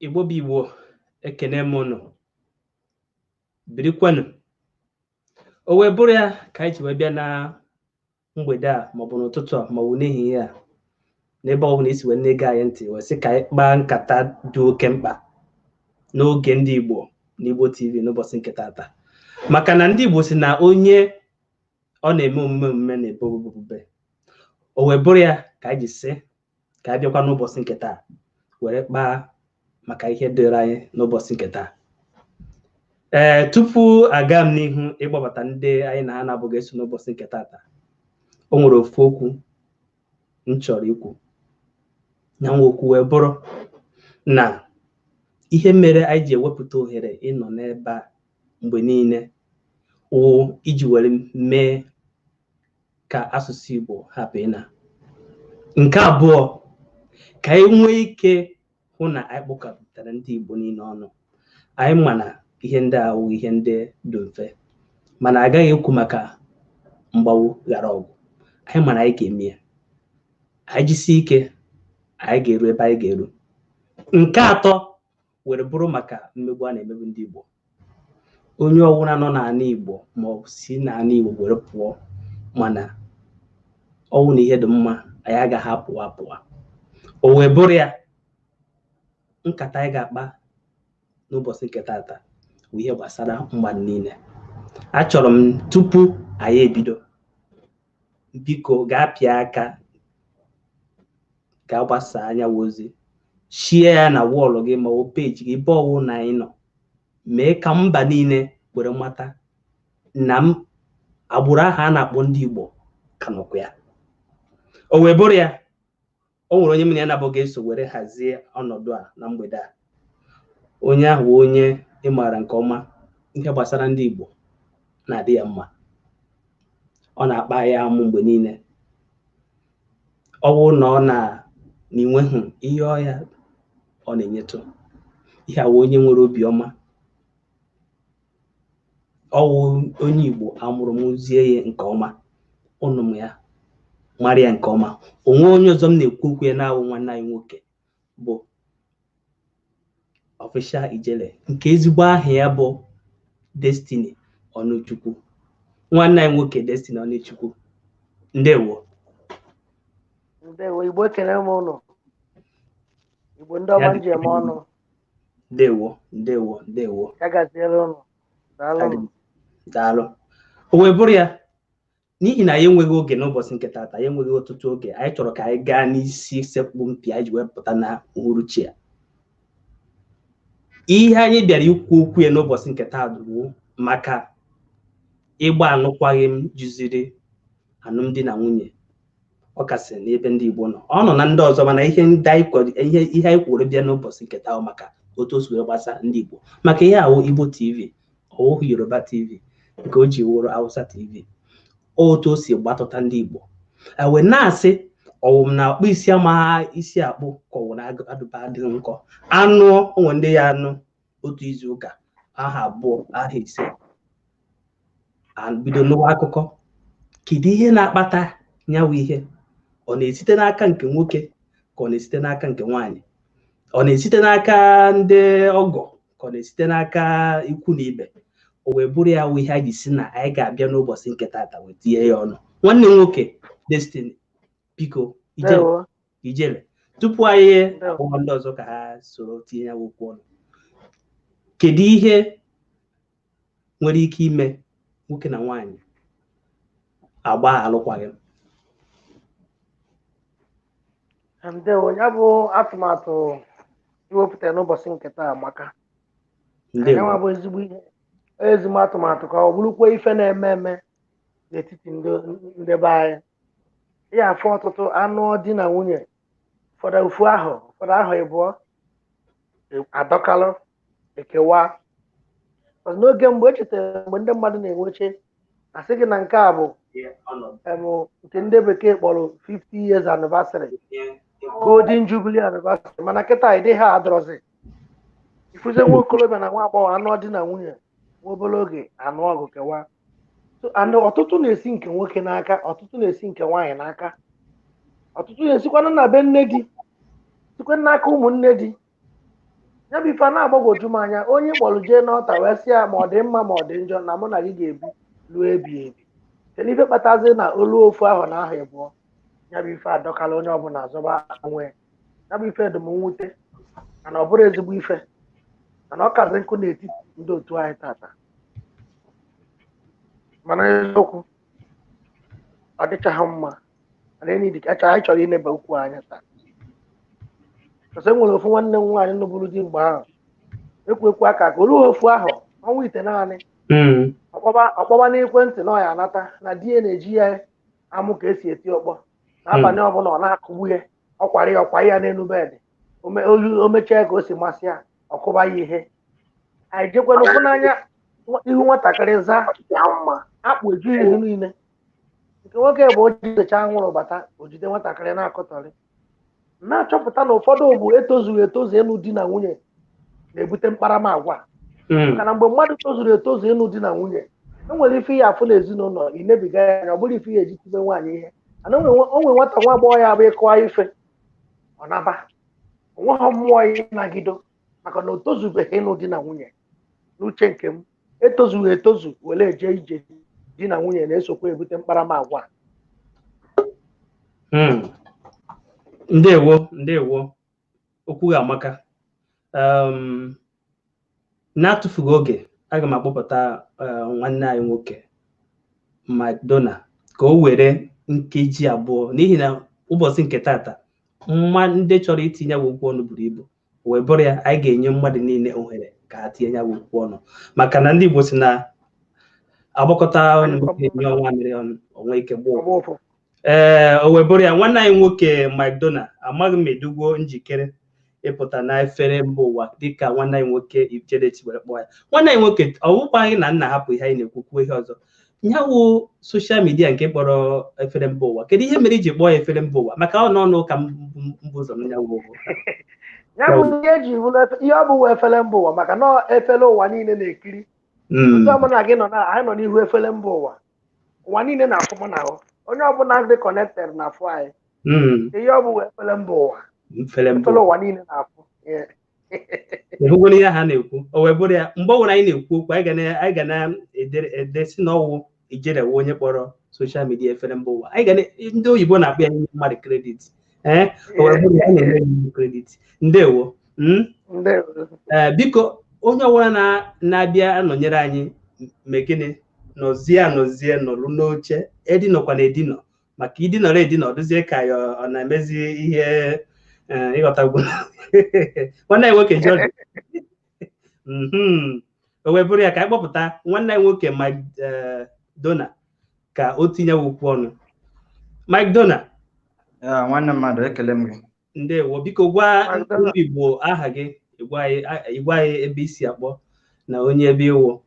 Igbo bụ Igbo, ekene m ụnụ, birikwanụ. O wee bụrụ ya ka anyị ji wee bịa na mgbede a, maọbụ n'ụtụtụ a, maọbụ n'ehihie a, n'ebe ọbụla isi wee na-ege anyị ntị, wee sị ka anyị kpaa nkata dị oke mkpa n'oge ndị Igbo n'Igbo TV n'ụbọchị nke taata, maka na ndị Igbo si na onye ọ na-eme omume omume na-ebe obube obube. O wee bụrụ ya ka anyị ji sị ka anyị bịakwa n'ụbọchị nke taa were kpaa maka ihe dịrị anyị n'ụbọchị nke taa. Ee, tupu aga m n'ihu ịgbabata ndị anyị na ha na-abụghị eso n'ụbọchị nke taata, o nwere ofu okwu m chọrọ ikwu. Ya nwa okwu wee bụrụ na ihe mere anyị ji ewepụta ohere ịnọ n'ebe a mgbe niile wụ iji were mee ka asụsụ Igbo hapụ ịna. Nke abụọ, ka anyị nwee ike hụ na anyị kpọkọtara ndị Igbo niile ọnụ. Anyị ma na ihe ndị a wụ ihe ndị dị mfe, mana agaghị ekwu maka mgbawu ghara ọgwụ. Anyị ma na anyị ga-eme ya, anyị jisie ike, anyị ga-eru ebe anyị ga-eru. Nke atọ were bụrụ maka mmegbu a na-emegbu ndị Igbo. Onye ọbụla nọ n'ala Igbo ma ọ bụ si n'ala Igbo were pụọ, mana ọnwụ na ihe dị mma, anyị agaghị apụwa apụwa. O wee bụrụ ya, nkata anyị ga-akpa n'ụbọchị nke taata bụ ihe gbasara mmadụ niile. Achọrọ m tupu anyị ebido, biko gaa pịa aka, gaa gbasaa anya ozi, shie ya na wọọlụ gị ma ọ peji gị, ebe ọwụ na anyị nọ, mee ka mba niile were mata na m agbụrụ ahụ a na-akpọ ndị Igbo ka nọkwa ya. O wee bụrụ ya, o nwere onye m na ya na-abụghị eso were hazie ọnọdụ a na mgbede a. Onye ahụ bụ onye ị maara nke ọma, ihe gbasara ndị Igbo na-adị ya mma, ọ na-akpa ya amụ mgbe niile. Ọ bụrụ na ọ na na ihe ọya ọ na-enyetụ ihe awụ, onye nwere obiọma, ọwụ onye Igbo amụrụ m zie ya nke ọma, ụnụ m ya mara ya nke ọma. Onwe onye ọzọ m na-ekwu okwu ya na-awụ nwanne anyị nwoke bụ Official Ijele, nke ezigbo aha ya bụ Destiny Ọnụchukwu. Nwanne anyị nwoke Destiny Ọnụchukwu, ndewo. Ndewo, Igbo, ekele m ụnụ. Igbo ndị ọma nji eme ọnụ. Ndewo, ndewo, ndewo. Ya gaziere ụnụ. Daalụ. Daalụ. O wee bụrụ ya, n'ihi na anyị enweghị oge n'ụbọchị nke taata, anyị enweghị ọtụtụ oge, anyị chọrọ ka anyị gaa n'isi sekpụ mpi anyị ji wee pụta na uhuruchi a. Ihe anyị bịara ikwu okwu ya n'ụbọchị nke taa bụ maka ịgba alụkwaghịm juziri alụmdi na nwunye, ọ kasị n'ebe ndị Igbo nọ. Ọ nọ na ndị ọzọ, mana ihe ndị anyị ihe anyị kwuru bịa n'ụbọchị nke taa maka otu o si wee gbasa ndị Igbo, maka ihe awụ Igbo TV, ọwụhụ Yoruba TV, nke o ji wụrụ Hausa TV, otu o si gbatụta ndị Igbo. Wee na-asị ọwụm na akpụ isi amaghị isi akpụ, ka ọwụ na adụba adịghị nkọ. Anụ onwe ndị ya anụ otu izu ụka, aha 2, aha 5, bido n'ụwa akụkọ. Kedu ihe na-akpata nyawu ihe? Ọ na-esite n'aka nke nwoke ka ọ na-esite n'aka nke nwaanyị? Ọ na-esite n'aka ndị ọgọ ka ọ na-esite n'aka ikwu na ibe? O wee bụrụ ya wụ ihe anyị ji si na anyị ga-abịa n'ụbọchị nke taata wee tinye ya ọnụ. Nwanne m nwoke Destiny, biko, Ijele, Ijele, tupu anyị akpọọ ndị ọzọ ka ha soro tinye ya okwu ọnụ, kedu ihe nwere ike ime nwoke na nwaanyị agba alụkwaghịm? Ndewo. Ya bụ atụmatụ iwepụtara n'ụbọchị nke taa amaka. Ndewo. Bụ ezigbo ihe, ezigbo atụmatụ, ka ọ bụrụkwa ife na-eme eme n'etiti ndị be anyị. Ya afọ ọtụtụ anụ di na nwunye, ụfọdụ ofu ahụ, ụfọdụ ahụ ịbụọ, adọkalụ ekewa. N'oge mgbe echetara mgbe ndị mmadụ na-enweche asị gị na nke a bụ nke ndị bekee kpọrọ 50 years anniversary, golden jubilee anniversary, mana kịta ịdị ha adọrọzi. Ifuze nwa okorobịa na nwa agbọghọ anụ di na nwunye nwa obere oge anụ ọgụ kewa. Ọtụtụ na-esi nke nwoke n'aka, ọtụtụ na-esi nke nwaanyị n'aka, ọtụtụ na-esikwanụ na be nne di, sikwa n'aka ụmụnne di. Ya bụ ife a na-agbagwoju m anya, onye kpọrọ jee n'ọta wee sị ya ma ọ dị mma ma ọ dị njọ na mụ na gị ga-ebi ruo ebi ebi. Kedu ife kpatazi na olu ofu ahụ na ahụ ịbụọ? Ya bụ ife adọkala onye ọbụla azọba onwe ya. Ya bụ ife dị m mwute, mana ọ bụrụ ezigbo ife, mana ọ kazi nkụ n'etiti ndị otu anyị tata. Mana eziokwu, ọ dịchaghị mma, mana enyi dị kacha anyị chọrọ ineba okwu anya taa. Ọsọ e nwere ofu nwanne m nwaanyị nụbụrụ di mgbe ahụ, ekwu ekwu aka ka olu ofu ahụ ọnwa ite naanị, ọkpọba n'ekwentị na ọ ya anata na di ya na-eji ya amụ ka esi eti ọkpọ n'abalị ọbụla, ọ na-akụgbu ya, ọkwara ya ọkwa ya n'elu bedị, o mechaa ka o si masị ya, ọkụba ya ihe. Anyị jekwana ụfụ n'anya ihu nwatakịrị zaa mma akpụ eju ihu niile. Nke nwoke bụ o jidecha anwụrụ bata, o jide nwatakịrị na-akọtọrị. Na-achọpụta na ụfọdụ bụ etozughị etozu ịnụ di na nwunye na-ebute mkparamagwa, maka na mgbe mmadụ tozuru etozu ịnụ di na nwunye, e nwere ife ya afụ n'ezinụlọ inebiga ya anya, ọ bụrụ ife ya eji tibe nwaanyị ihe. Mana o nwere nwata nwa agbọghọ ya bụ ịkụwa ife ọ naba onweghị mmụọ ya ịnagido, maka na o tozubeghị ịnụ di na nwunye. N'uche nke m, etozughị etozu were eje ije di na nwunye na-esokwa ebute mkparamagwa. Ndewo, ndewo, okwu gị amaka. Na-atụfughị oge, aga m akpọpụta nwanne anyị nwoke Mike Dona ka o were nkeji 2, n'ihi na ụbọchị nke tata mma ndị chọrọ itinye ya okwu ọnụ buru ibu, wee bụrụ ya anyị ga-enye mmadụ niile ohere ka ha tinye ya okwu ọnụ, maka na ndị Igbo si na agbakọta ọnụ enye ọnwa mmiri ọnụ onwe ike gboo. Ee, o wee bụrụ ya, nwanne anyị nwoke Mike Dona, amaghị m edugwo njikere ịpụta na efere mba ụwa dịka nwanne anyị nwoke Ijerechi were kpọọ ya. Nwanne anyị nwoke, ọ wụkwa anyị na nna hapụ ihe anyị na-ekwukwu ihe ọzọ, ya wụ social media nke kpọrọ efere mba ụwa. Kedu ihe mere iji kpọọ ya efere mba ụwa? Maka ọ n'ọnụ ụka mbụ ụzọ m ya wụ ya bụ ihe eji ihe ọ bụ efere mba ụwa, maka na efere ụwa niile na-ekiri. Ndị ọbụla gị nọ na anyị nọ n'ihu efere mba ụwa, ụwa niile na-afụ mụ na ahụ, onye ọbụla dị connected na-afụ anyị. Ihe ọ bụ efere mba ụwa, efere ụwa niile na-afụ. Ehugoro ihe ha na-ekwu, o wee bụrụ ya mgbe ọbụla anyị na-ekwu okwu, anyị ga na-edesi na ọwụ Ijerewe onye kpọrọ social media efere mba ụwa. Anyị ga ndị oyibo na-akpọ ya nye mmadụ credit. Ee, o wee bụrụ ya na-enye ya credit. Ndewo. Ee, biko onye ọbụla na-abịa anọnyere anyị, megịnị nọzie anọzie nọrụ n'oche, edinọkwa na edinọ, maka idinọrọ edinọ dụzie ka ya ọ na-emezi ihe ịghọtagwu. Nwanne anyị nwoke George, o wee bụrụ ya ka anyị kpọpụta nwanne anyị nwoke Mike Dona ka o tinye okwu ọnụ. Mike Dona. Nwanne mmadụ, ekele m gị. Ndewo, biko gwa ndị Igbo aha gị, ịgwa anyị ebe isi akpọ na onye ebe ịwụ.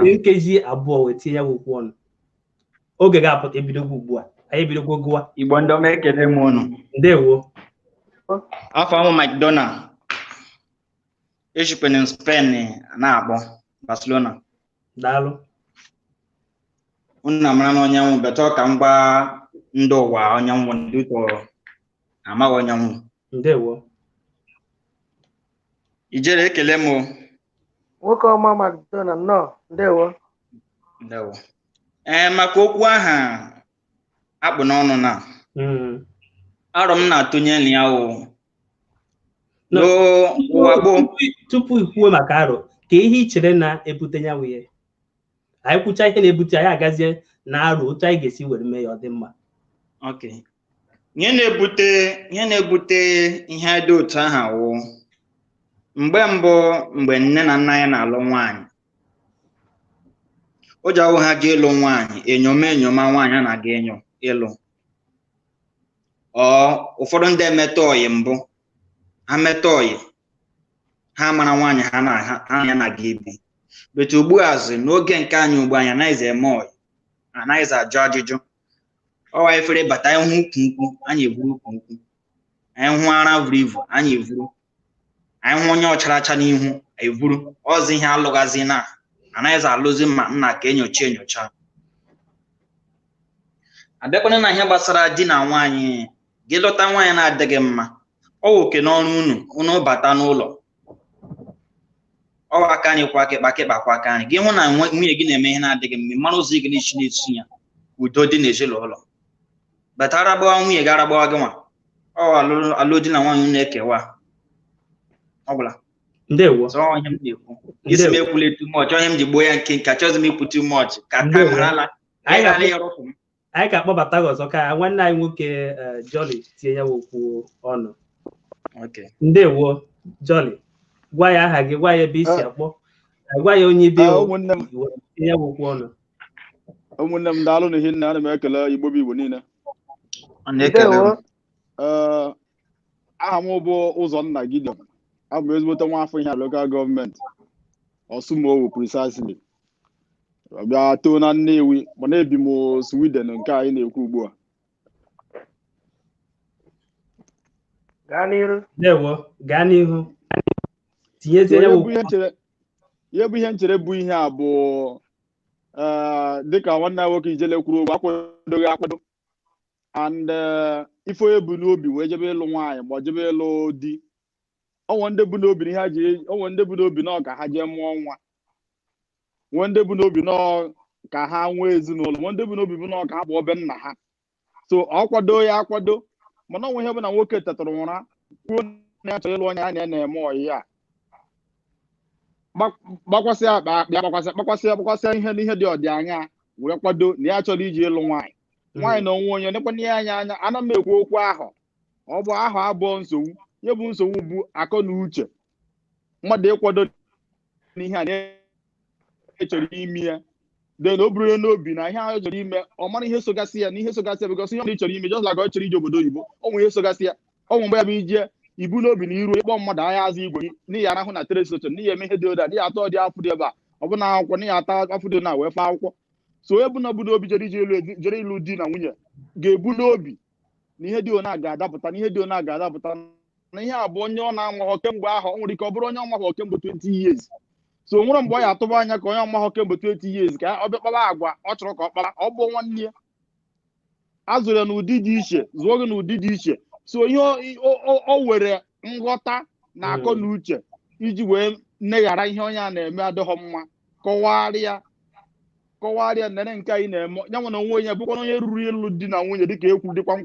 Nkeji 2 wee tinye okwu ọnụ. Oge ga-apụta ebidogwo ugbu a, anyị ebidogwo gụwa. Igbo ndị ọma, ekele m unu. Ndewo. Afọ ahụ Mike Dona, ejikwana Spain na-akpọ Barcelona. Daalụ. Unu amara na onye nwụ beta ka m gwa ndị ụwa onye nwụ ndị ụtọ amaghị onye nwụ. Ndewo. Ijere, ekele m. Nwoke ọma Mike Dona, nnọọ, ndewo. Ndewo. Ee, maka okwu aha akpụ n'ọnụ na arọ m na-atụnye na ya wụ n'ụwa gboo. Tupu ikwuo maka arọ, ka ihe i chere na-ebute ya ihe anyị kwucha ihe na-ebute, anyị agazie na arụ otu anyị ga-esi were mee ya ọ dị mma. Okay. Ihe na-ebute ihe dị otu aha wụ mgbe mbụ, mgbe nne na nna ya na-alụ nwaanyị, o ji awụ ha ji ịlụ nwaanyị enyoma enyoma nwaanyị a na-aga enyo ịlụ. Ọ ụfọdụ ndị emetọ ọyị mbụ, ha metọ ọyị ha mara nwaanyị ha na ya na-aga ibi. But ugbu a n'oge nke anyị ugbu anyị anaghịzi eme ọyị, anaghịzi ajụ ajụjụ. Ọwa efere bata, anyị hụ ukwu nkwụ anyị evuru ukwu nkwụ, anyị hụ ara vuru ivu anyị evuru, anyị hụ onye ọcharacha n'ihu evuru. Ọzọ ihe alụghazi na anaghịzi alụzi ma nna ka enyocha enyocha. Abịakwana na ihe gbasara di na nwaanyị, gị lọta nwaanyị na-adịghị mma, ọ wụ oke n'ọrụ unu, unu bata n'ụlọ Ọwa aka anyị kwa aka ịkpa, aka ịkpa kwa aka anyị. Gị hụ na nwunye gị na-eme ihe na-adịghị mma, mara ụzọ ị ga na-esi na-esi ya, udo dị n'ezinụlọ. Bata aragbawa nwunye gị, aragbawa gị nwa. Ọ alụ di na nwaanyị na-ekewa ọ gwụla. Ndewo. So ọ ihe m na-ekwu, isi m ekwula too much, onye m ji gbuo ya nke nke achọghịzi m ikwu too much ka Ndewo. time harala. Anyị ghara ga-akpọ- ịrụpụ m. Anyị ga-akpọbata gị ọzọ ka nwanne anyị nwoke Jolly tinye ya okwu ọnụ. Okay. Ndewo Jolly, gwa ya aha gị, gwa ya ebe i si akpọ, gwa ya onye ibe Ụmụnne m, tinye ya okwu ọnụ. Ụmụnne m, daalụ n'ihi nna. Ana m ekele Igbo bụ Igbo niile. Ọ na-ekele m. Ndewo. Ee, aha m bụ Ụzọnna Gideon. Abụ m ezigbote nwa afọ ihe local government Osumowu precisely, bịa too na Nnewi, mana ebi m Sweden nke anyị na-ekwu ugbu a. Gaa n'iru. Ndewo, gaa n'ihu, tinyezie So, ya ihe bụ okwu. ihe nchere, ihe bụ ihe nchere bụ ihe a bụ, ee, dịka nwanne anyị nwoke Ijele kwuru okwu, akwadoghị akwado and ife onye bụ n'obi wee jebe ịlụ nwaanyị ma ọ jebe ịlụ di, onwe ndị bụ n'obi na ihe ha ji, onwe ndị bụ n'obi nọ ka ha jee mụọ nwa, nwee ndị bụ n'obi nọ ka ha nwee ezinụlọ, nwee ndị bụ n'obi bụ nọ ka ha pụọ be nna ha. So ọ kwado ya akwado, mana onwe ihe bụ na nwoke tetụrụ ụra kwuo na ya chọrọ ịlụ onye ya na ya na-eme ọyị a, gbakwasị akpa akpa ya, gbakwasị, gbakwasị, gbakwasị ihe n'ihe dị ọdị anya were kwado na ya chọrọ iji ịlụ nwaanyị. Nwaanyị na onwe onye nekwana ya anya anya. Ana m ekwu okwu ahụ, ọ bụ ahụ abụọ nsogbu. Ihe bụ nsogbu bụ akọ na uche mmadụ ịkwado n'ihe a na chọrọ ime ya, then o buru ya n'obi na ihe ahụ chọrọ ime, ọ mara ihe sogasị ya na ihe sogasị ya, because ihe ọ chọrọ ime, just like ọ chọrọ ije obodo oyibo, ọ nwere ihe sogasị ya. Ọ nwere mgbe ya bụ ije ibu n'obi na iru ịkpọ mmadụ anya azụ igwe gị n'ihi arahụ na train station, n'ihi eme ihe dị oda, n'ihi atọ dị afụ dị ebe a, ọ bụ na akwụkwọ, n'ihi ata afụ dị na wee fee akwụkwọ. So onye bụ na bụ n'obi jere ije ịlụ, jere ịlụ di na nwunye, ga-ebu n'obi na ihe dị ona ga-adapụta, na ihe dị ona ga-adapụta, na ihe a bụ onye ọ na-amaghọ kemgbe ahụ. Ọ nwere ike ọ bụrụ onye ọmaghọ kemgbe 20 years, so o nwere mgbe ọ ya atụba anya ka onye ọmaghọ kemgbe 20 years ka ọ bịa kpaba agwa ọ chọrọ ka ọ kpara. Ọ bụ nwanne ya a zụrụ ya n'ụdị dị iche, zụọ gị n'ụdị dị iche. So ihe o were nghọta na akọ na uche iji wee neghara ihe onye a na-eme adịghọ mma, kọwarịa, kọwarịa nene nke anyị na-eme ya. Nwere onwe onye bụkwa onye ruru ịlụ di na nwunye, dịka ekwu dịkwa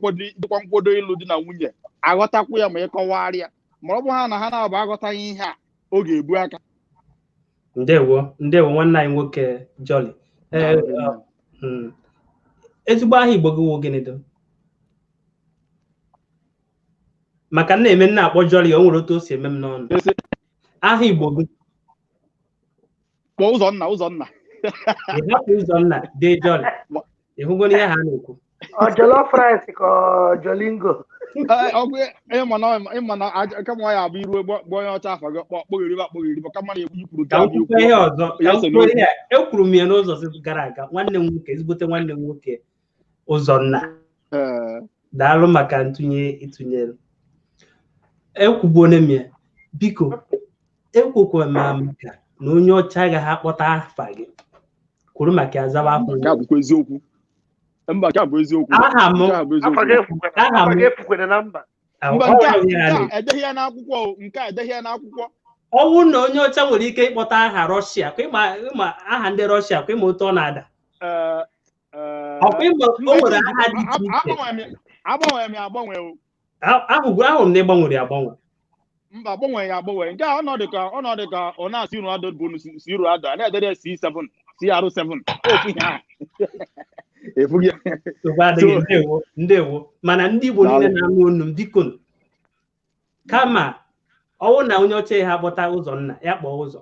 nkwado ịlụ di na nwunye, aghọtakwu ya ma ị kọwarịa. Ma ọ bụ ha na ha na-abụ aghọtaghị ihe a, ọ ga-ebu aka. Ndewo, ndewo nwanne anyị nwoke Jolly. Ee, ezigbo aha Igbo gị wụ gịnị do? Maka nna eme nna akpọ Jolly, o nwere otu o si eme m n'ọnụ. Aha Igbo gị? Kpọọ Ụzọnna, Ụzọnna. Ị hapụ Ụzọnna dee Jolly, ị hụgo ihe ha na-ekwu? Ọ jollof rice ka ọ jolingo? Ọgụ ịma na kama ọ ya abụ iru gba onye ọcha afa gị kpọgheribe akpọgheribe, kama na ikwuru ka m kwukwa ihe ọzọ, ka m kwuo ihe a ekwuru m ya n'ụzọ gara aga. Nwanne m nwoke, ezigbote nwanne m nwoke Ụzọnna, daalụ maka ntụnye ịtụnyere. Ekwubuone m ya, biko ekwukwa m maka na onye ọcha agaghị akpọta afa gị kwuru maka ya zawa afọ. Nke a bụkwa eziokwu. Mba, nke a bụ eziokwu. Aha m Nke a bụ Afa eziokwu. gị efukwere. Aha Afa m gị efukwere na mba. Mba, nke a ọ ya nke a edeghị ya n'akwụkwọ o, nke a edeghị ya n'akwụkwọ. Ọnwụ na onye ọcha nwere ike ịkpọta aha Rọshia kwa, ịma aha ndị Rọshia kwa, ịma otu ọ na-ada. Ee, ee, ọkwa ịma o nwere aha dị iche iche. Agbanwere m ya agbanwe o. Ahụgwu ahụrụ m na ịgbanwere agbanwe. Mba, agbanwe ya agbanwe. Nke a ọnọdụ ka ọ na-asị Ronaldo bụ si Ronaldo a na-edere C7 CR7, ofu ihe ahụ efughị ya. Nsogbu adịghị. So- Ndewo, ndewo. Mana ndị Igbo niile Daalụ. na-anụ onu m, biko, kama ọwụ na onye ọcha ya akpọta Ụzọnna, ya kpọọ ụzọ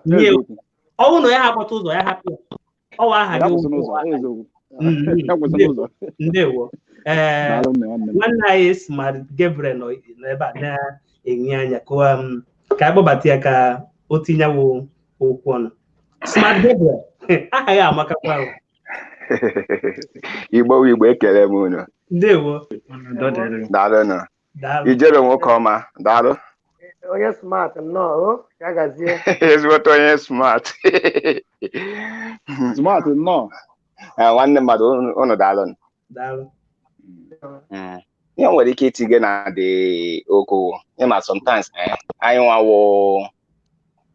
nye. Eziokwu. Ọwụ na ya akpọta ụzọ, ya hapụ ya, ọwụ aha Ya gị kwụsị wụ- n'ụzọ, eziokwu. Mm, Ya kwụsị n'ụzọ. Ndewo. Ee. Daalụ nne, nwanne m. Nwanne anyị Smart Gabriel nọ ebe a na-enye anya ka anyị kpọbata ya ka o tinyewo okwu ọnụ. Smart Gabriel, aha ya amakakwa o. Igbo bụ Igbo, ekele m unu. Ndewo. Daalụnụ. Daalụ. Ijere nwoke ọma, daalụ. Onye smart nnọọ o, ya gazie. Ezigbote onye smart. Smart nnọọ. Eh, nwanne mmadụ, unu daalụnụ. Daalụ. Ihe m nwere ike itinye na dị okwu, ịma sometimes, anyị nwawo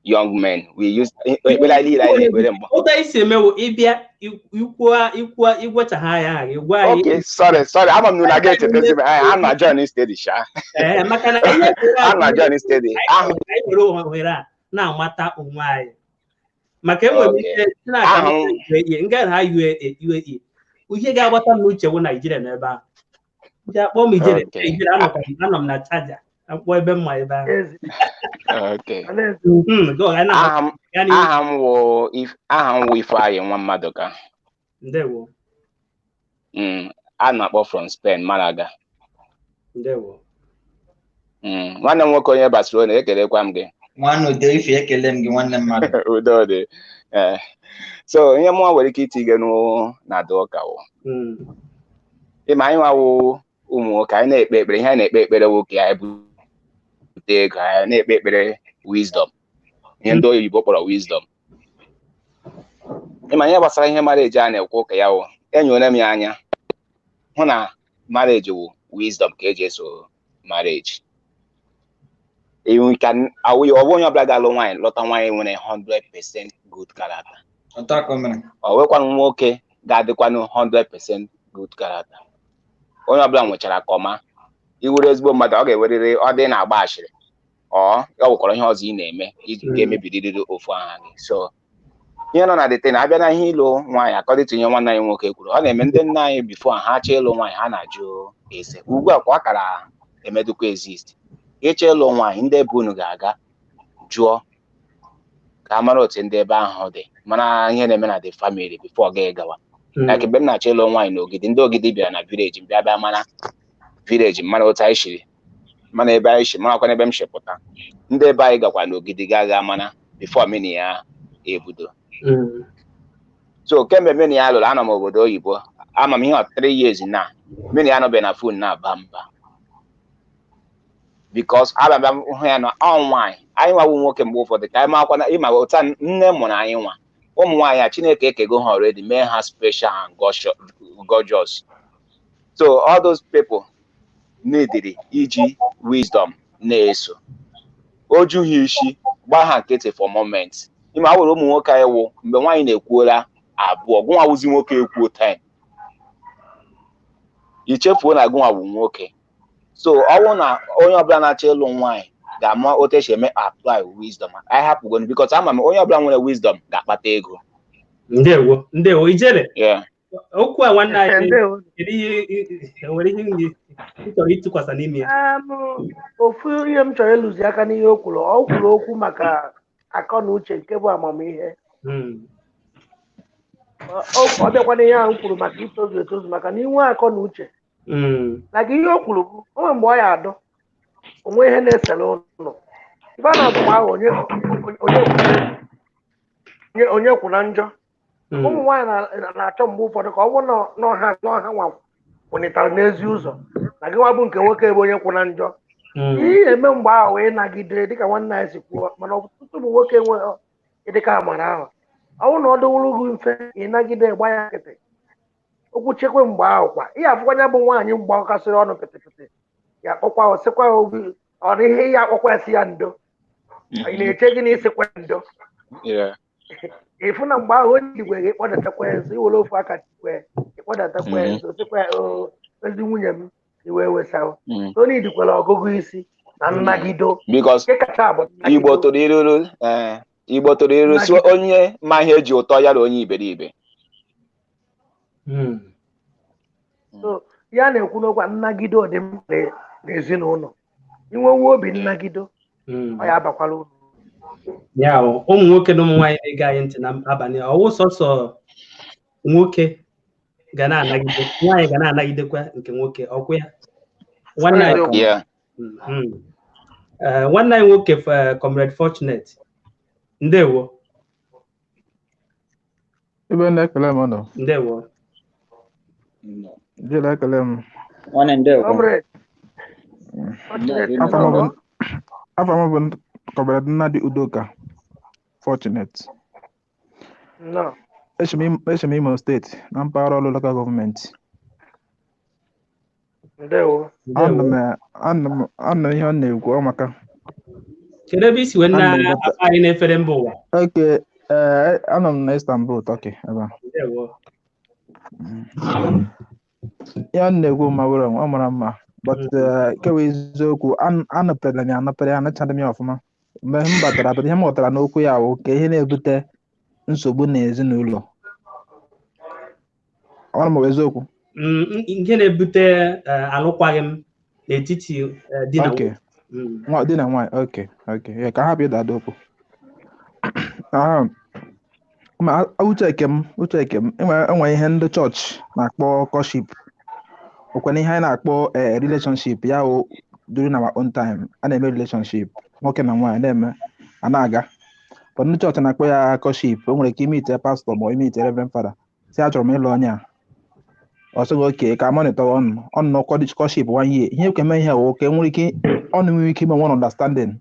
Young men, we use ekpere anyị niile anyị na-ekpere mgbe. Ụta isi emewo ịbịa ikwuo igwechaha ya aha gị gwa anyị. Okay, sorry, sorry, ama m na unu aga echetezi m. I'm na join steady sha. Ee, maka na ihe I'm na join steady. Ahụ anyị were ohere a na-amata onwe anyị, maka enwere m ike na-aga UAE nga na UAE UAE, ihe ga-agbata m n'uche bụ Naijiria n'ebe ahụ ndị akpọ m ijere ijere, anọ m na chaja akpọ ebe mma ebe ahụ. Aha m wụ Ifeanyị nwa mmadụ ka. Ndewo. A na-akpọ from Spain, Malaga. Ndewo. Nwanne m nwoke onye Barcelona, ekelekwa m gị. Nwanne Udo Ife, ekele m gị nwanne mmadụ. Udo dị. So ihe mụnwa nwere ike itinye na ụka wụ ịma anyị nwawo ụmụ nwoke, anyị na-ekpe ekpere, ihe anyị na-ekpe ekpere nwoke anyị bute ego, anyị na-ekpe ekpere wisdom, ihe ndị oyibo kpọrọ wisdom. Ịma ihe gbasara ihe marriage a na-ekwu ụka ya wụ, enyere m ya anya hụ na marriage wụ wisdom ka eji eso marriage. Ọ bụ onye ọbụla ga-alụ nwaanyị lọta nwaanyị nwere 100% good character. Ọ nwekwanụ nwoke ga-adịkwanụ 100% good character. Onye ọbụla nwechara kọma iwere ezigbo mmadụ, ọ ga-ewerịrị ọ dị na-agba ashịrị, ọ nwekwara ihe ọzọ ị na-eme iji ga-emebiriri ofu aha gị. So ihe nọ na dete na abịa na ihe ịlụ nwaanyị, akọdịtụ ihe nwanne anyị nwoke kwuru, ọ na-eme ndị nna anyị before ha chọọ ịlụ nwaanyị ha na-ajụ ese. Ugbu a kwa akara emedukwa exist. Ịchọ ịlụ nwaanyị, ndị ebe unu ga-aga jụọ ka a mara otu ndị ebe ahụ dị, mara ihe na-eme na the family before gị gawa. Like ebe m na-achọ ịlụ nwaanyị n'Ogidi, ndị Ogidi bịara na village, bịa bịa mara village, mara otu anyị shiri, mana ebe anyị shi, marakwa ebe m shi pụta. Ndị ebe anyị gakwa n'Ogidi ga-aga mara before mini ya ebudo. So kemgbe mini ya lụrụ, anọ m obodo oyibo, ama m ihe ọ 3 years na mini ya anọbeghị na phone na-aba mba, because abịa hụ ya na ọ nwaanyị anyị nwawu nwoke mgbe ụfọdụ ka anyị makwa na ịma ụta nne mụrụ anyị nwa ụmụ nwaanyị a Chineke ekego ha already, mee ha special and gorgeous. So all those people needed iji wisdom na-eso oju ha isi, gbaa ha nkịtị for moment. Ịma awụrụ ụmụ nwoke anyị wụ mgbe nwaanyị na-ekwuola abụọ, gụnwa wụzi nwoke ekwuo time, ichefuo na gụnwa wụ nwoke. So ọ bụrụ na onye ọbụla na-achọ ịlụ nwaanyị ga-ama otu esi eme apply wisdom, anyị hapụgonu because ama m onye ọbụla nwere wisdom ga-akpata ego. Ndewo, ndewo ijere. Okwu a nwanne anyị, kedu ihe nwere ihe ị chọrọ ịtụkwasị n'ime ya? Ofu ihe m chọrọ ịlụzi aka n'ihe o kwuru, ọ kwuru okwu maka akọ na uche nke bụ amamihe. Ọ bịakwana ihe ahụ kwuru maka itozu etozu, maka na inwe akọ na uche na ihe o kwuru bụ onwe mgbe ọ ya adọ onwe ihe na-esere ụlọ ife a na-abụ ahụ onye kwụ na njọ. Ụmụ nwaanyị na-achọ mgbe ụfọdụ ka ọ bụrụ na ọha nwa kwụnịtara n'ezi ụzọ na gị nwa bụ nke nwoke ebe onye kwụ na njọ. Ihe eme mgbe ahụ wee nagide dịka nwanne anyị si kwuo, mana ọtụtụ ụmụ nwoke enweghị ịdịka amara ahụ. Ọ bụrụ na ọ dịwụrụ gị mfe ịnagide gba ya nkịtị, okwu chekwe mgbe ahụ kwa ihe afụkwanya bụ nwaanyị mgbakasịrị ọnụ pịtịpịtị ya akpọkwa osikwa obi ọ na ihe ya akpọkwa esi ya ndo, ị na-eche gị na isikwa ndo. Ịfụ na mgbe ahụ onye igwe gị kpọdatakwa nso, iwere ofu aka tikwe ịkpọdatakwa nso sikwa ezi nwunye m iwe wesawo. Onye idikwara ọgụgụ isi na nnagido nke kacha bụ Igbo tụrụ iruru, Igbo tụrụ iru si onye ma ihe eji ụtọ ya na onye iberibe. So ya na-ekwu n'okwu nnagido dị mkpa n'ezinụlọ, inwewe obi nnagido ọ ya abakwala uru. Ya ụmụ nwoke na ụmụ nwaanyị na-ege anyị ntị n'abalị, ọwụ sọsọ nwoke ga na-anagide, nwaanyị ga na-anagidekwa nke nwoke, ọkwụ ya. Nwanne anyị nwoke Comrade Fortunate, ndewo. Ebe na-ekele m nọ. Ndewo. Jere ekele m. Nwanne ndewo. Afọ m bụ Comrade Nnadi Udoka Fortunate. Esi m Imo steeti na mpaghara Ọlụ Local Gọọmenti. Ndewo. Anọ m ihe ọ na-ekwu ọ maka Kedu ebe isi wee Ana m na-akpa anyị n'efere mba ụwa? Okay, anọ m na Istanbul, Turkey, ebe a. Ndewo. Ya m na-ekwu ma were onwe, ọ mara mma. But kewa eziokwu, anụpere m ya anụpere ya, anụchaghị m ya ọfụma. Mgbe m batara, but ihe m ghọtara n'okwu ya wụ ka ihe na-ebute nsogbu n'ezinụlọ. Ọ mara m ọ bụ eziokwu? Nke na-ebute alụkwaghị m n'etiti di na Okay. nwunye. Nwa di na nwaanyị, okay, okay. Ya ka ha hapụ ịda ada okwu. Aha. Ma uche nke m, enwe ihe ndị chọọchị na-akpọ courtship. Okwana ihe anyị na-akpọ relationship ya wụ during our own time. A na-eme relationship, nwoke na nwaanyị na-eme, a na-aga. But ndị chọọchị na-akpọ ya courtship. O nwere ike imite pastọ ma imite reverend father. Sị achọrọ m ịlụ onye a. Ọ sị gị okay ka monitor ọnụ ọnụ nọ courtship one year. Ihe ekwe ihe wụ ka enwere ike ọnụ nwere ike ime one understanding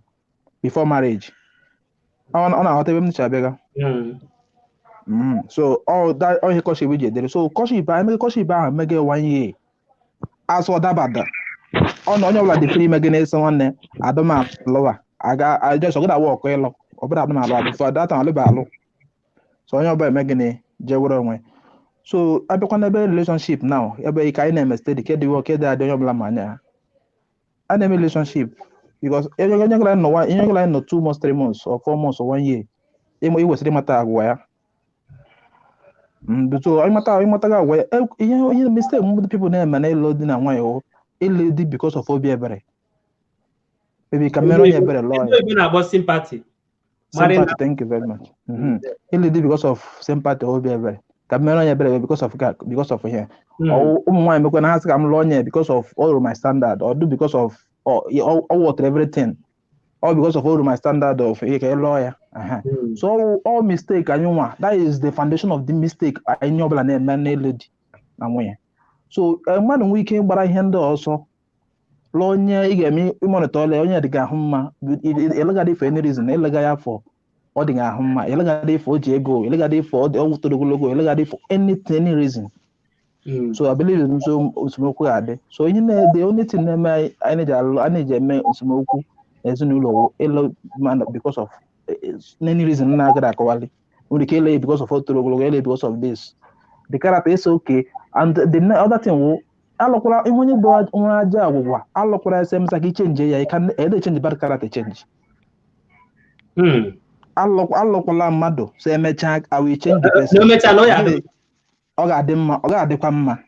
before marriage. Ọ na-aghọta ebe m si abịaga. So all that all ihe courtship ji edere. So courtship ahụ emege courtship ahụ emege one year. Asụ ọ dabada. Ọ na onye ọbụla dị free imege na-eso nwanne adụmalụwa aga ajọsọ gị na wọk ịlụ ọ bụrụ adụmalụ before that time alụba alụ. So onye ọbụla eme gịnị jee were onwe. So abịakwa n'ebe relationship now ebe ka anyị na-eme steady kedụ iwe kedụ adị onye ọbụla ma anya ya. A na-eme relationship because onye ọbụla nọ onye ọbụla nọ 2 months 3 months or 4 months or 1 year ị kwesịrị ịmata agwa ya. So ịmata agwa ya ihe mistake ndị people na-eme na ịlụ di na nwaanyị wụ ịlụ di because of obi ebere. Maybe ka mere onye ebere lụọ ya. Ndị na-akpọ sympathy. Sympathy, thank you very much. Ịlụ di because of sympathy obi ebere. Ka mere onye ebere because of because of ihe. Ụmụ nwaanyị mekwa na ha sị ka m lụọ onye because of all my standard or do because of all what everything. All because of all my standard of ihe ka ị lụọ ya. So all mistake anyị nwa, that is the foundation of the mistake anyị ọbụla na-eme n'ịlụ di na nwunye. So mmadụ nwee ike ịgbara ihe ndị ọsọ lụọ onye ị ga-eme ịmonitor ọlụ onye dị gị ahụ mma, ịlụgada for any reason, ịlụga ya for ọ dị gị ahụ mma, ịlụgada for o ji ego, ịlụgada for ọ toro ogologo, ịlụgada for anything, any reason. So I believe nso esemokwu ga-adị. So ihe na the only thing na-eme anyị ji alụ anyị ji eme esemokwu ezinụlọ wụ ịlụ mmadụ because of any reason na-agaghị akọwali. Nwere ike ịlụ ya because of o toro ogologo, ịlụ ya because of this. The character is okay. And the other thing wụ alụkwala ihe onye bụ nwere aja agwụgwa alụkwala SMS ka ichenji ya, you can ede change bad character change. Alụkwala mmadụ so emechaa I will change the person. Ọ ga-adị mma, ọ ga-adịkwa mma.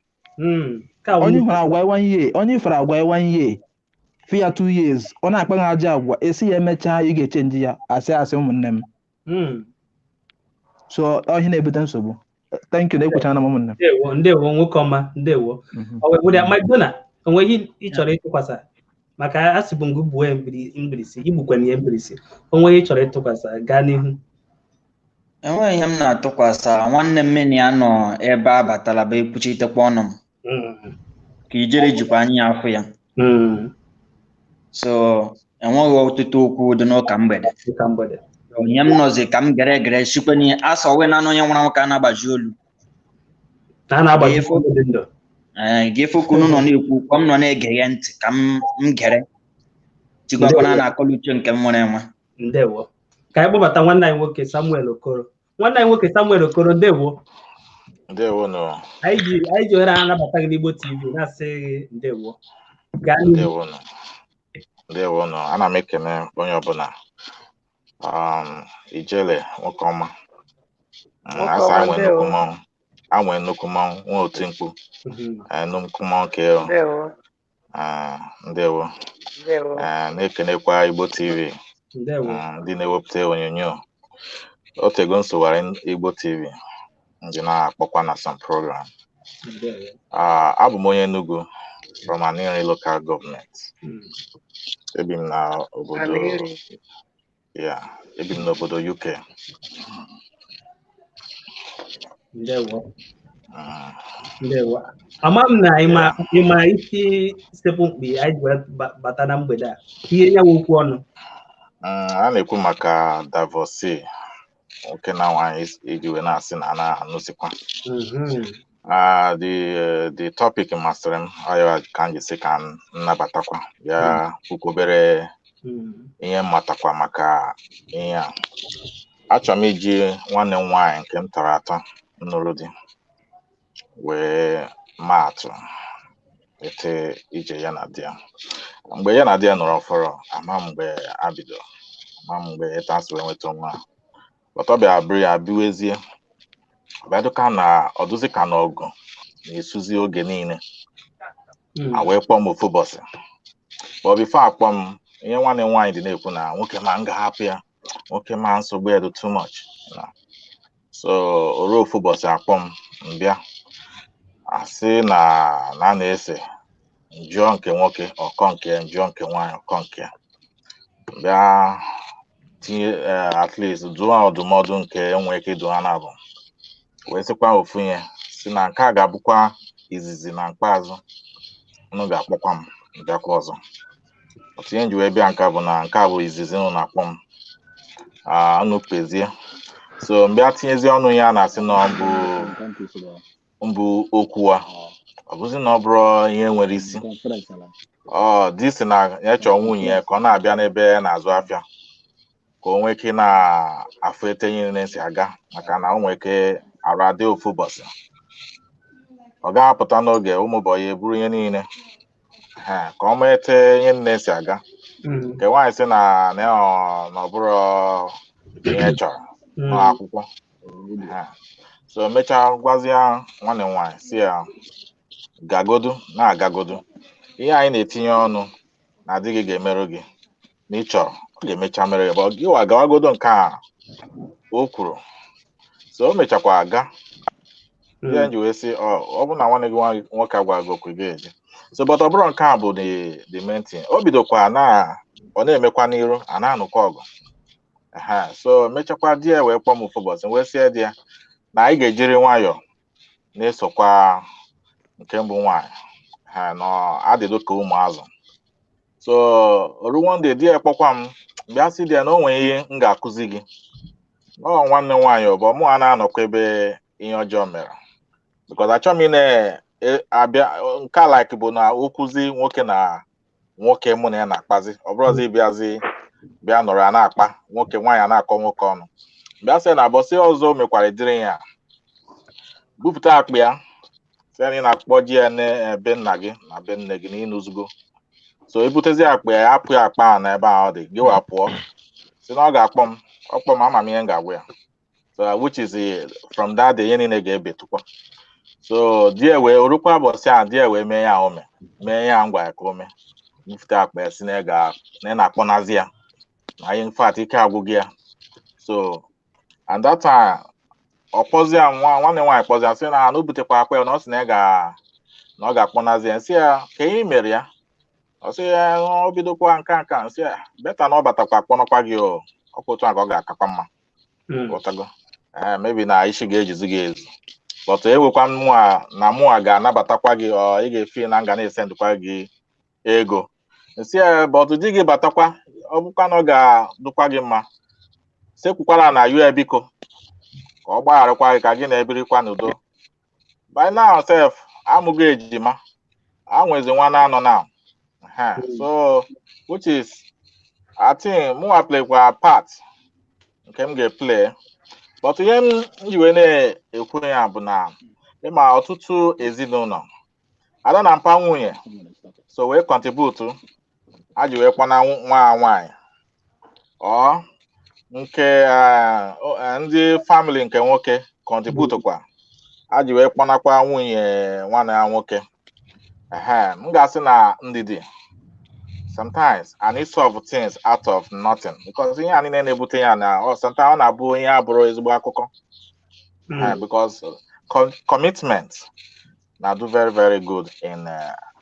Onye fara agwa 1 year, onye fara agwa 1 year, fi ya 2 years, ọ na-akpa ha aja agwa, esi ya emechaa ị ga-echenji ya, asị asị ụmụnne m. So ọ ihe na-ebute nsogbu. Thank you, na-ekwuchana m ụmụnne m. Ndewo, ndewo nwoke ọma, ndewo. Ọ wee bụrụ ya, Mike onwe ihe ị chọrọ ịtụkwasị maka a sị bụ ngụ gbuo mkpirisi, igbukwana ya mkpirisi. Onwe ihe ị chọrọ ịtụkwasị, gaa n'ihu. Enweghị ihe m na-atụkwasị. Nwanne m meni ya nọ ebe a batala bụ ekwuchitekwa ọnụ m ka ijere jikwa anya ya afụ ya. So enweghị ọtụtụ okwu dị n'ụka mgbede. Onye m nọzi ka m gere egere sikwe n'ihe asọ wee na onye nwụrụ anwụ ka a na-agbaji olu. Ga-efe okwu nọ na-ekwu ka m nọ na-ege ya ntị ka m gere tikwakwana na akọla uche nke m nwere enwe. Ndewo. Ka anyị kpọbata nwanne anyị nwoke Samuel Okoro. Nwanne anyị nwoke Samuel Okoro, ndewo. Ndewo nọ. Anyị ji ohere anabata gị n'Igbo TV na-asị gị ndewo. Ndewo nọ. Ndewo nọ. Ana m ekene onye ọbụla. Ijele nwoke ọma. Asa anwe nnukwu mmanwụ, nwe oti mkpu. Nnukwu mmanwụ ka eo. Ndewo. Na-ekenekwa Igbo TV. Ndị na-ewepụta onyonyo. Otego nsowara Igbo TV ndị na-akpọkwa na some program. Abụ m onye Enugu from Aninri local government. Ebi m na obodo ebi m n'obodo UK. Ndewo. Ndewo. Ama m na ịma isi sekpụ mkpi anyị ji bata na mgbede a. Ihe ya okwu ọnụ. A na-ekwu maka divorce nwoke na nwaanyị iji wee na-asị na a na-anụzikwa. The topic masịrị m, ayọ ka m ji sị ka m nabatakwa ya kwukwobere Ihe m matakwa maka ihe a, achọrọ m iji nwanne m nwaanyị nke m tọrọ atọ nụrụ di wee maa atụ ete ije ya na di ya. Mgbe ya na di ya nọrọ fọrọ, ama mgbe a bidoro, ama mgbe ịta asị wee nweta onwe ha, but ọ bịara bụrụ ya biwezie, ọ bịa dịka na ọ dụzi ka na ọgụ na-esuzi oge niile. A wee kpọọ m ofu ụbọchị, but before akpọ m, ihe nwanne m nwaanyị dị na-ekwu na nwoke ma m ga-ahapụ ya, nwoke ma nsogbu ya dị too much. So o ruo ofu ụbọchị akpọ m, mbịa asị na na na-ese njụọ nke nwoke ọkọ nke ya, njụọ nke nwaanyị ọkọ nke ya, bịa tinye at least dụọ ọdụmọdụ nke enwe ike ịdụ ha na-abụ, wee sịkwa ofu ihe si na nke a ga-abụkwa izizi na mkpeazụ unu ga-akpọkwa m bịakwa ọzọ. Otu ihe nji wee bịa nke a bụ na nke a bụ izizi unu na-akpọ m, unu kpezie. So mbịa tinyezie ọnụ ya na-asị na ọ bụ mbụ okwu a, ọ bụzi na ọ bụrụ ihe nwere isi. Ọ dị si na ya chọọ nwunye ya ka ọ na-abịa n'ebe na-azụ afịa ka o nwee ike na-afụ ete ihe na-esi aga, maka na o nwee ike arụ adị ofu ụbọchị ọ ga-apụta n'oge ụmụ ụbọchị eburu ihe niile ka ọ maa ete ihe na-esi aga. Nke nwaanyị sị na na ọ bụrụ ihe chọrọ n'akwụkwọ. So mechaa gwazie nwanne m nwaanyị si ya gagodu na-agagodu ihe anyị na-etinye ọnụ na adịghị ga-emerụ gị na ị chọrọ ọ ga-emecha mere gị, but gịwa gawagodo nke a o kwuru. So o mechakwa aga ihe nji wee sị ọ bụ na nwanne gị nwoke agwa gị okwu gị eje. So but ọ bụrụ nke a bụ the main thing, o bidokwa na ọ na-emekwa n'iru a na-anụkwa ọgụ. So mechakwa di ya wee kpọọ m ofu ụbọchị wee sie di ya na anyị ga-ejiri nwayọọ na-esokwa nke mbụ nwaanyị ha nọ adịdo ka ụmụazụ. So oru one day di ya kpọkwa m bịa sị di ya na o nwere ihe m ga-akụzi gị. Ọ nwanne m nwaanyị ọ bụ mụ a na-anọkwa ebe ihe ọjọọ mere, because achọghị m ị na-abịa nke a like bụ na okwuzi nwoke na nwoke mụ na ya na-akpazi, ọ bụrụzi ịbịazi bịa nọrọ ya na-akpa nwoke nwaanyị a na-akọ nwoke ọnụ. Bịa sị na bọsị ọzọ o mekwara dịrị ya bupụta akpa ya sị na ị na-akpọ ji ya n'ebe nna gị na be nne gị na ịnụzugo. So ebutezi akpa ya apụ ya akpa a n'ebe a ọ dị gị wa pụọ, sị na ọ ga-akpọ m, ọ kpọ m ama m ihe m ga-agwa ya. So which is from that day ihe niile ga-ebetukwa. So di ya wee orukwa bọsị a di ya wee mee ya ome mee ya ngwa ya ka o mee bupụta akpa ya si na ị na-akpọnazi ya na in fact ike agwụghị ya. So and that time ọ kpọzie nwanne nwaanyị kpọzie sị na na o butekwa akpa ya na ọ sị na ọ ga-akpọnazi ya, nsị ya ka ihe mere ya, ọ sị ya ọ bidokwa nka nka, nsị ya beta na ọ batakwa akpọnọkwa gị o ọkwa otu a ka ọ ga-akakwa mma ụtago maybe na isi ga-ejizi gị ezu, but ewekwa mụa na mụa ga-anabatakwa gị, ọ ị ga-efi na nga na-esendịkwa gị ego, nsị ya but di gị batakwa ọ bụkwa na ọ ga-adụkwa gị mma, sekwukwara na yu biko ka ọ gbagharakwa gị ka gị na-ebirikwa n'udo. By now sef amụgo ejima anwezi nwa na-anọ now. So which is I think mụnwa playkwa part nke m ga-eplay, but ihe m ji wee na-ekwu ya bụ na ịma ọtụtụ ezinụlọ ada na mpa nwunye so wee kọntributu a ji wee kpọna nwa nwaanyị ọ nke ndị famili nke nwoke kọntributu kwa a ji wee kpọnakwa nwunye nwanne ya nwoke. M ga-asị na ndidi sometimes and it solve things out of nothing, because ihe a niile na-ebute ya na sometimes ọ na-abụ ihe abụrụ ezigbo akụkọ, because commitment na do very very good in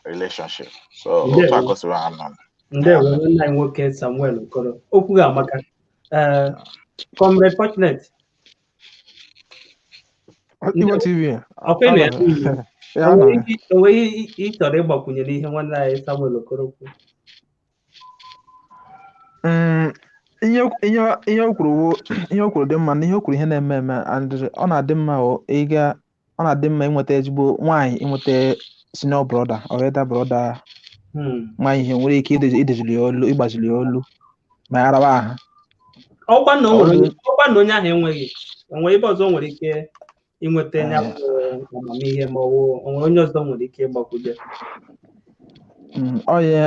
relationship. So otu a gosiri ha nọ. Ndewo nwanne anyị nwoke Samuel Okoro, okwu ga-amaka. Comrade Fortunate, Igbo TV, onwe ị chọrọ ịgbakwunye n'ihe nwanne anyị Samuel Okoro kwuru? Ihe o kwuru dị mma, na ihe o kwuru ihe na-eme eme, and ọ na-adị mma ọ na-adị mma ịnweta ezigbo nwaanyị, ịnweta senior brother or elder brother Ma ihe nwere ike idezili ya olu, ịgbazili ya olu ma ya rawa ahụ. Ọkwa na onye ahụ enweghị enwere ebe ọzọ nwere ike inweta ya amamihe ma ọ bụ onwere onye ọzọ nwere ike ịgbakwunye.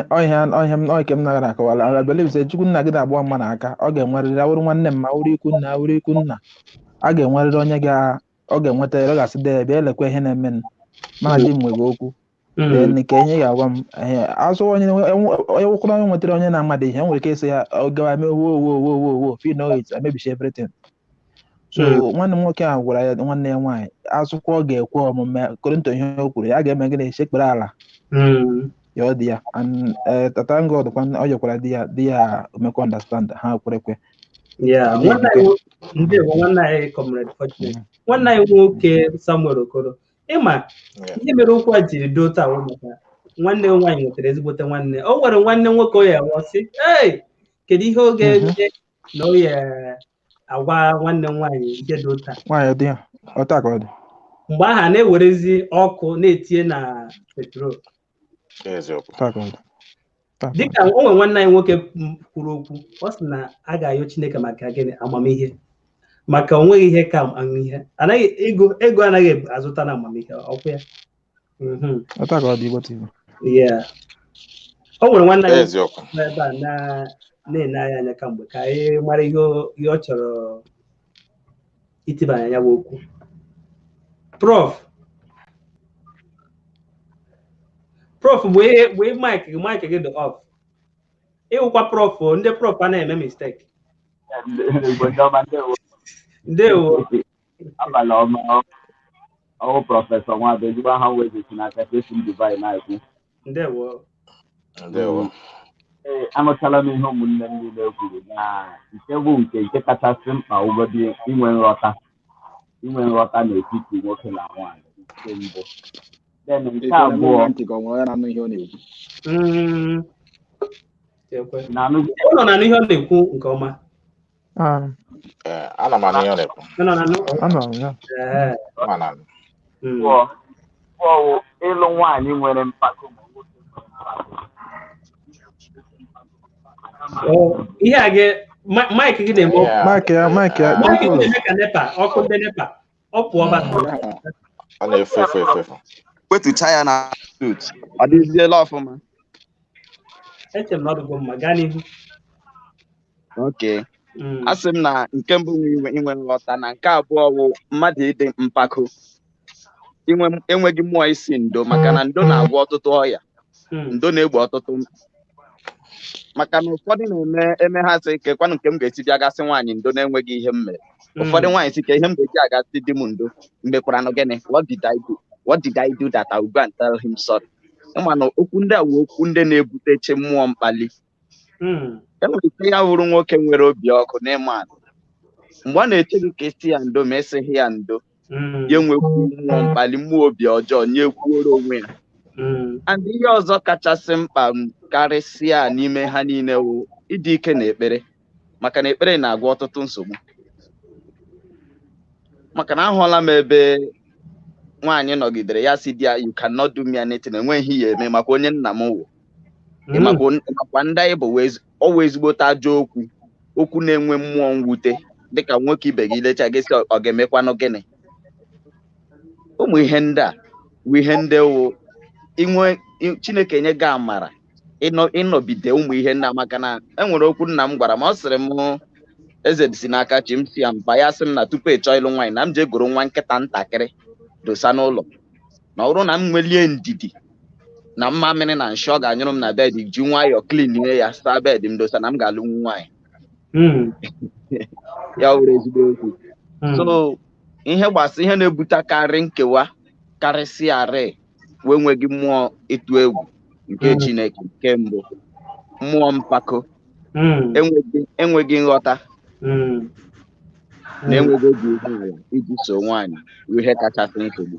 Ọhịa nke m nagara akọwala. I believe say Chukwu nna gị na-agba mma n'aka, ọ ga-enwerịrị awụrụ nwanne m ma wụrụ ikwu nna awụrụ ikwu nna, a ga-enwerịrị onye ọ ga-enweta, ọ ga-asị dee bịa elekwa ihe na-eme mana di m nwere okwu nke ihe ga-agwa m. Azụ onye nwekwara onye nwetara onye na-amadị ihe, nwere ike ịsị ya ọ gawa mee wo wo wo wo wo feel know it emebichi everything. So nwanne m nwoke ahụ gwara ya nwanne ya nwaanyị azụkwa ọ ga-ekwe omume korinto ihe o kwuru ya ga-eme gịnị sekpere ala ya ọ dị ya. And thank God ọ nyekwara di ya omekwa understand ha kwerekwe. Ndewo nwanne anyị Comrade Fortunate. Nwanne anyị nwoke Samuel Okoro, ịma ihe mere okwu a jiri doo taa wụ maka nwanne nwaanyị nwetara ezigbote nwanne. O nwere nwanne nwoke o ya sị ee kedu ihe ọ ga-eme na o ya agwa nwanne nwaanyị ihe dị taa. Mgbe ahụ a na-ewerezi ọkụ na-etinye na petrol. Dịka o nwere nwanne anyị nwoke kwuru okwu, ọ sị na a ga-ayọ Chineke maka gịnị amamihe, maka o nweghị ihe ka amamihe anaghị ego anaghị azụta na amamihe ọkụ ya. O nwere nwanne anyị ebe a na-ene anyị anya kamgbe ka anyị mara ihe ọ chọrọ itibanye ya bụ okwu. Prof wee mic gị dị off. Ịwụkwa prof, ndị prof anaghị eme mistake. Ndewo. Abalị ọma, ọwụ prọfesọ Nwaba, ezigbo aha weze si n'aka Tesin Dubai na-ekwu. Ndewo. Ndewo. Ee, anụchala m ihe ụmụnne m niile kwuru na nke bụ nke kachasị mkpa ụgọdị inwe nghọta n'etiti nwoke na nwaanyị nke mbụ. Then nke abụọ ọ nọ na ihe ọ na-ekwu nke ọma. Ana m anụ ihe ọ na-ekwu. Ịlụ nwaanyị nwere mpako ma nwoke nwere mpako. Ihe a gị mic gị na-eme mic ya mic ya mic gị na-eme ka NEPA ọkụ ndị NEPA ọ pụọ bata. Ọ na-efu efu efu efu. Wetucha ya na suit ọ dịziela ọfụma. Eche m na ọ dịgo mma, gaa n'ihu. Okay. A sị m na nke mbụ inwe nghọta, na nke abụọ wụ mmadụ ịdị mpako, enweghị mmụọ isi ndo, maka na ndo na-agwọ ọtụtụ ọya, ndo na-egbu ọtụtụ, maka na ụfọdụ na-eme eme ha sị kekwanụ nke m ga-esi bịa gasị nwaanyị ndo na-enweghị ihe m mere. Ụfọdụ nwaanyị sị ka ihe m ga-eji agasị di m ndo mgbe gịnị, what did I do? What did I do that I will go and tell him sorry? Ịma na okwu ndị a wụ okwu ndị na-ebuteche mmụọ mkpali. Enwere ike ya wụrụ nwoke nwere obi ọkụ n'ịma atụ, mgbe ọ na-eche gị ka esi ya ndo ma esighị ya ndo, ya enwekwu mmụọ mkpali, mmụọ obi ọjọọ nye kwuoro onwe ya. And ihe ọzọ kachasị mkpa karịsịa n'ime ha niile wụ ịdị ike na ekpere, maka na ekpere na-agwọ ọtụtụ nsogbu. Maka na ahụọla m ebe nwaanyị nọgidere ya si di ya you cannot do me anything, enweghị ya eme maka onye nna m wụ. Makwa ndị anyị bụ ọwụ ezigbote ajọ okwu, okwu na-enwe mmụọ mwute, dịka nwoke ibe gị lecha gị sị ọ ga-emekwanụ gịnị. Ụmụ ihe ndị a wụ ihe ndị wụ inwe Chineke nye gị amara ịnọbide ụmụ ihe ndị a, maka na enwere okwu nna m gwara m, ọ sịrị m eze si n'aka chi m si ya mba, ya sị m na tupu ị chọọ ịlụ nwaanyị na m jee goro nwa nkịta ntakịrị dosa n'ụlọ, na ọ bụrụ na m nwelie ndidi na mmamịrị na nshi ọ ga-anyụrụ m na bed, ji nwayọọ klinie ya saa bed m dosa, na m ga-alụ nwaanyị. Ya wụrụ ezigbo okwu. So ihe gbasa ihe na-ebutekarị nkewa karịsịa arị wee nweghị mmụọ ịtụ egwu nke Chineke nke mbụ, mmụọ mpako, enweghị nghọta, na enweghị obi umeala iji so nwaanyị bụ ihe kachasị nsogbu.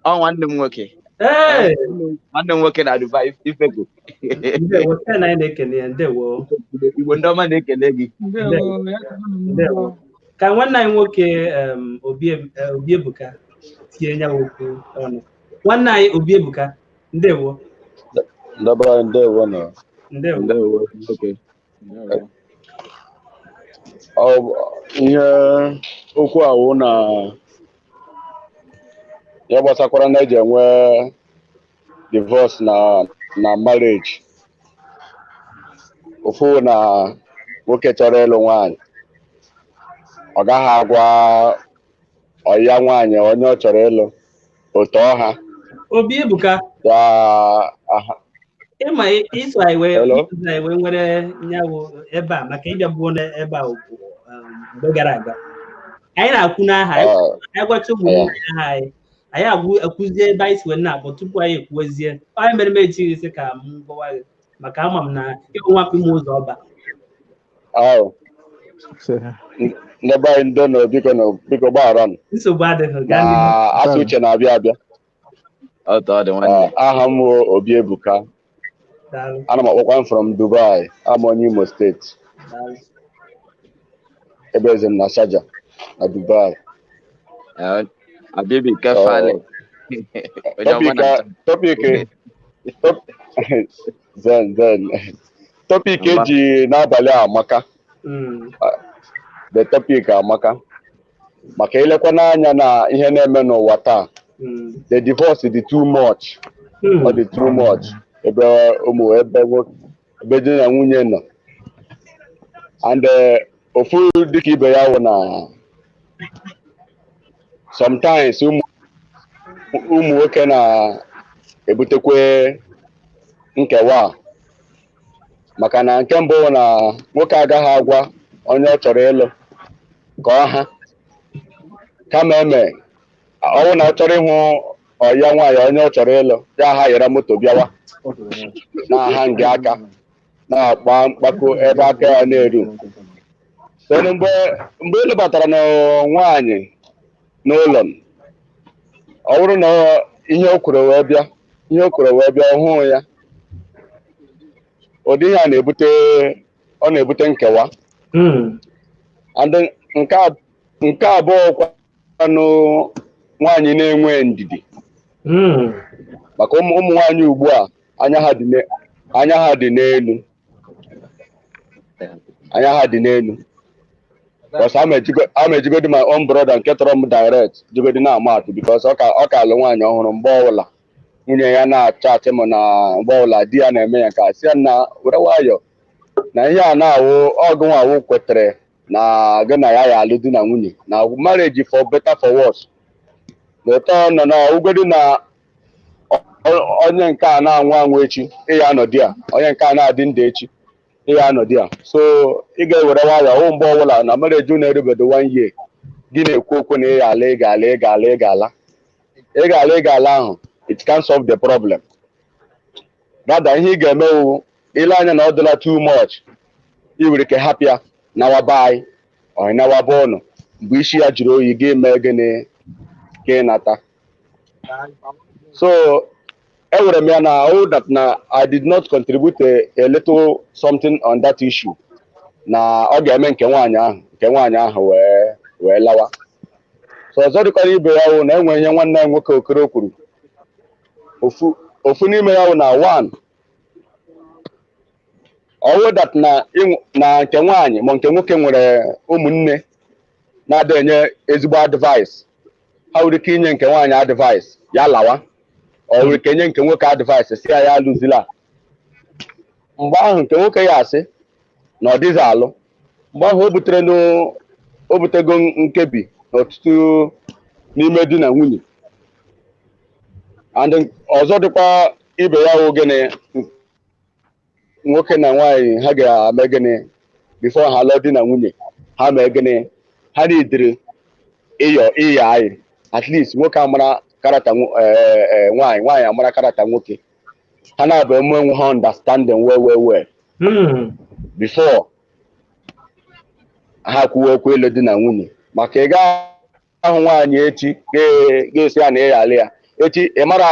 Ọ nwanne m nwoke. Nwanne m nwoke na Dubai Ifego. Igbo ndị ọma na-ekele gị. Ka nwanne anyị nwoke Obi Ebuka Tinye ya okwu ọnụ. Nwanne anyị Obi Ebuka, ndewo. Ndewo nọ. Ndewo. Ndewo nwoke. Ihe okwu awụ na ya gbasakwara na eji enwe divorce na marriage. Ofu na nwoke chọrọ ịlụ nwaanyị, ọ gaghị agwa ọya nwaanyị onye ọ chọrọ ịlụ otu ọha. Obi Ebuka, ịma iso anyị wee nwere nyawụ ebe a maka ịbịa buo n'ebe a mgbe gara aga. Anyị na-akwụ n'aha anyị gwacha ụmụnne aha anyị, anyị akwụzie ebe anyị si wee na-akpọ tupu anyị ekwuwezie. Onye mere m echighị sị ka m gwawa gị maka ama m na ịbụ nwapụ ime ụzọ ọba. Ndị be anyị ndo na biko gbaghara m. Nsogbu adịghị. Na asụ uche na-abịa abịa. Aha m Obi Ebuka. Ana m akpọkwa m from Dubai. Am onye Imo steeti. Ebe eze m na Sharjah na Dubai. Abibi kefale. Zen topic eji n'abalị a amaka. The topic amaka maka ilekwa n'anya na ihe na-eme n'ụwa taa. The divorce dị too much. Ọ dị too much ebe ụmụ ebe di na nwunye nọ. And ofu dịka ibe ya wụ na sometimes ụmụ nwoke na-ebutekwe nkewa, maka na nke mbụ na nwoke agaghị agwa onye ọ chọrọ ịlụ ka ọ ha, kama eme ọnwụ na ọ chọrọ ịhụ ọya nwaanyị onye ọ chọrọ ịlụ ya ha yere moto bịawa na-aha nge aka na-akpa mkpako ebe aka ya na-eru. Mgbe ị lụbatara na nwaanyị n'ụlọ, ọ bụrụ na ihe o kwuru wee bịa, ihe o kwuru wee bịa ọhụụ ya, ụdị ihe a na-ebute, ọ na-ebute nkewa. And nke abụọ kwanụ, nwaanyị na-enwe ndidi. Maka ụmụ nwaanyị ugbu a anya ha dị n'elu, anya ha dị n'elu. Because ama ejigodi my own brother nke tọrọ m direct jigodi na-ama atụ, because ọ ka alụ nwaanyị ọhụrụ. Mgbe ọbụla nwunye ya na-achatị m na mgbe ọbụla di ya na-eme ya nke a, sị ya na were nwayọ na ihe a na-awụ ọgụ nwaawụ kwetere na gị na ya ya alụ di na nwunye na marriage for better for worse. Na ụtọ nọ na ugodi na onye nke a na-anwụ anwụ echi, ị ya anọ di ya, onye nke a na-adị ndụ echi, ị ya anọ di ya. So ị ga-ewere nwayọ hụ mgbe ọbụla na marriage na-erubedo 1 year gị na-ekwu okwu na ị ga-ala ị ga-ala ị ga-ala ị ga-ala ị ga-ala ị ga-ala ahụ, it can solve the problem. Rather ihe ị ga-emewu ile anya na ọ dịla too much, ị nwere ike hapụ ya nawa be anyị ọ nawa be ụnụ. Mgbe isi ya jụrụ oyi gị mee gịnị ka ị nata. So enwere m ya na all that na I did not contribute a little something on that issue, na ọ ga-eme nke nwaanyị ahụ wee lawa. So ọzọ dịkwara ibe ya wụ na enwe ihe nwanne ya nwoke Okoro kwuru. Ofu n'ime ya wụ na one ọwụ that na nke nwaanyị ma nke nwoke nwere ụmụnne na-ada enye ezigbo advice. Ha nwere ike inye nke nwaanyị advice ya lawa, ọ nwere ike nye nke nwoke advice si ya ya alụzila. Mgbe ahụ nke nwoke ya asị na ọ dịghị alụ. Mgbe ahụ o butego nkebi n'ọtụtụ n'ime di na nwunye. And ọzọ dịkwa ibe ya wụ gịnị, nwoke na nwaanyị ha ga-eme gịnị before ha lụọ di na nwunye, ha mee gịnị, ha nidiri ịyọ ịyọ anyị. At least nwoke amara karata nwaanyị, nwaanyị amara karata nwoke, ha na-abụ enwe ha understanding well well well before ha kwuwe okwu ịlụ di na nwunye. Maka ị gaa ahụ nwaanyị echi ga-esi ya na ị alụ ya echi, ị mara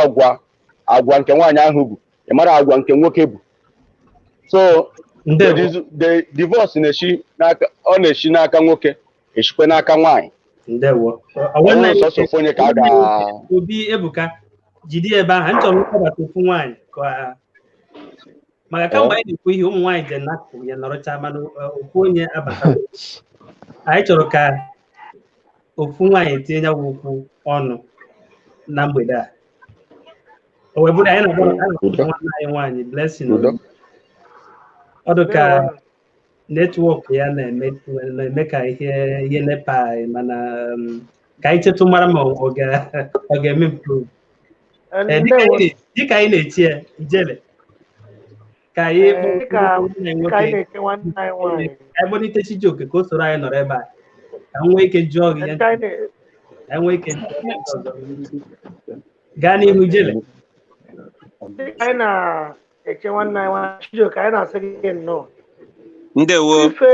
agwa nke nwaanyị ahụ bụ, ị mara agwa nke nwoke bụ. So the divorce na-esi n'aka, ọ na-esi n'aka nwoke, esikwe n'aka nwaanyị. Ndewo. Ọ Nwanne bụrụ anyị sọsọ ofu onye ka a ga Obi Ebuka, jide ebe ahụ. Anyị chọrọ ịkpọbata ofu nwaanyị ka maka kamgbe anyị na-ekwu ihe ụmụ nwaanyị je n'akụkụ ya nọrọcha, mana ofu onye abata. Anyị chọrọ ka ofu nwaanyị tinye ya okwu ọnụ na mgbede a. O wee bụrụ anyị na-akpọ Udo. nwanne anyị nwaanyị Blessing. Udo. Ọ dị ka network ya na-eme ka ihe NEPA anyị, mana ka anyị chetụ mara ma ọ ga-eme improve. Dịka anyị na-echi ya ijele ka anyị Dịka anyị na-eche nwanne anyị nwaanyị, ka anyị kpọlite Chijioke ka o soro anyị nọrọ ebe a, ka m nwee ike jụọ gị ya, dịka anyị ka anyị nwee ike jụọ gị ndị ọzọ. Gaa n'ihu, ijele. Dịka anyị na-eche nwanne anyị nwaanyị Chijioke, anyị na-asị gị nnọọ. Ndewo. Ife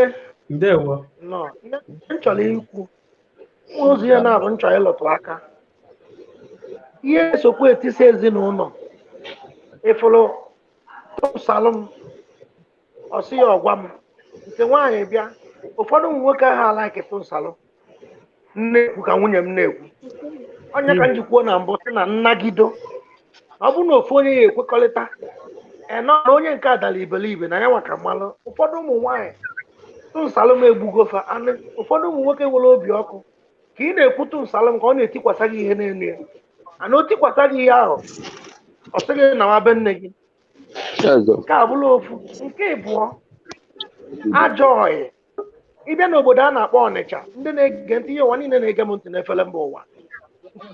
Ndewo. Nnọọ. Ihe m chọrọ ikwu ụzọ ya na-abụ m chọrọ ịlụtụ aka, ihe esokwa etisi ezinụlọ ịfụlụ tụsalụ m, ọsị ya ọgwa m nke nwaanyị bịa. Ụfọdụ ụmụ nwoke ahụ alaiki tụsalụ na-ekwu ka nwunye m na-ekwu onye ka m ji kwuo na mbụ sị na nnagido na ọ bụrụ na ofu onye ya ekwekọrịta enọ na onye nke a dara iberibe na ya nwa ka mmalụ. Ụfọdụ ụmụ nwaanyị tụnsalụ m egbugofa anụ. Ụfọdụ ụmụ nwoke nwere obi ọkụ ka ị na-ekwu tụnsalụ m ka ọ na-etikwasa gị ihe n'elu ya, ana o tikwasa gị ihe ahụ, ọ sị gị na be nne gị. Nke a bụla ofu. Nke ịbụọ, ajọ ọyị. Ịbịa n'obodo a na-akpọ Ọnịcha, ndị na-ege ntị, ihe ụwa niile na-ege m ntị n'efere mba ụwa,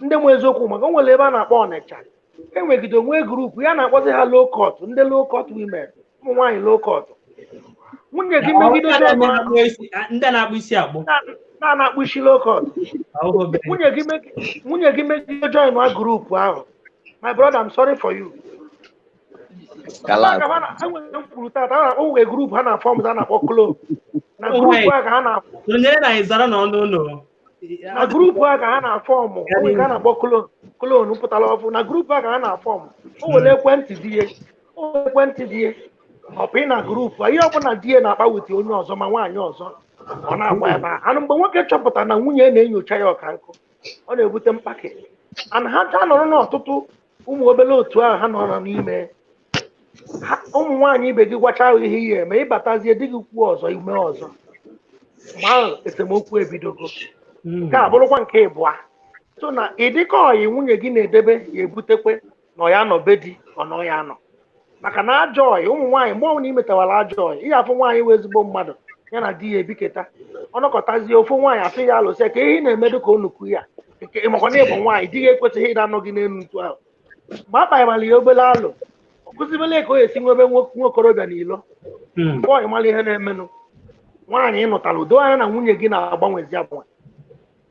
ndị nwe eziokwu, maka o nwere ebe a na-akpọ Ọnịcha enwegide onwe group ya na-akpọzi ha low cut, ndị low cut women, ụmụ nwaanyị low cut. Nwunye gị megide Ndị na-akpụ isi akpụ. Na-akpụ isi low cut. Nwunye gị megide join wa group ahụ, my brother, I'm sorry for you. Enwere m kwuru tata o nwere group ha na form a na-akpọ clone na group a ka ha na Sonyere na anyị zara n'ọnụ ụlọ. Na group a ka ha na form, o nwere ka a na-akpọ clone, clone pụtara ọfụ na group a ka ha na form. O were ekwentị di ya, o were ekwentị di ya ọpụ na group a, ihe ọbụla di ya na-akpa wete onye ọzọ ma nwaanyị ọzọ ọ na-agba ebe a. Anụ mgbe nwoke chọpụtara na nwunye na-enyocha ya ọka nkụ, ọ na-ebute mkpake ana ha ha nọrọ n'ọtụtụ ụmụ obere otu ahụ ha nọrọ n'ime ụmụ nwaanyị ibe gị gwacha ahụ ihe ihe eme, ịbatazie di gị kwuo ọzọ, ime ọzọ, mgbe ahụ esemokwu ebidogo. Nke a bụrụkwa nke ịbụa. So na ịdịka ọyị nwunye gị na-edebe ya ebutekwe na ọ ya nọ be di, ọ nọ ya nọ, maka na ajọ ọyị ụmụ nwaanyị, mgbe ọbụla imetawara ajọ ọyị, ihe afụ nwaanyị wee ezigbo mmadụ ya na di ya ebiketa, ọnọkọtazie ofu nwaanyị asị ya alụsị ka ihe ị na-emedo ka onukwu ya nke ịmakwa na ịbụ nwaanyị, di gị ekwesịghị ịda anọ gị n'elu ntu ahụ. Mgbe a kpanyemara ya obere alụ, ọ kụzibele ka o esi nwebe nwa okorobịa n'ilo bọọyị mara ihe na-emenụ. Nwaanyị ịnụtara udo anya na nwunye gị na-agbanwezi agbanwe,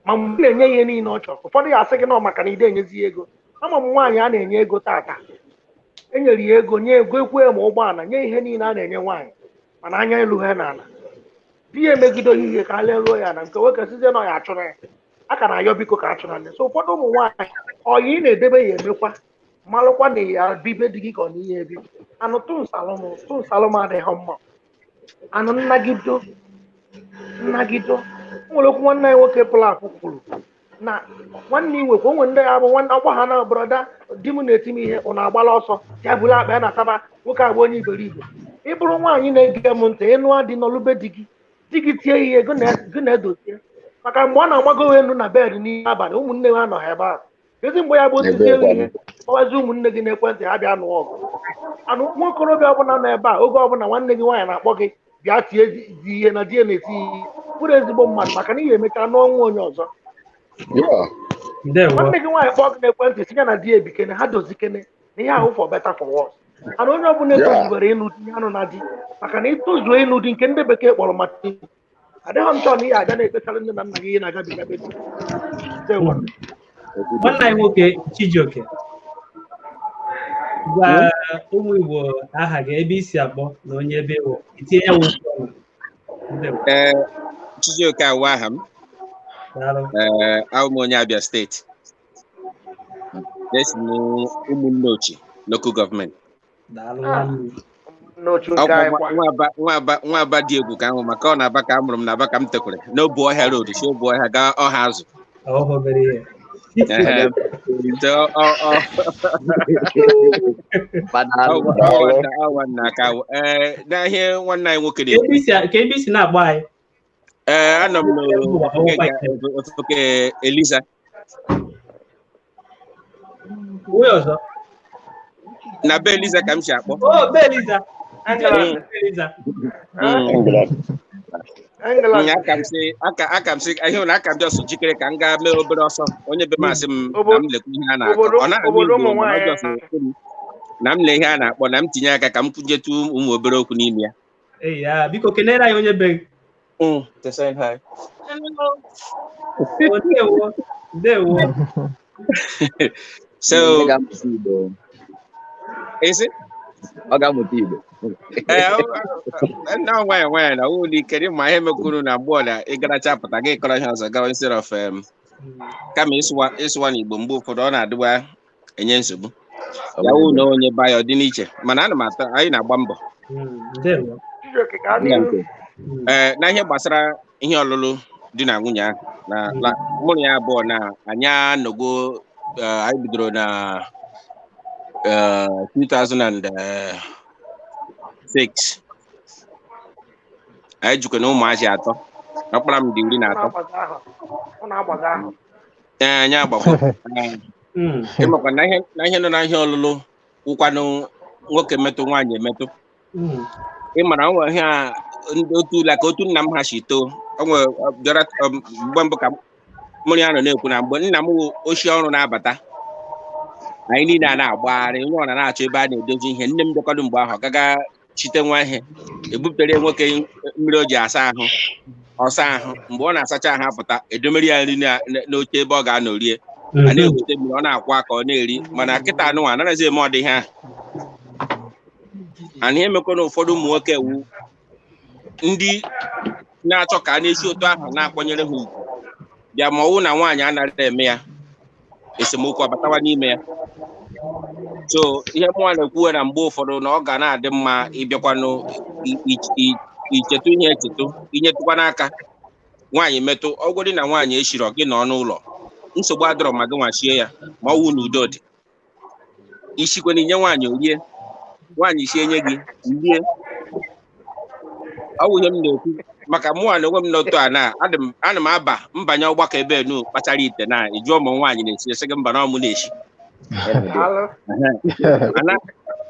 ma mgbe ị na-enye ihe niile ọ chọrọ, ụfọdụ ya asị gị nọ maka na ide enyezi ya ego. Ama m nwaanyị a na-enye ego tata, enyere ya ego, nye ego, ekwe ma ụgbọala, nye ihe niile a na-enye nwaanyị, mana anya elu ha n'ala, di ya emegido ihe ka a leruo ya na nke nwoke sizie na ọ ya achụrụ ya a ka na-ayọ biko ka achụrụ nne. So ụfọdụ ụmụ nwaanyị, ọyị ị na-edebe ya emekwa malụkwa na ya bibe di gị ka ọ na ihe ebi anụ tụnsalụm tụnsalụm adịghị mma. Anụ nnagido nnagido o nwere okwu nwanne anyị nwoke pụrụ apụ kwuru na nwanne inwekwa onwe ndị ya bụ nwanne ọgbọ ha na brother, di m na-eti m ihe, ụnụ agbala ọsọ ya bụrụ akpa ya na-ataba nwoke abụ onye iberibe. Ị bụrụ nwaanyị na-ege m ntị, ịnụ adị n'ọlụbe di gị, di gị tie ihe, gị na-edozie, maka mgbe ọ na-agbago elu na bed n'ime abalị, ụmụnne ha nọ ha ebe ahụ. Ezi mgbe ya bụ otizie ihe, kpọwazi ụmụnne gị n'ekwentị, ha bịa nụọ ọgụ. Anụ nwa okorobịa ọbụla nọ ebe a, oge ọbụla nwanne gị nwaanyị na-akpọ gị bịa tie di ihe na di ya na-eti ihe, bụrụ ezigbo mmadụ, maka na ihe emecha n'ọnwa onye ọzọ. Nwanne gị nwaanyị kpọọ gị n'ekwentị, si ya na di ya ebikene, ha dozikene na ihe ahụ for better for worse. Mana onye ọbụla etozubere ịnụ di ya nụ na di, maka na itozuo ịnụ di nke ndị bekee kpọrọ maternity, adịghị m chọọ na ihe aja na-ekpesara nne na nna gị ihe na-agabiga be di. Ndewo. Nwanne anyị nwoke Chijioke, gwa ụmụ Igbo aha gị, ebe isi akpọ na onye ebe ịwụ, itinye ya nwoke ọnụ. Ndewo. Ee, Chijioke awụ aha m. Daalụ. Ee, abụ m onye Abia Steeti. Esi m Ụmụnneochi Local Government. Daalụ, nwanne m. N'otu nke Ọkwa anyị kwa. nwa aba dị egwu ka ahụ, maka ọ na-aba ka a mụrụ m, na-aba ka m tekwere n'obu ọhịa road, si obu ọhịa gaa ọha azụ. Ọ obere ihe. Ehe. So, ọ nwanna ka awụ. Ee, na ihe nwanne anyị nwoke na-ekwu. Ka ebe isi na-agba anyị. Ee, anọ m n'ofe Eliza. Uwe ọzọ. Na be Eliza ka m si akpọ. Oh, be Eliza. Eliza. Aka m sị ihe na aka m jọsụ jikere ka m gaa mee obere ọsọ. Onye be m asị m na m lekwa ihe a na-akọ. Ọ na-anụ Igbo mana ọ jọsụ na m lee ihe a na-akpọ na m tinye aka ka m kwunyetu ụmụ obere okwu n'ime ya. Ee, ya, biko kenere anyị onye be gị. Ndewo. Ndewo. So, is it? Ọ ga-amụta Igbo. Ee, na nwayọ nwayọ na wuli kedu ma ihe mekwuru na mgbe ọla ịgaracha pụta gị kọrọ ihe ọzọ gawa instead of kama ịsụwa n'Igbo mgbe ụfọdụ ọ na-adịwa enye nsogbu. Ya wụ na onye ba ya ọ dị n'iche mana ana m atọ anyị na-agba mbọ. Ee, na ihe gbasara ihe ọlụlụ di na nwunye ahụ na mụrụ ya abụọ na anyị anọgo anyị bidoro na 2006. Anyị jikwa na ụmụazị atọ. Ọkpara m dị 13. Ee, anyị agbakwa. Ịmakwa na ihe nọ na ihe ọlụlụ wụkwanụ nwoke metụ nwaanyị emetụ. Ị mara onwe ihe a otu ụlọ ka otu nna m ha si too. O nwere bịara mgbe mbụ ka mụrụ ya nọ na-ekwu na mgbe nna m ochie ọrụ na-abata anyị niile a na-agbagharị onye ọ na-achọ ebe a na-edozi ihe. Nne m bịakwado mgbe ahụ ọ gaga chite nwa ihe ebuputere nwoke mmiri o ji asa ahụ ọsa ahụ. Mgbe ọ na-asacha ahụ apụta edomere ya nri n'oche ebe ọ ga-anọ rie. A na-ewute mmiri ọ na-akwụ aka ọ na-eri. Mana kịta anụnwa anaghịzi eme ọdị ihe ahụ. Ana ihe mekwa na ụfọdụ ụmụ nwoke wu ndị na-achọ ka a na-esi otu ahụ na-akwanyere ha ugwu bịa ma ọ wụ na nwaanyị anaghị eme ya esemokwu abatawa n'ime ya. So ihe mụnwa na-ekwuwe na mgbe ụfọdụ na ọ ga na-adị mma ịbịakwanụ ichetụ ihe echetụ inyetụkwa n'aka nwaanyị metụ ọgwụdị na nwaanyị eshiri gị nọ n'ụlọ nsogbu adọrọ ma gị nwachie ya ma ọ wụ na udo dị. Isikwana inye nwaanyị orie nwaanyị sie nye gị rie. Ọ wụ ihe m na-ekwu maka mụnwa na onwe m n'otu a na ana m aba mbanye ọgbakọ ebe nu kpachara ite na ịjụọ ma nwaanyị na-esi esi gị mba na ọmụ na-esi.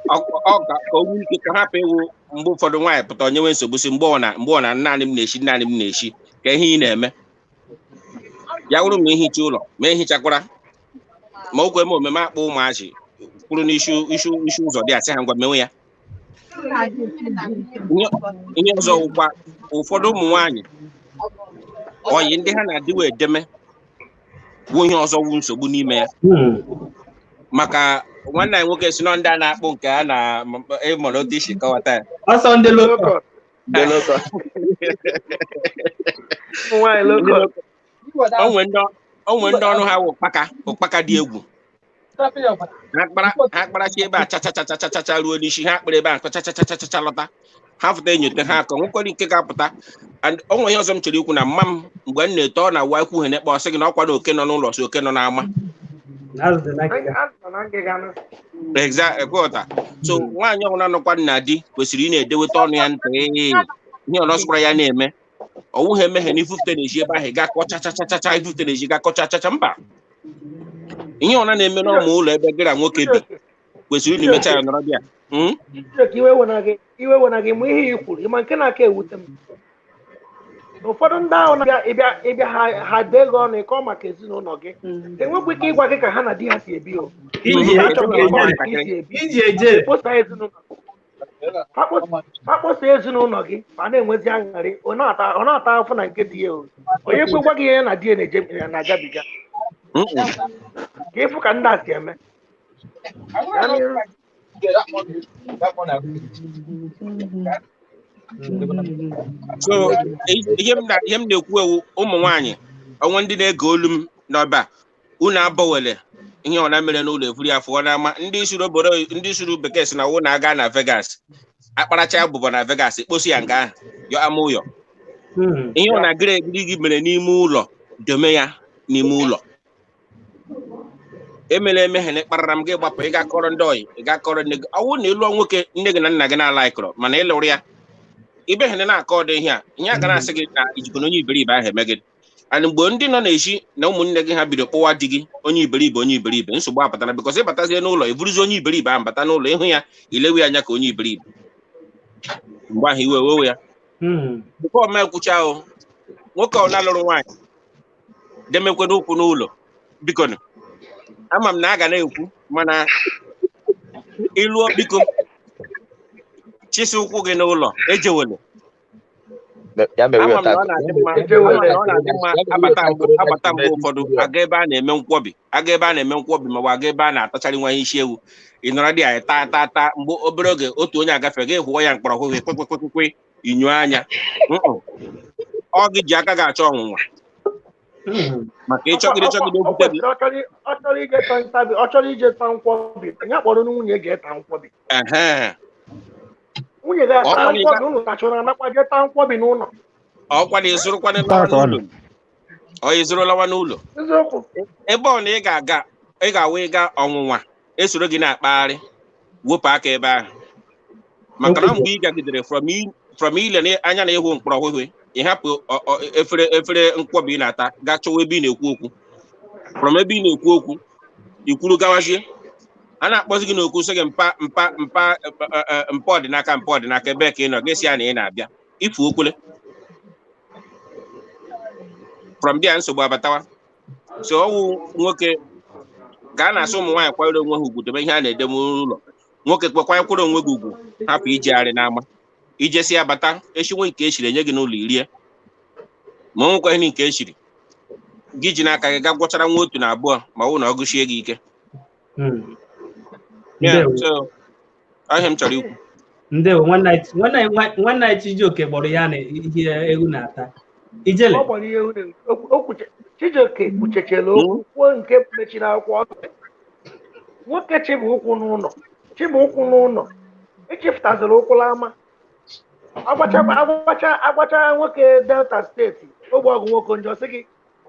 Ọ ka o nwee ike ka hapụ ịwụ mgbe ụfọdụ nwaanyị pụta onye nwee nsogbu si mgbe ọ na naanị m na-esi naanị m na-esi ka ihe ị na-eme ya wụrụ ma ihicha ụlọ ma ehichakwara ma o kwe m omeme akpọ ụmụazị kwuru n'isi isi ụzọ dị asị ha ngwa mewe ya. Ihe ọzọ wụkwa ụfọdụ ụmụ nwaanyị oyi ndị ha na-adịwa edeme wụ ihe ọzọ wụ nsogbu n'ime ya. Maka nwanne anyị nwoke si nọ ndị a na-akpụ nke a na-ịmụrụ otu isi kọwata ya. Ọsọ ndị loko. O nwere ndị ọnụ ha wụ ụkpaka dị egwu. Ha kparachi ebe a chachachachachacha ruo n'isi ha kpere ebe a chachachachacha lọta ha fụta enyote ha akọ nwekwara nke ga-apụta. O nwere ihe ọzọ m chọrọ ikwu na mma m mgbe m na-eto ọ na-awa ikwu ha na-ekpe ọsị gị na ọkwa na oke nọ n'ụlọ si oke nọ n'ama. Exactly. So nwaanyị ọbụla nọkwa nna di kwesịrị ị na-edeweta ọnụ ya ntị ihe ọ nọsịkwara ya na-eme. Ọ wụghị emeghe na ifufute na-eji ebe ahụ ga kọchachachacha ifufute na-eji ga kọchachacha mba. Ihe ọ na-eme n'ọmụ ụlọ ebe gị na nwoke bi kwesịrị ịna emecha ya nọrọ bịa. Iwe wena gị mụ ihe i kwuru ịma nke na-aka ewute m. Ụfọdụ ndị ahụ na-abịa ịbịa ha dee gị ọnụ ịkọ maka ezinụlọ gị enwekwa ike ịgwa gị ka ha na di ha si ebi o. Ha kpọsa ezinụlọ gị ma na-enwezi aṅarị ọ na-ata afọ na nke di ya o. Onye kwe gwa gị ihe na di ya na-agabiga ka ịfụ ka ndị a si eme. So ihe m na-ekwu ewu ụmụ nwaanyị onwe ndị na-ege olu m n'ọba unu abọwele ihe ọ na mere n'ụlọ evuri afọ ọ na-ama ndị suru obodo ndị suru bekee si na wụ na-aga na Vegas akparacha abụbọ na Vegas ekposi ya nga ahụ yọ ama ụyọ ihe ọ na-agịrị egiri gị mere n'ime ụlọ dome ya n'ime ụlọ. Emela emeghe kparara m gị gbapụ, ị ga-akọrọ ndị ọyị, ị ga-akọrọ nne gị. Ọ wụ na ịlụọ nwoke nne gị na nna gị na-alaikọrọ, mana ịlụrụ ya ibe ha na-akọ ọdụ ihe a, ihe a ga na-asị gị na ijikọ na onye iberibe ahụ eme gị. And mgbe ndị nọ na-eji na ụmụnne gị ha bido kpụwa di gị onye iberibe, onye iberibe, nsogbu apụtara, because ịbatazie n'ụlọ eburuzi onye iberibe ahụ bata n'ụlọ, ịhụ ya ilewe ya anya ka onye iberibe, mgbe ahụ iwe wewe ya. Before ọma ekwucha ahụ, nwoke ọ na-alụrụ nwaanyị demekwe n'ụkwụ n'ụlọ, biko nụ, ama m na a ga na-ekwu, mana ịlụọ biko chịsị ụkwụ gị n'ụlọ ejewele. Ya mere Ama m na ọ na-adị mma, ama m na ọ na-adị mma abata mgbe ụfọdụ aga ebe a na-eme nkwọbi, aga ebe a na-eme nkwọbi, ma ọ bụ aga ebe a na-atachari nwa isi ewu, ị nọrọ dị anyị taa taa taa, mgbe obere oge otu onye agafe gị hụọ ya mkpọrọgwụ gị kwekwekwe inyo anya, ọ gị ji aka gị achọ ọnwụnwa maka ịchọgide chọgide okwute gị. Ọ chọrọ ije ta ntabi, ọ chọrọ ije ta nkwọbi, ya kpọrọ nwunye ga-eta nkwọbi. Nwunye ga-ata nkwọbi, ụnụ tachọrọ anakwa jee ta nkwọbi n'ụlọ. Ọkwa na ịzụrụkwana lawa n'ụlọ. Ọ ịzụrụ lawa n'ụlọ. Eziokwu. Ebe ọ na ị ga-aga, ị ga-awa ịga ọnwụnwa esoro gị na-akpagharị, wepụ aka ebe ahụ. Maka na mgbe ị gagidere from ile anya na ịhụ mkpọrọhụhụ, ị hapụ efere efere nkwọbi ị na-ata gaa chọwa ebe ị na-ekwu okwu. From ebe ị na-ekwu okwu, i kwuru gawazie. A na-akpọzi gị n'okwu sị gị mpa mpa mpa mpa ọdịnaka mpa ọdịnaka ebe ka ị nọ, gị sị ya na ị na-abịa. Ifu okwule. From there nsogbu abatawa. So ọwụ nwoke ka a na-asị ụmụ nwaanyị kwanyere onwe ha ugwu, debe ihe a na-edebe n'ụlọ. Nwoke kwekwanyere onwe gị ugwu, hapụ ijegharị n'ama. Ijesi ya bata, eshinwe nke eshiri enye gị n'ụlọ irie. Ma ọ nwekwa ihe nke eshiri gị ji n'aka gị ga gwọchara nwa otu na abụọ ma ọ bụ na ọ gụchie gị ike. Ahịa m chọrọ ikwu. Ndewo, nwanne anyị Chijioke gbọrọ ya na ihe ewu na-ata. Ijele. Ọ gbọrọ ihe ewu na-ata. Chijioke kwuchechara okwu kwuo nke mechiri akwụkwọ. Nwoke chịbụ ụkwụ n'ụlọ, chịbụ ụkwụ n'ụlọ, echefutaziri ụkwụ n'ama. Agbacha nwoke Delta steeti ogbe ọgụ nwoke njọ sị gị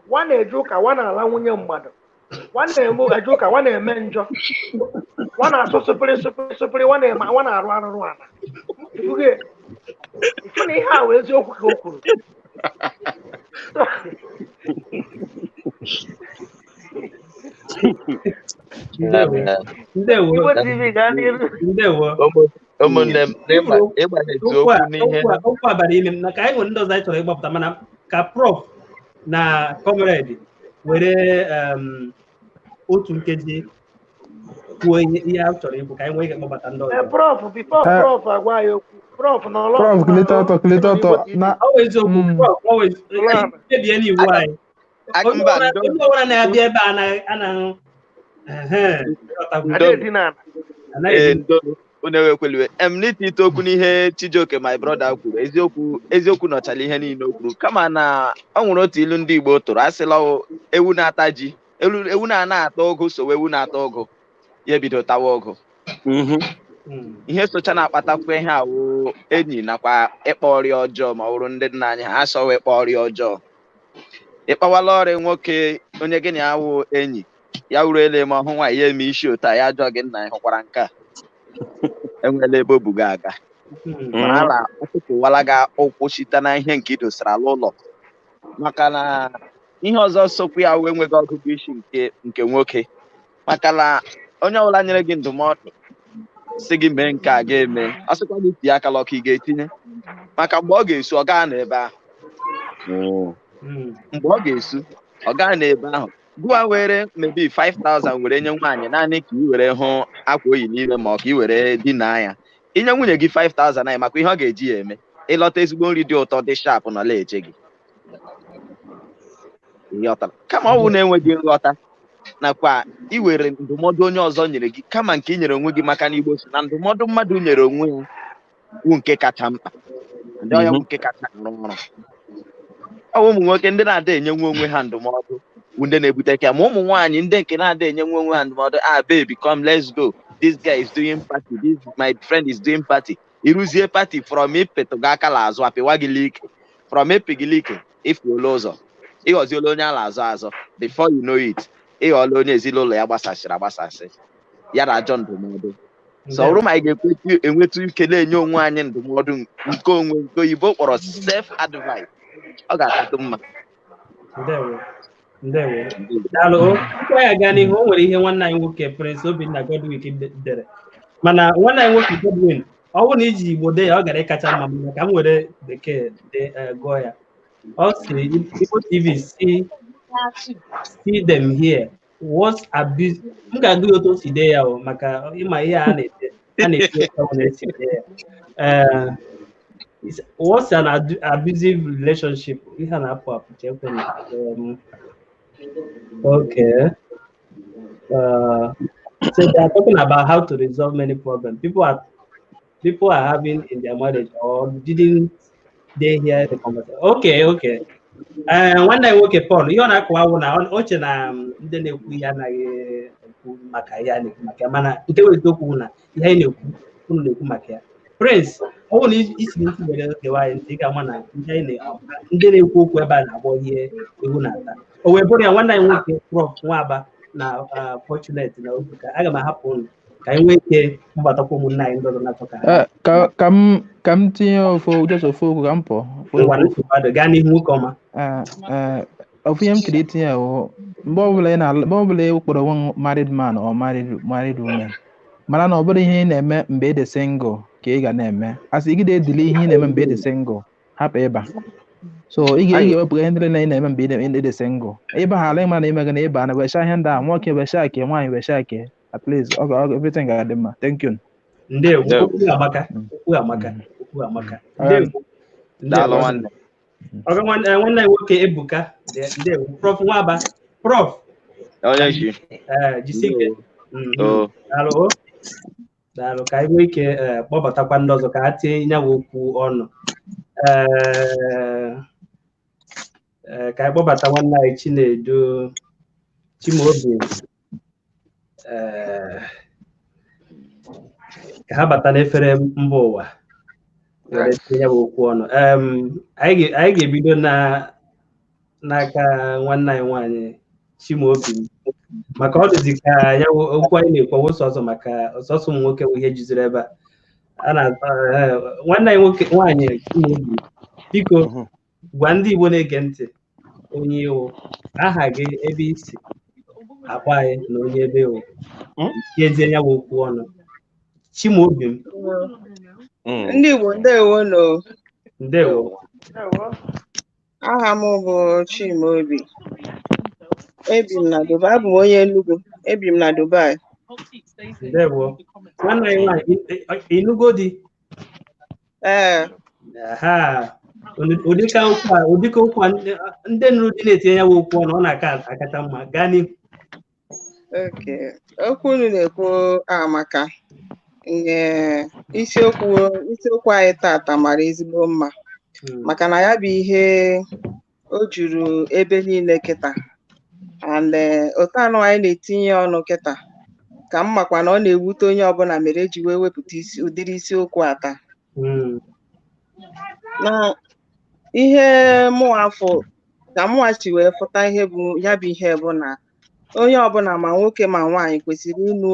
nwa na-eje ụka nwa na-ala nwunye mmadụ, nwa na-eje ụka nwa na-eme njọ, nwa na-asụ sụpịrị sụpịrị sụpịrị, nwa na-arụ arụrụ ala. Ifu na ihe a wee eziokwu ka o kwuru. Ndewo. Ndewo. Ụmụnne m, ịgbanyezi okwu n'ihe okwu abalị ime m na ka anyị nwere ndị ọzọ anyị chọrọ ịgbapụta, mana ka prof na comrade were otu nkeji kwuo ihe a chọrọ ikwu ka anyị nwee ike kpọbata ndị ọzọ. Prof, before prof agwa ya okwu, prof nọrọ. Prof, kulite ọtọ, kulite ọtọ. Na ọ bụ eziokwu, prof, ọ mebie n'iwu anyị. Onye ọbụla na-abịa ebe a anaghị. Unu ewekweliwe em n'iti ite okwu n'ihe Chijioke my brother kwuru. Eziokwu eziokwu nọchala ihe niile o kwuru, kama na ọ nwere otu ilu ndị Igbo tụrụ, asịla ewu na-ata ji, ewu na-ana ata ụgụ, sowe ewu na-ata ụgụ, ya ebido tawa ụgụ. Ihe socha na-akpatakwa ihe awụ enyi nakwa ịkpọ ọrịa ọjọọ, ma ọ bụrụ ndị nna anyị ha asọwa ịkpọ ọrịa ọjọọ. Ịkpawala ọrịa nwoke onye gị na ya wụ enyi ya wuru ele ma ọhụ nwaanyị ya eme isi ụta ya ajọ gị nna ya hụkwara nke a enwela ebe o buga aga, mana ala ụkwụwala gị ụkwụ site na ihe nke idosara ala ụlọ. Maka na ihe ọzọ sokwu ya wee enweghị ọgụgụ isi nke nwoke, maka na onye ọbụla nyere gị ndụmọdụ si gị mee nke a ga-eme, ọ sịkwa gị tinye aka lọka ị ga-etinye, maka mgbe ọ ga-esu ọ gaa n'ebe ahụ, mgbe ọ ga-esu ọ gaa n'ebe ahụ. Gụwa were maybe 5,000 were nye nwaanyị naanị ka ị were hụ akwa oyi n'ime ma ọ ka ị were dinaa ya. Inye nwunye gị 5,000 anyị maka ihe ọ ga-eji ya eme, ịlọta ezigbo nri dị ụtọ dị sharp nọ na-eche gị. Kama ọ bụ na-enweghị nghọta nakwa iwere ndụmọdụ onye ọzọ nyere gị kama nke ị nyere onwe gị, maka na Igbo si na ndụmọdụ mmadụ nyere onwe ya bụ nke kacha mkpa, ndị ọya bụ nke kacha arụ ọrụ. Ọ bụ ụmụ nwoke ndị na-ada enyenwe onwe ha ndụmọdụ bụ ndị na-ebute ka, ma ụmụ nwaanyị ndị nke na-ada enyenwe onwe ha ndụmọdụ, ah baby come let's go, this guy is doing party, this my friend is doing party. Ịrụzie party from ịpịtụ gị aka l'azụ apịwa gị like, from ịpị gị like ifuola ụzọ, Ịghọziela onye ala azọ azọ. Before you know it, ịghọọla onye ezinụlọ ya gbasasịrị agbasasị, ya na ajọ ndụmọdụ. So ọ bụrụ ma anyị ga-ekwetu enwetụ ike na-enye onwe anyị ndụmọdụ nke onwe, nke oyibo kpọrọ self advice, ọ ga-akatụ mma. Ndewo, ndewo, daalụ. Tupu anyị aga n'ihu, o nwere ihe nwanne anyị nwoke Prince Obinna Godwin dere. Mana nwanne anyị nwoke Godwin, ọ bụrụ na iji Igbo dee ya, ọ gara ịkacha mma, mana ka m were bekee dee, gụọ ya. Ọ sị, "Igbo TV, see them here, what abuse." M ga-agụ ya otu o si dee ya o, maka ịma ihe a na-ede, a na-esi otu ọ na-esi dee ya. What's an abusive relationship? Ihe a na-apụ apụ, chekwe m. Okay. So they are talking about how to resolve many problems people are having in their marriage, or didn't they hear the conversation? Okay. Nwanne anyị nwoke Paul, ihe ọ na-akọwa bụ na o che na ndị na-ekwu ihe anaghị ekwu maka ihe a na-ekwu maka ya, mana nke bụ eziokwu bụ na ihe anyị na-ekwu, unu na-ekwu maka ya. Prince, ọ bụrụ na isi ntị were gewa anyị ntị, ị ga-ama na ndị anyị ndị na-ekwu okwu ebe a na-agbọ ihe ewu na-ata. O wee bụrụ ya, nwanne anyị nwoke Prof Nwaba na Fortunate na Obuka, aga m ahapụ unu ka anyị nwee ike kpọbatakwa ụmụnne anyị ndị ọzọ na-achọ ka ha. Ka m tinye ofu, just ofu okwu ka m pụọ. Ngwa, nsogbu adị, gaa n'ihu, nwoke ọma. Ofu ihe m chọrọ itinye bụ, mgbe ọbụla ị na mgbe ọbụla ị kpọrọ onwe gị married man or married woman, mara na ọ bụrụ ihe ị na-eme mgbe ị dị single ka ị ga na-eme. Asị gị edile ihe ị na-eme mgbe ị dị single, hapụ ịba. So ị ga-ewepụ ihe ndị niile ị na-eme mgbe ị dị single. Ịba ha ala, ịma na ime gị na ịba na wesha ihe ndị a, nwoke wesha ke, nwaanyị wesha ke, at least everything ga-adị mma. Thank you. Ndewo. Ndewo. Okwu amaka, okwu amaka, okwu amaka. Ndewo. Daalụ. Ndewo. Nwanne. Ọga, nwanne anyị nwoke Ebuka. Ndewo, Prof Nwaba, Prof. Onye ji. Jisie ike. O. Daalụ o. Daalụ. Ka anyị nwee ike kpọbatakwa ndị ọzọ ka ha tinye ya bụ okwu ọnụ. Ee, ka anyị kpọbata nwanne anyị Chinedu Chimaobi, ka ha bata n'efere mba ụwa were tinye ya bụ okwu ọnụ. Anyị ga-ebido na n'aka nwanne anyị nwaanyị Chimaobi, maka ọ dịzi ka ya wụ okwu anyị na-ekwu ọwụ sọsọ maka sọsọ ụmụ nwoke bụ ihe juziri ebe a. A na nwanne anyị nwoke, nwaanyị Chimaobi, biko gwa ndị Igbo na-ege ntị onye iwu, aha gị, ebe isi akpọ anyị na onye ebe iwu kezie ya bụ okwu ọnụ. Chimaobi m. Ndị Igbo, ndewo no. Ndewo. Aha m bụ Chimaobi. Ebi m na Dubai. Abụ m onye Enugu. Ebi m na Dubai. Ndewo, nwanne anyị nwaanyị. Ịnụgo di? Ee. Aha, ụdịka okwu a, ụdịka okwu a, ndị nụrụ di na-etinye ya bụ okwu ọnụ, ọ na-aka akacha mma. Gaa n'ihu. Okay. Okwu unu na-ekwu amaka. Nye isiokwu anyị tata mara ezigbo mma, maka na ya bụ ihe o juru ebe niile kịta, and otu anụ anyị na-etinye ọnụ kịta ka m makwa na ọ na-ewute onye ọbụla mere eji wee wepụta isi ụdịrị isiokwu a taa. Na ihe mụnwa afọ ka mụnwa si wee fụta ihe bụ ya bụ ihe bụ na onye ọbụla, ma nwoke ma nwaanyị, kwesịrị ịnụ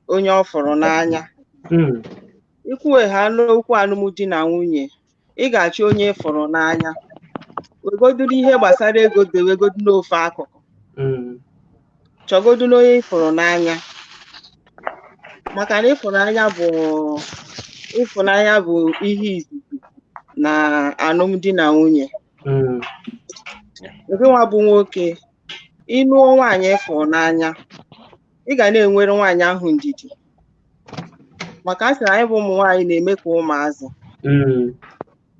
onye ọ fụrụ n'anya. Ikwuwe ha n'okwu alụmdi na nwunye, ị ga-achọ onye ị fụrụ n'anya, wegoduru ihe gbasara ego dewegodu n'ofe akụkụ. Chọgodu n'onye ị fụrụ n'anya, maka na ịfụnanya bụ ihe izizi na alụmdi na nwunye. Gịnwa bụ nwoke, ịnụọ nwaanyị ịfụrụ n'anya, ị ga na-enwere nwaanyị ahụ ndidi, maka a sị na anyị bụ ụmụ nwaanyị na-eme ka ụmụazị,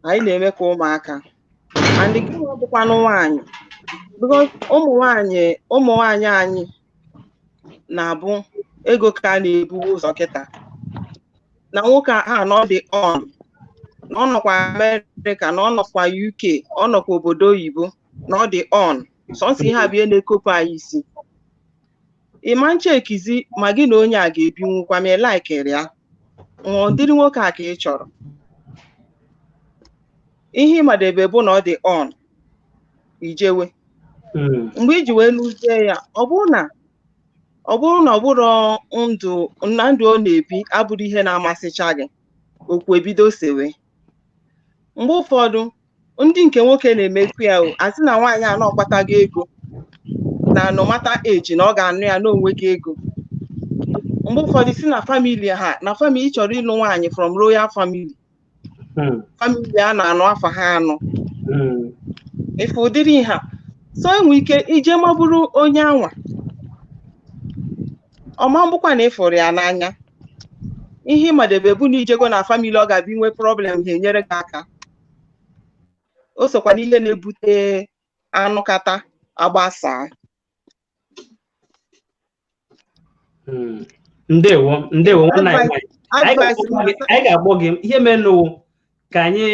anyị na-eme ka ụmụaka. And gịnwa bụkwanụ nwaanyị, because ụmụ nwaanyị anyị na-abụ ego ka a na-ebu ụzọ kịta, na nwoke a nọ dị on na ọ nọkwa Amerịka, na ọ nọkwa UK, ọ nọkwa obodo oyibo, na ọ dị on sọnsọ ihe a bụ ihe na-ekopụ anyị isi. Ịma nchekizi ma gị na onye a ga-ebinwukwa, ma ị laikiri ya, ọ dịrị nwoke a ka ị chọrọ. Ihe ịmadebe bụ na ọ dị on ijewe. Mgbe iji wee lụzie ya, ọ bụrụ na ọ bụrụ ndụ na ndụ ọ na-ebi abụrụ ihe na-amasịcha gị, okwu ebido sewe. Mgbe ụfọdụ ndị nke nwoke na-emekwu ya, asị na nwaanyị a na-ọkpatago ego na no matter age na ọ ga-anụ ya n'onwe gị ego. Mgbe ụfọdụ si na famili ha na famili chọrọ ịlụ nwaanyị from royal family, famili a na-anụ afa ha anụ, ife ụdịrị ha so enwe ike ije mabụrụ onye anwa ọma mbụkwa na ịfụrụ ya n'anya. Ihe ịmadebe bụ na ijego na famili ọ ga-abịa inwe problem ha enyere gị aka. O sokwa n'ihe na-ebute anụkata agbasaa. Ndewo ndewo nwanne anyị nwaanyị, anyị ga-akpọ gị ihe mere n'ụwa ka anyị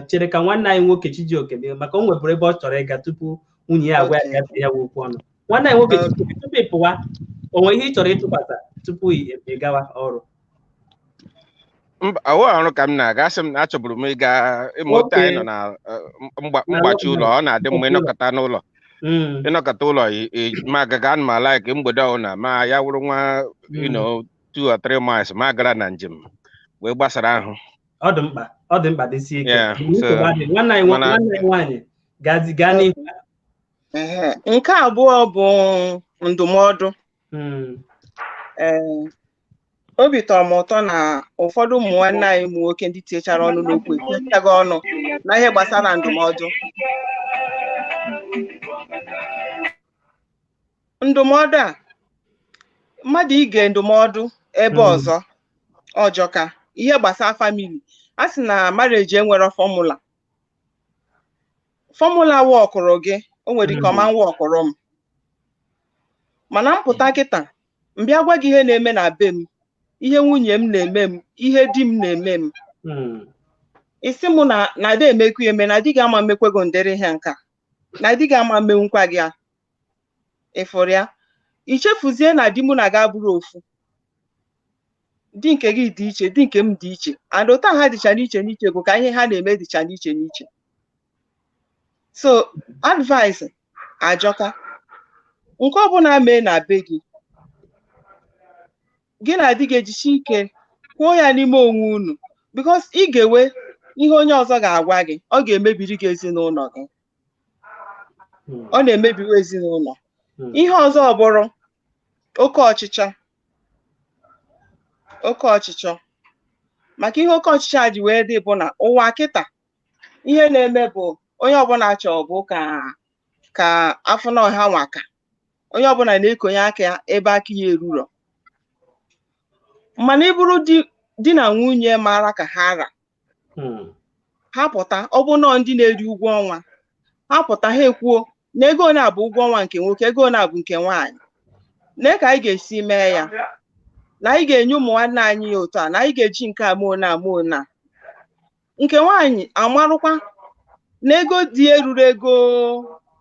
chere ka nwanne anyị nwoke Chijioke bịa, maka o nweburu ebe ọ chọrọ ịga tupu nwunye ya agwa ya ka ya wee okwu ọnụ. Nwanne anyị nwoke Chijioke, tupu ị pụwa, o nwere ihe ị chọrọ ịtụbata tupu ị gawa ọrụ? Mba, ọwụ ọrụ ka m na-aga. Asị m na achọburu m ịga ịma otu anyị nọ na mgbachi ụlọ. Ọ na-adị mma ịnọkọta n'ụlọ, ịnọkọta ụlọ ma agaga ma like mgbede ọbụla ma ya wụrụ nwa you know 2 or 3 miles ma gara na njem wee gbasara ahụ. Ọ dị mkpa, ọ dị mkpa dịsie ike. Nwanne anyị nwaanyị gaa n'ihu. Nke abụọ bụ ndụmọdụ. Ee, obi tọrọ m ụtọ na ụfọdụ ụmụ nwanne anyị ụmụ nwoke ndị tinyechara ọnụ n'okwu etinyechaghị ọnụ na ihe gbasara ndụmọdụ. Ndụmọdụ a, mmadụ ige ndụmọdụ ebe ọzọ ọjọka ihe gbasara famili. A sị na marriage enwere fọmụla. Fọmụla wọkụrụ gị, o nwere ike ọma wọkụrụ m, mana mpụta kịta mbịa gwa gị ihe na-eme na be m, ihe nwunye m na-eme m, ihe di m na-eme m. Isi mụ na ada emekwu eme na di gị ama mmekwego ndịrị ihe nka na di gị ama mmenwukwa gị ịfụrụ ya. Ichefuzie na di mụ na gị abụrụ ofu, di nke gị dị iche, di nke m dị iche, and otu ha dịcha n'iche n'iche bụ ka ihe ha na-eme dịcha n'iche n'iche. So advice ajọka. Nke ọbụla mee na be gị, gị na di gị ejisi ike kwuo ya n'ime onwe unu, because ị ga-ewe ihe onye ọzọ ga-agwa gị, ọ ga-emebiri gị ezinụlọ gị, ọ na-emebiwa ezinụlọ. Ihe ọzọ bụrụ oke ọchịchọ. Oke ọchịchọ, maka ihe oke ọchịchọ a ji wee dị bụ na ụwa kịta ihe na-eme bụ onye ọbụla chọọ bụ ka afọ na ọha nwaka, onye ọbụla na-ekonye aka ebe aka ya eruro. Mana ị bụrụ di na nwunye mara ka ha ra, ha pụta, ọ bụ nọọ ndị na-eri ụgwọ ọnwa, ha pụta ha ekwuo na ego one abụ ụgwọ ọnwa nke nwoke, ego one abụ nke nwaanyị, nee ka anyị ga-esi mee ya, na anyị ga-enye ụmụ nwanne anyị ya otu a, na anyị ga-eji nke a mee one a mee one a. Nke nwaanyị amarụkwa na ego dị eruru ego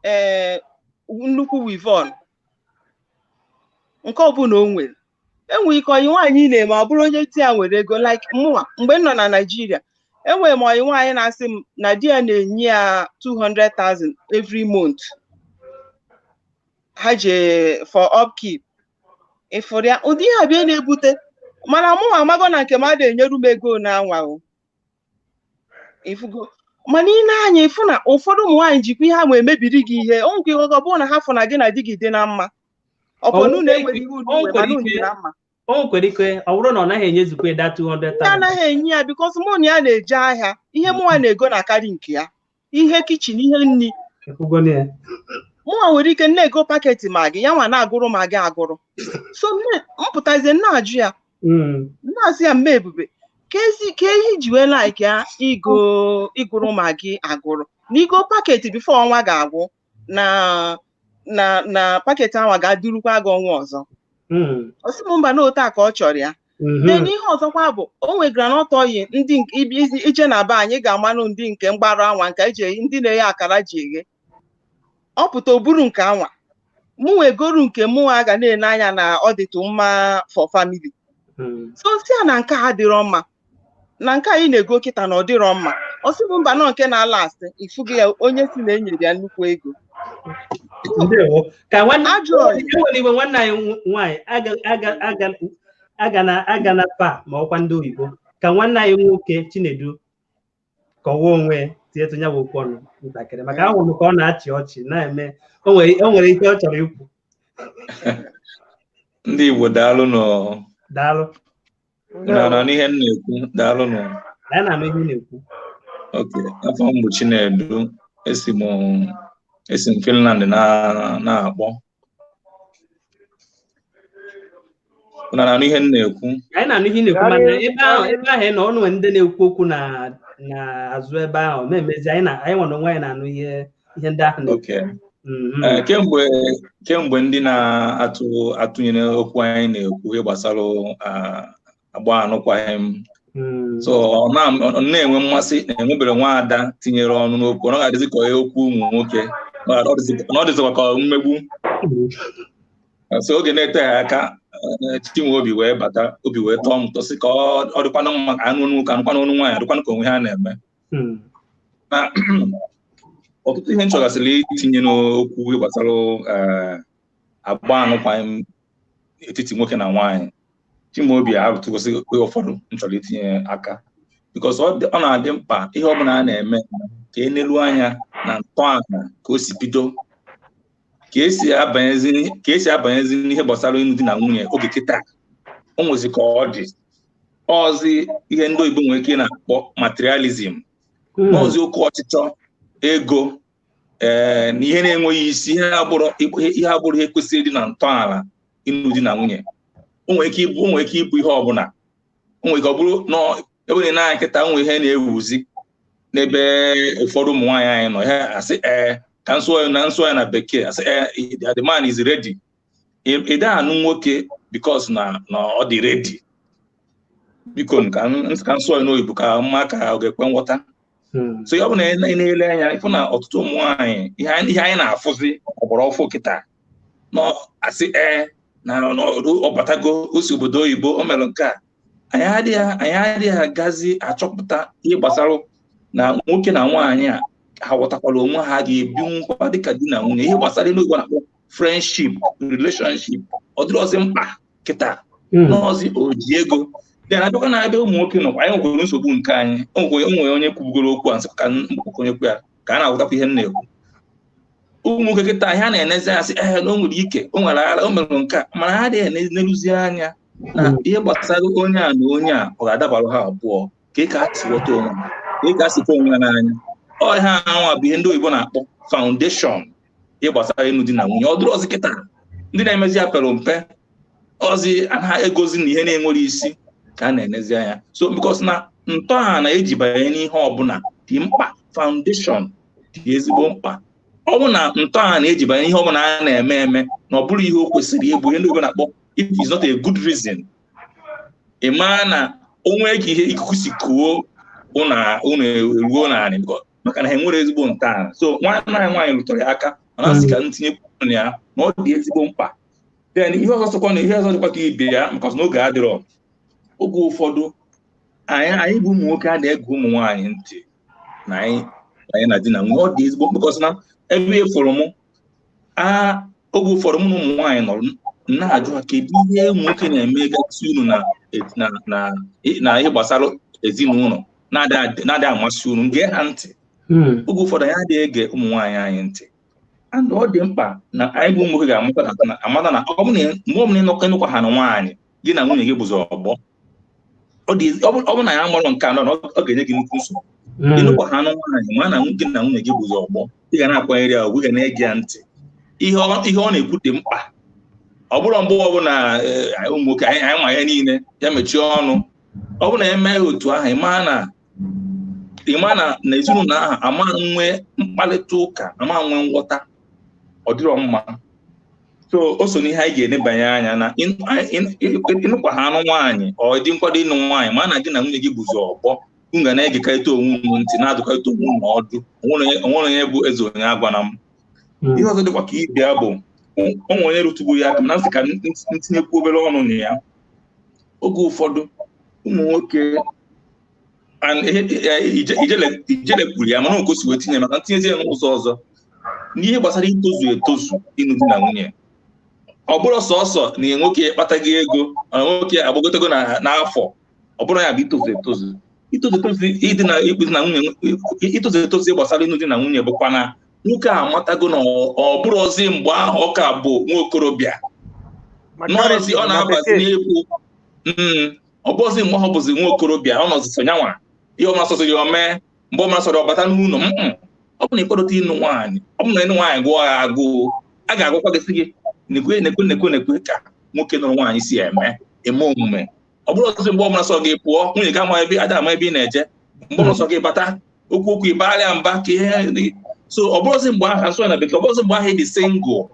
ee nnukwu wivon nke ọbụla o nwere. Enwere ike ọyị nwaanyị na-eme ọ bụrụ onye di ya nwere ego, like mụnwa mgbe m nọ na Naịjirịa, enwere m ọyị nwaanyị na-asị m na di ya na-enye ya 200,000 every month ha je for upkeep. Ịfụrụ ya ụdị ihe abịa na-ebute, mana mụnwa amago na nke m ada enyeru m ego na anwa o ifugo. Mana ị na-anya ịfụ na ụfọdụ ụmụ nwaanyị jikwa ihe ahụ emebiri gị ihe. O nwekwa ihe ọ bụrụ na ha fụ na gị na di gị dị na mma, ọ bụ na unu enweghị ihe unu nwe mana unu dị na mma. O nwekwara ike ọ bụrụ na ọ naghị enyezukwa ịda 200,000. Ndị anaghị enye ya because mụ na ya na-eje ahịa, ihe mụnwa na-ego na-akarị nke ya, ihe kichin, ihe nri. Mụnwa nwere ike na-ego paketị magị, ya nwa na-agụrụ magị agụrụ. So m pụtazie na-ajụ ya, na-asị ya mma ebube, ka ihe ji wee like ya igo ịgụrụ magị agụrụ na igo paketị bifo ọnwa ga-agwụ na na na paketị ahụ ga-adịrukwa gị ọnwa ọzọ. Ọ sị m mba na otu a ka ọ chọrọ ya. Then ihe ọzọkwa bụ o nwere groundnut oil ndị ije na be anyị ga-amanụ ndị nke mgbarụ anwa nke eji ndị na-eghe akara ji eghe. Ọ pụta oburu nke anwa, mụ wee goru nke mụnwa ga na-ene anya na ọ dịtụ mma for family. So si ya na nke a adịrọ mma, na nke anyị na-ego kịta na ọ dịrọ mma. Ọ sị m mba nọ nke na-ala asị ifugo ya onye si na enyere ya nnukwu ego. Ndewo. Ka nwanne Ajọ ọyị. Enwere iwe nwanne anyị nwaanyị aga na pa ma ọkwa ndị oyibo ka nwanne anyị nwoke Chinedu kọwaa onwe tinyetụ ya bụ okwu ọnụ ntakịrị maka ahụrụ m ka ọ na-achị ọchị na-eme o nwere ihe ọ chọrọ ikwu. Ndị Igbo daalụ nụ. Daalụ. Na n'ihe m na-ekwu, daalụ nụ. Anyị na-anụ ihe ị na-ekwu. Okay, afọ m bụ Chinedu, esi m Finland na-akpọ. Unu na-anụ ihe m na-ekwu? Anyị na-anụ ihe ị na-ekwu, mana ebe ahụ ị nọ, ọnụ ndị na-ekwu okwu na-azụ ebe ahụ na-emezi anyị nwere onwe anyị na-anụ ihe ndị ahụ na-ekwu. Kemgbe ndị na-atụnyere okwu anyị na-ekwu ihe gbasara agba anụkwaghị m, so ọ na-enwe mmasị na enwebere nwaada tinyere ọnụ n'okwu, ọ na-adịzi ka okwu ụmụ nwoke, ọ dịzikwa ka mmegbu. So oge na-eteghị aka Chinweobi wee bata, obi wee tọọ m ụtọ sị ka ọ dịkwanụ mma ka anụ nwoke anụkwanụ ọnụ nwaanyị, adịkwanụ ka onwe ha na-eme. Na ọtụtụ ihe m chọgasịrị itinye n'okwu gbasara agba anụkwaghị m n'etiti nwoke na nwaanyị, Chimaobi arụtụgosi ụfọdụ m chọrọ itinye aka, because ọ na-adị mkpa ihe ọbụla a na-eme ka e nelu anya na ntọala ka o si bido, ka esi abanyezi n'ihe gbasara ịnụ di na nwunye oge kịta. O nwezi ka ọ dị ọzi ihe ndị oyibo nwere ike na-akpọ materialism, n'ozi oke ọchịchọ ego na ihe na-enweghị isi, ihe agbụrụ ihe kwesịrị ịdị na ntọala ịnụ di na nwunye. O nwere ike ịbụ ihe ọbụla, o nwere ike ọ bụrụ na ebe na anya kịta nwe ihe na-ewuzi n'ebe ụfọdụ ụmụ nwaanyị anyị nọ, ha asị ka nsụọ ya na bekee asị the man is ready. Ị da anụ nwoke because na ọ dị ready. Biko ka nsụọ ya n'oyibo ka mma ka ọ ga-ekwe nghọta. So ya bụ na ị na-ele anya ịfụ na ọtụtụ ụmụ nwaanyị ihe anyị na-afụzi ọgbara ọfụ kịta nọ asị na ọ batago o si obodo oyibo o mere nke a, anyị adịghị agazi achọpụta ihe gbasara na nwoke na nwaanyị a ha ghọtakwara onwe ha ga-ebi nkwa dịka di na nwunye. Ihe gbasara elu na-akpọ friendship, relationship, ọ dịrọzi mkpa kịta n'ọzi oji ego. Then abịakwa na ebe ụmụ nwoke nọkwa, anyị nwekwara nsogbu nke anyị. O nwere onye kwubugoro okwu a, nsị ka onye kwu ya ka a na-aghọtakwa ihe m na-ekwu. Ụmụ nwoke kịta ihe a na-enezi anya sị na o nwere ike, o nwere ara, o mere nke a, mana ha adịghị eneruzi anya na ihe gbasara onye a na onye a ọ ga-adabara ha abụọ, ka ka si ghọta onwe ha, ka ka si onwe ha n'anya. Ọ ihe anwa bụ ihe ndị oyibo na-akpọ foundation ihe gbasara ịnụ di na nwunye. Ọ dịrị ọzi kịta ndị na-emezi ya pere mpe, ọzi anaghị egozi na ihe na-enwere isi ka a na-enezi anya. So because na ntọala na-eji banye n'ihe ọbụla dị mkpa, foundation dị ezigbo mkpa. Ọ bụ na ntọala na-eji banye ihe ọbụla a na-eme eme na ọ bụrụ ihe o kwesịrị ịbụ, ihe ndị oyibo na-akpọ if it's not a good reason, ị maa na o nwee ka ihe ikuku si kuo ụnụ eruo naanị maka na ha enwere ezigbo ntọala. So nwanne anyị nwaanyị rụtụrụ ya aka, mana asị ka ntinye na ya na ọ dị ezigbo mkpa. Then ihe ọzọ sọkwa na ihe ọzọ dịkwa ka ibe ya, maka na oge adịrọ, oge ụfọdụ anyị bụ ụmụ nwoke a na-ege ụmụ nwaanyị ntị na anyị na di na nwunye. Ọ dị ezigbo mkpa na ebe ịfụrụ m oge ụfọdụ mụ na ụmụ nwaanyị nọrọ na-ajụ ha kedu ihe ụmụ nwoke na-eme gasị unu na ihe gbasara ezinụlọ na-adịghị amasị unu, gee ha ntị. Oge ụfọdụ anyị adịghị ege ụmụ nwaanyị anyị ntị. And ọ dị mkpa na anyị bụ ụmụ nwoke ga-amata na ọ bụ na mgbe ọbụla ịnụkwa ha na nwaanyị gị na nwunye gị bụzọ ọgbọ, ọ bụ na ya marọ nke anọ na ọ ga-enye gị nnukwu nsogbu. Ịnụkwa ha anụ nwaanyị ma na gị na nwunye gị bụzọ ọgbọ, ị ga na-akwanyere ya ugwu, ị ga na-ege ya ntị. Ihe ọ na-ekwu dị mkpa. Ọ bụrụ mgbe ọbụla ụmụ nwoke anyị ma ihe niile ya mechie ọnụ, ọ bụrụ na ya mee otu ahụ, ịma na ezinụlọ ahụ ama nwe mkparịta ụka, ama nwe nghọta, ọ dịrọ mma. So o so n'ihe anyị ga-enebanye anya na ịnụkwa ha anụ nwaanyị, ọ dị nkwado ịnụ nwaanyị ma na gị na nwunye gị bụzi ọgbọ, unu ga na-egekarịta onwe unu ntị, na-adụkarịta onwe unu ọdụ. Onwere onye bụ eze onye agwana m. Ihe ọzọ dịkwa ka ibe ya bụ onwe onye rụtụgbu ya aka na nsị ka ntinyekwu obere ọnụ na ya. Oge ụfọdụ ụmụ nwoke ijele kwuru ya mana o kwesịrị tinye maka ntinyezie n'ụzọ ọzọ. N'ihe gbasara itozu etozu ịnụ di na nwunye, ọ bụrụ sọsọ na nwoke kpataghị ego, na nwoke agbagotego n'afọ, ọ bụrụ ya bụ itozu etozu. Itozu etozu ịdị na ikpe di na nwunye, itozu etozu gbasara ịnụ di na nwunye bụkwa na nwoke a amatago na ọ bụrụzi mgbe ahụ ọ ka bụ nwa okorobịa nọọzi, ọ na-abazi n'egwu. Ọ bụrụzi mgbe ahụ bụzi nwa okorobịa, ọ nọzi so nyanwa ihe ọbụla sọsọ ya omee, mgbe ọbụla sọrọ ọbata n'ụlọ. Ọ bụ na ịkpọdota ịnụ nwaanyị, ọ bụ na ịnụ nwaanyị gụọ ya agụụ, a ga-agwakwa gị sị gị nekwe nekwe nekwe nekwe ka nwoke nụrụ nwaanyị si eme omume. Ọ bụrụ ọtụtụ mgbe ọbụla sọ gị pụọ, nwunye gị ama ebe ada ama ebe ị na-eje, mgbe ọbụla sọ gị bata, okwu okwu ịbagharịa mba ka ihe. So ọ bụrụzi mgbe ahụ asụ na bekee, ọ bụrụzi mgbe ahụ ị dị single,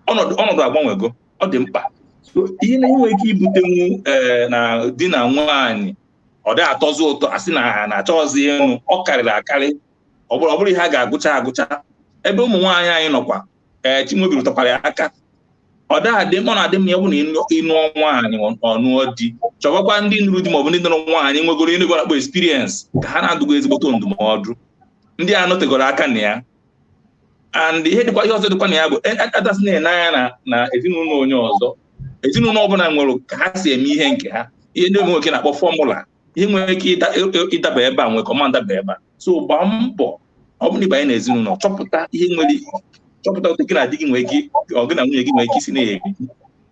ọnọdụ agbanwego, ọ dị mkpa. So ihe na-enwe ike ibutenwu na di na nwaanyị ọ dị atọzi ụtọ, asị na ha na-achọghọzi ịnụ, ọ karịrị akarị. Ọ bụrụ ihe a ga-agụcha agụcha. Ebe ụmụ nwaanyị anyị nọkwa, ee, Chimaobi rụtakwara ya aka, ọ na-adị mma ya bụ na ịnụọ nwaanyị ọnụọ di, chọbakwa ndị nụrụ di maọbụ ndị nụrụ nwaanyị nwegoro ihe na-akpọ experience ka ha na-adụgo ezigbote ndụmọdụ, ndị a nọtegoro aka na ya. And ihe dịkwa, ihe ọzọ dịkwa na ya bụ adasị na-ene anya na ezinụlọ onye ọzọ. Ezinụlọ ọbụla nwere ka ha si eme ihe nke ha, ihe ndị nwoke na-akpọ formula, ihe nwere ike ịdaba ebe a nwere ka ọma ndaba ebe a. So gbaa mbọ, ọ bụrụ na ịbanye n'ezinụlọ, chọpụta ihe nwere, chọpụta otu gị na di gị nwere ike, ọ gị na nwunye gị nwere ike isi na-ebi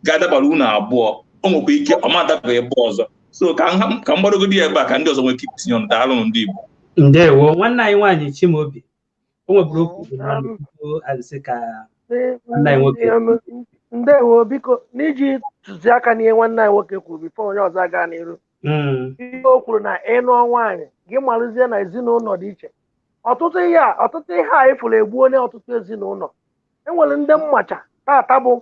ga-adabara unu abụọ, o nwekwa ike ọma adaba ebe ọzọ. So ka m gbadogodi ya ebe a ka ndị ọzọ nwere ike itinye ọnụ. Daalụ ndị Igbo. Ndewo nwanne anyị nwaanyị Chimaobi, o nweburu okwu azịsị ka nwanne anyị nwoke. Ndewo, biko n'iji tụziaka n'ihe nwanne anyị nwoke kwuru bifo onye ọzọ aga n'iru. Ihe o kwuru na ịnụọ nwaanyị gị malụzie na ezinụlọ dị iche. Ọtụtụ ihe a ịfụrụ egbu onye ọtụtụ ezinụlọ. Enwere ndị mmacha tata bụ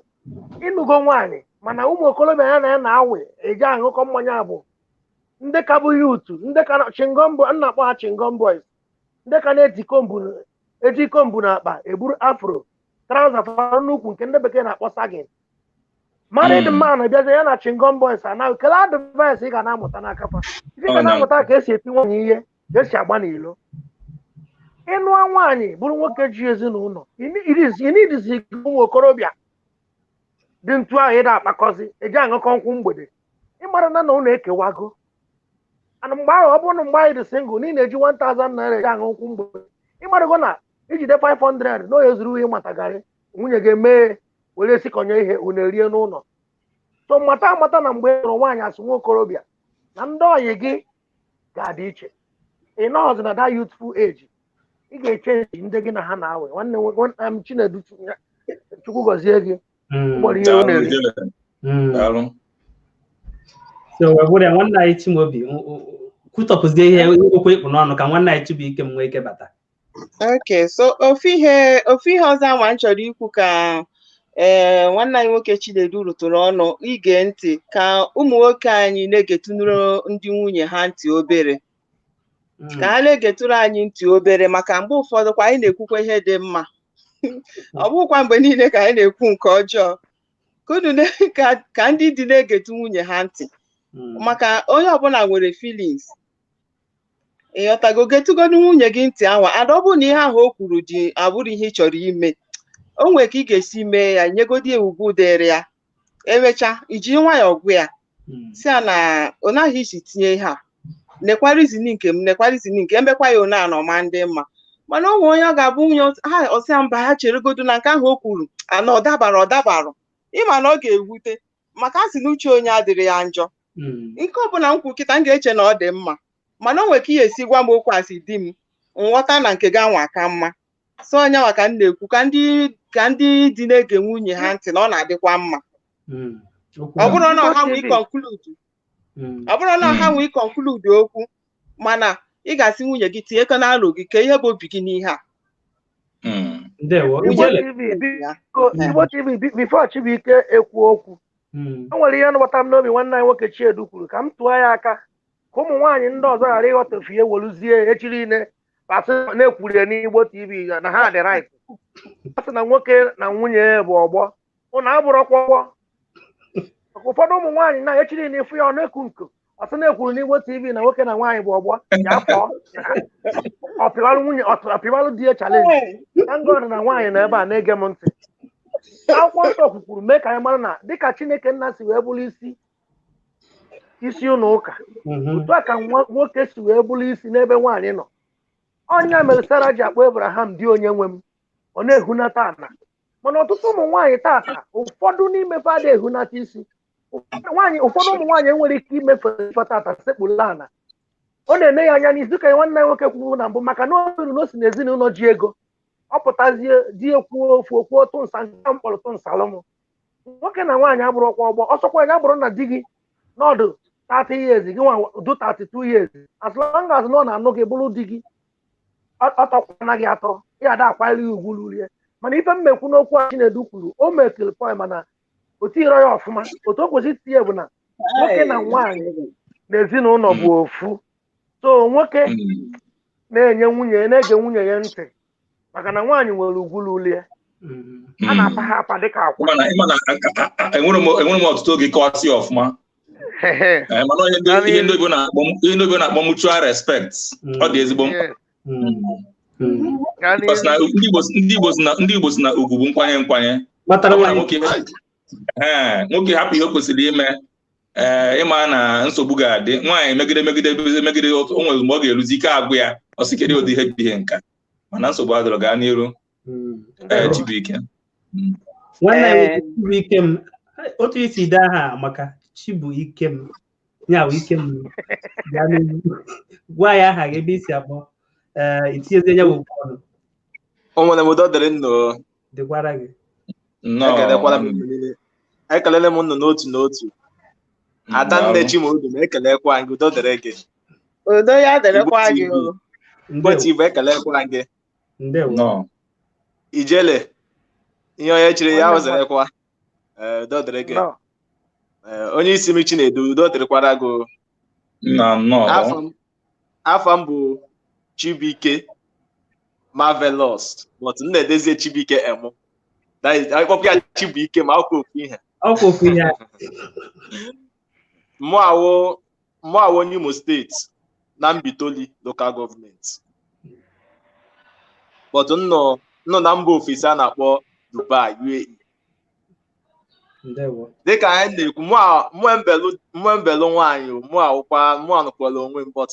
ịnụgo nwaanyị, mana ụmụ okorobịa ya na ya na-awị eji aṅụkọ mmanya bụ ndị ka bụ yutu, ndị ka chingombo, nna akpọ ha chingom boys, ndị ka na-eji kombu n'akpa eburu afro trouser fara n'ukwu nke ndị bekee na-akpọ sagin. Married man bịazie ya na chingom boys anaghị kele advice ị ga na-amụta n'aka fa. Ị ga na-amụta ka esi eti nwaanyị ihe, ka esi agba n'ilo. Ịnụọ nwaanyị bụrụ nwoke ji ezinụlọ, inidizi ụmụ okorobịa dị ntu ahụ ịda akpakọzi eji aṅụkọ nkwụ mgbede, ịmara na ụlọ ekewago. Ana mgbe ahụ ọ bụrụ na mgbe anyị dị single na ị na-eji 1000 naira eji aṅụ nkwụ mgbede, ịmarago na ijide 500 na onye zuru ihe matagarị nwunye ga-eme were esikọnye ihe unu erie n'ụlọ. So mata amata na mgbe ị nụrụ nwaanyị asị nwa okorobịa na ndị ọyị gị ga-adị iche. Ị nọọzi na that youthful age, ị ga-echenji ndị gị na ha na-awe. Nwanne m Chinedu, Chukwu gọzie gị. Ụgbọrọ ihe ọ na-eri. So wee nwanne anyị Chimaobi kwutọpụzie ihe okwu ịkpụ n'ọnụ ka nwanne anyị Chibuike m nwee ike bata. Okay, so ofu ihe ọzọ anwa m chọrọ ikwu ka nwanne anyị nwoke Chinedu rụtụrụ ọnụ, ige ntị ka ụmụ nwoke anyị na-egetụnụrụ ndị nwunye ha ntị obere, ka ha na-egetụrụ anyị ntị obere, maka mgbe ụfọdụ kwa anyị na-ekwukwa ihe dị mma, ọ bụghịkwa mgbe niile ka anyị na-ekwu nke ọjọọ. Ka ndị dị na-egetụ nwunye ha ntị, maka onye ọbụla nwere feelings. Ịghọtago, getụgodu nwunye gị ntị anwa, ada ọ bụrụ na ihe ahụ o kwuru dị abụrụ ihe ị chọrọ ime, o nwere ka ị ga-esi mee ya, nyegodi ya ugwu dịrị ya, emechaa iji nwayọọ gwa ya si ya na ọ naghị isi tinye ihe a, nekwa reason nke m, nekwa reason nke emekwa ya one anọ ma ndị mma. Mana o nwere onye ọ ga-abụ nwunye ha ọsịa mba, ha cheregodu na nke ahụ o kwuru ana ọ dabara ọ dabara, ịma na ọ ga-ewute, maka a sị na uche onye adịrị ya njọ. Nke ọbụla m kwu kịta m ga-eche na ọ dị mma, mana o nwere ka ị ga-esi gwa m okwu asị di m nghọta na nke gị anwa ka mma. So onye nwa ka m na-ekwu ka ndị dị na-ege nwunye ha ntị na ọ na-adịkwa mma. Ọ bụrụ na ha nwee conclude, ọ bụrụ na ha nwee conclude okwu, mana ị ga-asị nwunye gị tinyekọ n'alụ gị ka ihe bụ obi gị n'ihe a. Igbo TV, before Chibuike ekwu okwu, o nwere ihe nụbata m n'obi nwanne anyị nwoke Chiedu kwuru ka m tụọ ya aka ka ụmụ nwaanyị ndị ọzọ ghara ịghọtafie weluzie echi niile asị na-ekwurie n'Igbo TV na ha dị right. Asị na nwoke na nwunye bụ ọgbọ, ụnụ abụrọkwa ọgbọ. Ụfọdụ ụmụ nwaanyị na echi niile ịfụ ya ọ na-eku nku, asị na-ekwuru n'Igbo TV na nwoke na nwaanyị bụ ọgbọ, ya pụọ. Ọ pịwalụ nwunye, ọ pịwalụ di ya chalenji. Thank God na nwaanyị nọ ebe a na-ege m ntị. Akwụkwọ nsọ kwukwuru mee ka anyị mara na dịka Chineke nna si wee bụrụ isi isi ụlọ ụka, otu a ka nwoke si wee bụrụ isi n'ebe nwaanyị nọ. Ọnya mere Sara ji akpọ Abraham di onye nwe m, ọ na-ehunata ana. Mana ọtụtụ ụmụ nwaanyị tata, ụfọdụ n'ime fa adịghị ehunata isi. Ụfọdụ ụmụ nwaanyị enwere ike imefu ife tata sekpuru ana. Ọ na-ene ya anya n'isi ka nwanne ya nwoke kwuru na mbụ, maka na o ruru na o si n'ezinụlọ ji ego, ọ pụtazie di ya kwuo ofu okwuo tụnsa nke mkpọrọ tụnsalụ m. Nwoke na nwaanyị abụrụ ọkwa ọgbọ, ọsọkwa ya bụrụ na di gị n'ọdụ 30 years, gị nwa du 32 years, as long as na ọ na-anụ gị bụrụ di gị, ọ tọkwana gị atọ, ya ada akwanyere ya ugwu lurie. Mana ife mmekwu n'okwu a Chinedu kwuru, o mekiri point, mana o tinyere ya ọfụma. Otu o kwesịrị itinye bụ na nwoke na nwaanyị na ezinụlọ bụ ofu. So nwoke na-enye nwunye, na-ege nwunye ya ntị, maka na nwaanyị nwere ugwu lulie. A na-apa ha apa dịka akwa. Enwere m ọtụtụ oge kọwasị ya ọfụma. Mana ihe ndị oyibo na-akpọ mutual respect, ọ dị ezigbo mkpa. Ndị Igbo si na ugwu bụ nkwanye nkwanye. Nwoke hapụ ihe o kwesịrị ime, ịma na nsogbu ga-adị. Nwaanyị megide megide megide, o nwere mgbe ọ ga-eruzi ike agwụ ya, ọ sị kedu ụdị ihe bụ ihe nka. Mana nsogbu adịrọ, gaa n'iru. Chibuike. Nwanne m Chibuike m, otu isi dee aha amaka, Chibuike m, ya bụ ike m. Gaa n'ihu gwa ya aha gị, ebe isi akpọ, itinyezie ya bụ okwu ọnụ. O nwere m udo dịrị nnụ. Dịkwara gị. Ekelele m nnụ n'otu n'otu. Adanne Chimaobi m ekelekwa gị, udo dịrị gị. Udo ya dịrịkwa gị. Igbo TV ekelekwa gị. Ndewo. Ijele, ihe onye chiri ya ụzọrekwa. Udo dịrị gị. Onye isi m Chinedu, udo dịrịkwara gị. Afọ m bụ Chibuike Marvelous, but m na-edezie Chibuike Emu. Akpọkwa ya Chibuike ma ọkwa ofu ihe. Ọkwa ofu ihe. Mụ awụ onye Imo steeti na Mbaitoli local gọọmenti. But nọ na mba ofesi a na-akpọ Dubai, UAE. Dịka anyị na-ekwu, mụ mbelụ nwaanyị, mụ awụkwa, mụ anụkwala onwe m, but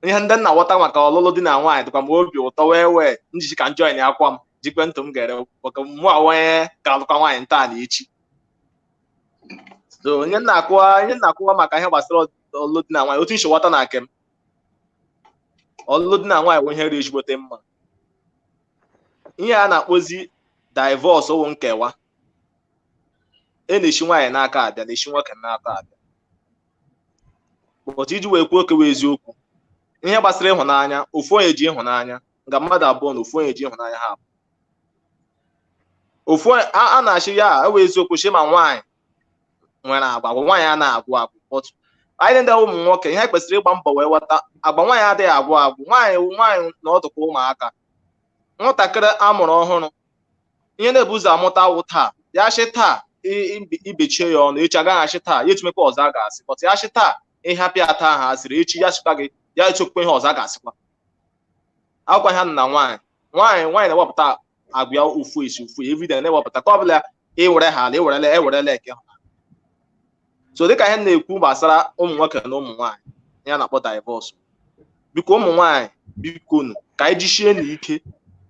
ihe ndị nna ghọta maka ọlụlụ di na nwaanyị dịkwa m obi ụtọ wee wee njiji ka m join akwa m jikwe ntụ m gere, maka mụ awanye ka alụkwa nwaanyị ntaa na echi. So onye na-akụwa maka ihe gbasara ọlụlụ di na nwaanyị, otu nshi ghọta na nke m, ọlụlụ di na nwaanyị bụ ihe dị ezigbote mma. Ihe a na-akpọzi divorce wụ nkewa. E na-eshi nwaanyị n'aka abịa, na-eshi nwoke n'aka abịa. But iji wee kwuo okewa eziokwu, ihe gbasara ịhụnanya, ofu onye ji ịhụnanya nga mmadụ abụọ na ofu onye ji ịhụnanya ha abụọ. Ofu a na-achị ya ewe eziokwu shi ma nwaanyị nwere agwa, agwa nwaanyị a na-agwụ agwụ. But anyị ndị ụmụ nwoke, ihe kwesịrị ịgba mbọ wee ghọta, agwa nwaanyị adịghị agwụ agwụ. Nwaanyị na ọdụkwa ụmụaka, nwatakịrị amụrụ ọhụrụ, ihe na-ebu ụzọ amụta awụ taa, ya shi taa ibechie ya ọnụ, echi agaghị achị taa, ya etumekwa ọzọ a ga-asị. But ya shi taa ịhapụ ya taa ha asịrị, echi ya chịkwa gị, ya echekwa ihe ọzọ a ga-asịkwa. Akwa ha na nwaanyị nwaanyị na-ewepụta agwa ya ofu esi ofu everyday na-ewepụta ka ọ bụla ewere ha ala ewerele ewerele eke ha. So dịka ihe na-ekwu gbasara ụmụ nwoke na ụmụ nwaanyị, ya na-akpọ divorce. Biko ụmụ nwaanyị, biko nụ ka anyị jisie n'ike,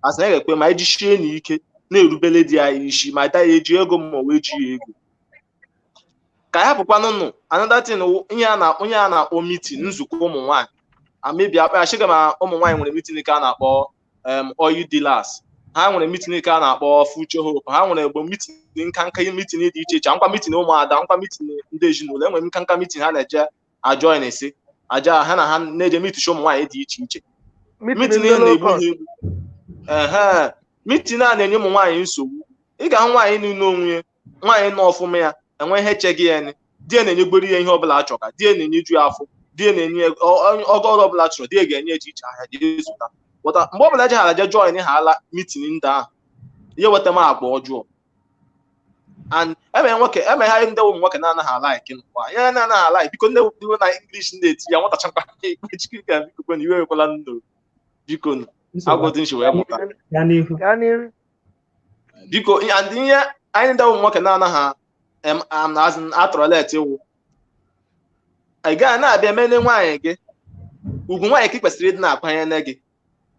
asị na ga-ekwe ma anyị jisie n'ike na-erubele di anyị isi, ma da ya eji ego ma ọ wee ji ya ego. Ka ya bụkwanụ nụ another thing, ihe a na-akpọ meeting, nzukọ ụmụ nwaanyị. Amebi akpa asịga ma ụmụ nwaanyị nwere meeting ka a na-akpọ oil dealers, ha nwere meeting ka a na-akpọ Future Hope, ha nwere egbe meeting nka nka meeting dị iche iche, nkwa meeting ụmụada, nkwa meeting ndị ezinụlọ, enwere nka nka meeting ha na-eje ajoin esi aja ha na ha na-eje meeting ụmụ nwaanyị dị iche iche. Meeting na-egbu ha egbu. Ehe, meeting a na-enye ụmụ nwaanyị nsogbu. Ị ga-ahụ nwaanyị niile onwe ya, nwaanyị nọ ọfụma ya enwe ihe echeghị ya ni, di ya na-enyegbere ya ihe ọbụla achọ, ka di ya na-enyeju ya afọ, di ya na-enye ọgọ ọrụ ọbụla chọrọ, di ya ga-enye eche iche ahịa jee zụta. Mgbe ọbụla eje ghara je join ha ala meeting ndị ahụ, ihe weta m agba ọjọọ. And eme nwoke eme ha ndị ụmụ nwoke na-anaghị alaiki n'ụwa ya na-anaghị alaiki. Biko ndị na English na-eti ya nwatachakwa ikpe chikika, biko na iwe ewekwala ndụ. Biko agwụdị nshi wee mụta. Biko and ihe anyị ndị ụmụ nwoke na-anaghị atọrọlet iwu ị gaghị na-abịa mene nwaanyị gị ugwu nwaanyị ka ị kwesịrị ịdị na-akwanyere gị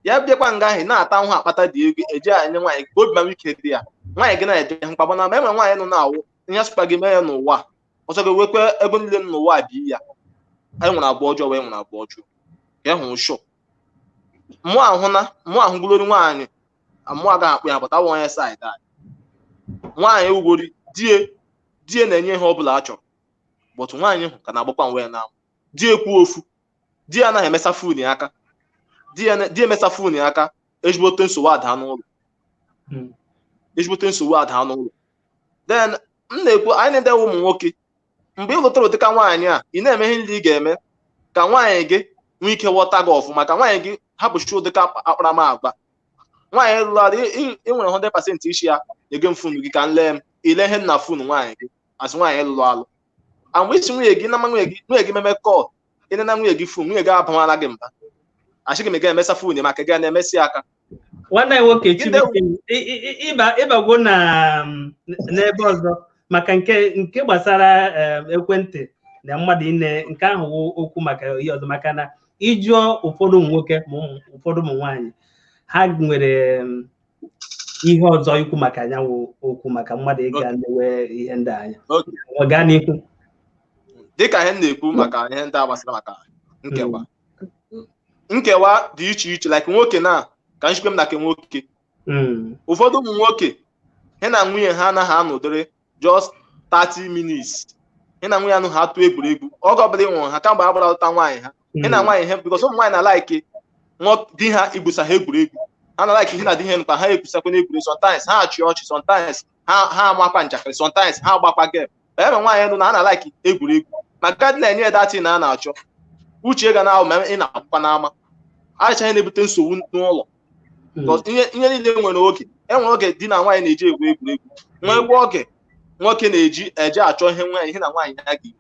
ya bịakwa nga ahụ na-ata ahụhụ akpata dị ego eji anye nwaanyị ka obi ma ike dị ya nwaanyị gị na-eje mkpagba na ma enwere nwaanyị nọ na-awụ ihe sụkwa gị mee ya n'ụwa ọzọ gị wekwe ego niile n'ụwa bi ya anyị nwere agba ọjọọ wee nwere agba ọjọọ ka e hụ shọ mụọ ahụ na mụọ ahụ gwulori nwaanyị mụọ agaghị akpụ ya pụta wụ onye saịdị anyị nwaanyị ugwori die na-enye ihe ọ bụla a chọrọ bọtụ nwaanyị hụ ka na-agbakwa nwe ya n'anwụ di ekwu ofu di ya anaghị emesa fon aka di emesa fon aka ezigbote nsogbu ada n'ụlọ ezigbote nsogbu ada n'ụlọ. Then m na-ekwu anyị na-edewe ụmụ nwoke mgbe ị lụtara ụdịka nwaanyị a ị na-eme ihe ndị ị ga-eme ka nwaanyị gị nwee ike ghọta gị ọfụma ka nwaanyị gị hapụchi ụdịka akparamagwa nwaanyị lụrụ alụ ị nwere 100% isi ya ego m fonu gị ka m lee m ile ihe na fonu nwaanyị gị asị nwaanyị lụrụ alụ mgbe isi nwunye gị nama nwunye gị meme kọl ịne na nwunye gị fon nwunye gị abawala gị mba achị gị mega emesa fon maka gị na-emesi aka. Nwanne anyị nwoke Chibuike ịbagwo n'ebe ọzọ maka nke gbasara ekwentị na mmadụ ine nke ahụ okwu maka ihe ọzọ maka na ịjụọ ụfọdụ ụmụ nwoke ma ụfọdụ ụmụ nwaanyị ha nwere ihe ọzọ ikwu maka anyanwụ okwu maka mmadụ ịga lewe ihe ndị anya. Gaa n'ihu. Dịka ihe m na-ekwu maka ihe ndị a gbasara maka nkewa nkewa dị iche iche like nwoke na ka nchikwe m na nke nwoke ụfọdụ ụmụ nwoke ha na nwunye ha anaghị anọdụrị just 30 minutes ha na nwunye anụ ha atụ egwuregwu oge ọbụla ịnwụrụ ha kamgbe a gbara ụta nwaanyị ha ha na nwaanyị ha because ụmụ nwaanyị na-alaiki di ha igwusa ha egwuregwu ha na-alaiki ihe na di ha mkpa ha egwusakwa n'egwuregwu sometimes ha achị ọchị sometimes ha amakwa njakịrị sometimes ha agbakwa game ebe nwaanyị nụ na ha na-alaiki egwuregwu maka dị na-enye ya datin na a na-achọ uche ga na-ahụ ma ị na-akwụkwa n'ama achaghị na-ebute nsogbu n'ụlọ ihe niile nwere oge enwere oge di na nwaanyị na-eji egwu egwuregwu nwekwa oge nwoke na-eji eje achọ ihe nwaanyị ihe na nwaanyị ya ga-eri.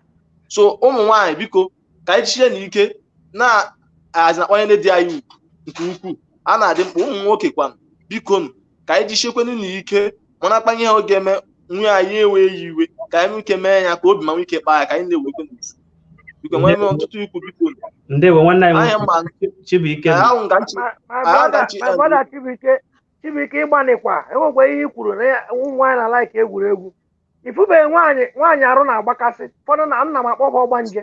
So ụmụ nwaanyị biko ka anyị chie na ike na-akwanyere di anyị ugwu nke ukwuu a na-adị mkpa ụmụ nwoke kwanụ biko ka anyị jichiekwenụ na ike mana akpanye ihe oge eme nwunye anyị enweghị iwe ka anyị nwee ike mee ya ka obi ma nwee ike kpaa ya ka anyị na-ewekwe n'ufu biko nwee m ọtụtụ ikwu biko. Ndewo nwanne anyị Chibuike. My brother Chibuike ịgbanịkwa enwekwa ihe i kwuru na ụmụ nwaanyị na-alaiki egwuregwu ifubeghị nwaanyị arụ na-agbakasị ụfọdụ na nna m akpọ ha ọgbanje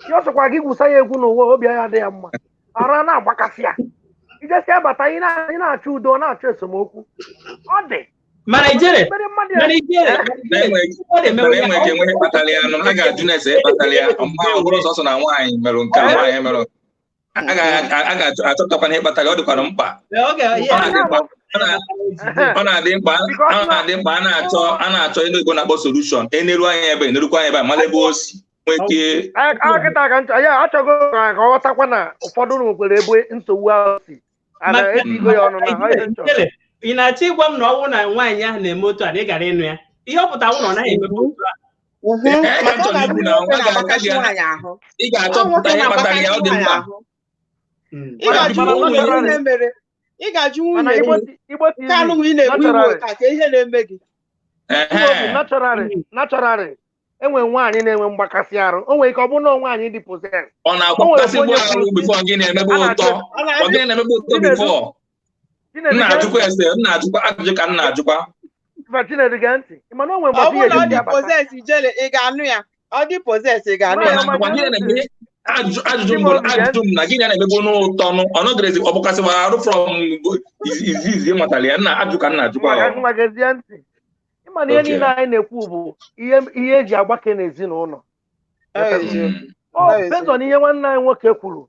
ya ọ sọkwa gị gwusa ya egwu n'ụwa obi ya adịghị mma arụ a na-agbakasị ya ijesi abata ị na-achọ udo na-achọ esemokwu ọ dị. Mana ijere enwere enwe kpatara ya nụ a ga-ajụ na-ese kpatara ya mgbe ahụ bụrụ sọsọ na nwaanyị merụ nke nwaanyị merụ a ga-achọpụtakwa ihe kpatara ọ dịkwara mkpa ọ na-adị mkpa a na-achọ ndị Igbo na-akpọ solushọn eneru anya ebe enerukwa anya ebe a mara ebe o si nwee ike akịta ka nchọ ya achọgo ka ọ ghọtakwa na ụfọdụ nwekwara ebe nsogbu ahụ si ị na-achọ ịgwa m na ọ bụrụ na nwaanyị ahụ na-eme otu a na ị gara ịnụ ya ihe ọ pụtara na ọ naghị eme otu a ị ga-achọpụta ihe kpatara ya ọ dị mkpa. Ị ga-ajụ nwunye gị nke alụghị ị na-ekwu iwe ka ihe na-eme gị. Naturally enwe nwaanyị na-enwe mgbakasị arụ o nwere ike ọ bụrụ na nwaanyị dị possessed ọ na-agbakasị arụ before gị na-emebe ụtọ ọ gị na-emebe ụtọ before m na-ajụkwa ese m na-ajụkwa ajụjụ ka m na-ajụkwa. Chinedu gee ntị mana o nwere ọ bụrụ na ọ dị possessed ijele ị ga-anụ ya ọ dị possessed ị ga-anụ ya. Ajụjụ m ajụjụ m na gịnị na-emebe n'ụtọ nụ ọ nọdịrịzi ọ bụkasịwara arụ from izizi matara ya nna ajụ ka m na-ajụkwa ya. Ịma na ihe niile anyị na-ekwu bụ ihe eji agbake n'ezinụlọ ọ bezọ na ihe nwanne anyị nwoke kwuru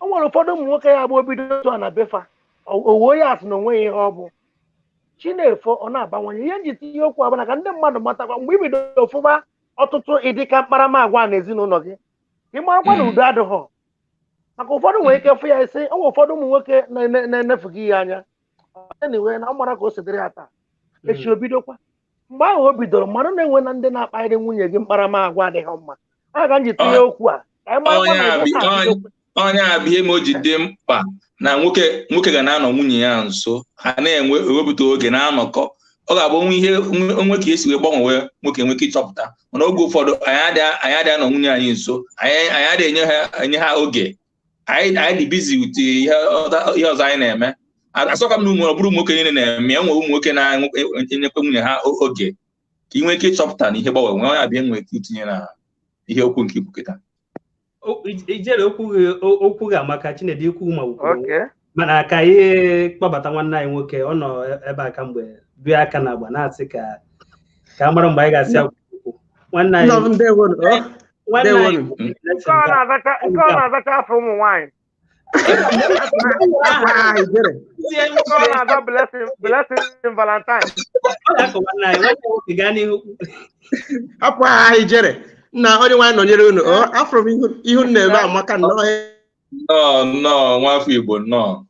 o nwere ụfọdụ ụmụ nwoke ya bụ obido otu a na befa owuo ya asị na onweghị ihe ọ bụ Chinefo ọ na-abawanye ihe nji tinye okwu abụna ka ndị mmadụ matakwa mgbe ibido ofụba ọtụtụ ịdịka mkparamagwa na ezinụlọ gị ị marakwa na udo adịghọ maka ụfọdụ nwere ike fụ ya isi o nwere ụfọdụ ụmụ nwoke na-enefughị ya anya anyway na ọ mara ka o si dịrị ya taa echi o bidokwa mgbe ahụ o bidoro mmadụ na-enwe na ndị na-akparịrị nwunye gị mkparamagwa adịghị mma a ga nji tinye okwu a ka anyị marakwa na Onye a bụ ihe ma o ji dị mkpa na nwoke ga na-anọ nwunye ya nso, ha na-enwe ewepụta oge na-anọkọ. Ọ ga-abụ onwe ihe onwe ka esi wee gbanwee nwoke nweke ịchọpụta. Mana oge ụfọdụ anyị adịghị anọ nwunye anyị nso, anyị adịghị enye ha oge. Anyị dị busy with ihe ọzọ anyị na-eme. Asọka m na ụmụ ọ bụrụ nwoke niile na-eme ya, nwere ụmụ nwoke na-enyekwa nwunye ha oge ka ị nwee ike ịchọpụta na ihe gbanwee nwe onye abịa nwee ike itinye na ihe okwu nke ikwu kịta. Ijere okwu gị amaka Chinedu ikwu ma ukwu mana ka anyị kpọbata nwanne anyị nwoke ọ nọ ebe a kamgbe bie aka na agba na-asị ka a mara mgbe anyị ga-asị akwụkwọ nwanne anyị nke ọ na-azacha afọ ụmụ nwaanyị nke ọ na-aza Blessing Valentine. Hapụ aha Ijere na onye nwaanyị nọnyere unu. Afọ m ihu na-eme amaka nnọọ. Nnọọ nwafọ Igbo nnọọ.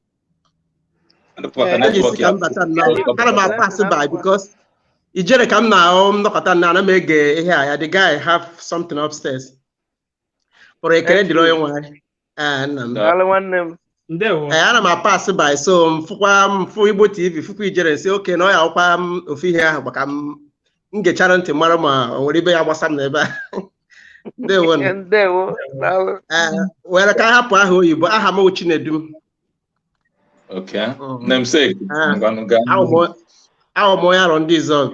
Ana m apasị by because Ijere ka m na-ahụ m nọkọta na ana m ege ihe a ya. The guy have something upstairs. Pụrụ ekele dịrị onye nwaanyị. Ee, ana m apasị by so mfụkwa mfụ Igbo TV fụkwa Ijere nsị oke na ọ ya akwụkwa m ofu ihe ahụ maka m ngechara ntị mara ma o nwere ibe ya gbasa m n'ebe a. Ndewo. Were ka hapụ aha oyibo, aha m Chinedum. Okay. Namesake. Ahụ m onye arọ ndị Izọg.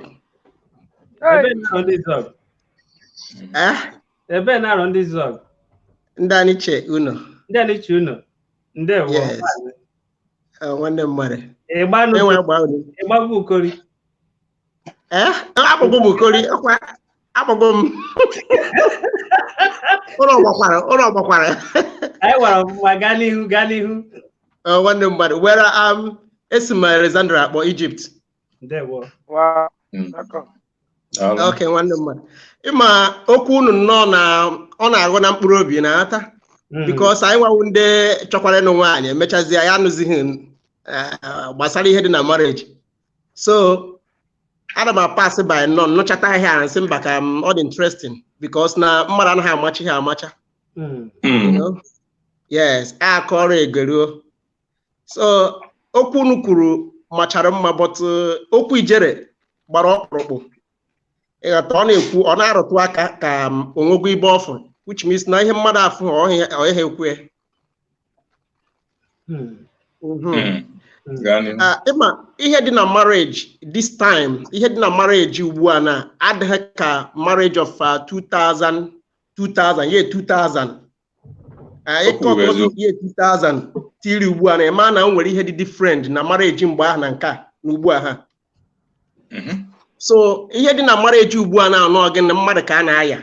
Ebe na-arọ ndị Izọg. Ndị anyị che unu. Ndị anyị che unu. Ndewo. Nwanne m mmadụ. Ịgbagbu Ukori. Akpọgbo m Ukori, akpọgbo m. Ụlọ gbakwara. Anyị gwara ma gaa n'ihu, gaa n'ihu. Nwanne m mmadụ, were esi m Alexandria akpọ Egypt. Ndewo. Okay, nwanne mmadụ. Ịma okwu unu nnọọ na ọ na-agụ na mkpụrụ obi na-ata. Because anyị nwawu ndị chọkwara ịnụ nwaanyị emechazie ya anụzighị gbasara ihe dị na marriage. So ana m apasị by nọ nnọchata ahịa a nsị mba ka ọ dị interesting because na mmadụ anaghị amacha ihe amacha. Yes, akọrọ egeruo. So okwu unu kwuru machara mma, but okwu Ijere gbara ọkpụrụkpụ. Ịghọta, ọ na-ekwu, ọ na-arụtụ aka ka onwego ibe ọfụ, which means na ihe mmadụ afụ ọ ihe ekwu ya. Ịma ihe dị na marriage this time, ihe dị na marriage ugbu a na adịghị ka marriage of 2000 year 2000. Year 2000 tiri ugbu a na ịma na o nwere ihe dị different na marriage mgbe ahụ na nke a na ugbu a ha. So ihe dị na marriage ugbu a na-anọ gị na mmadụ ka a na-aya.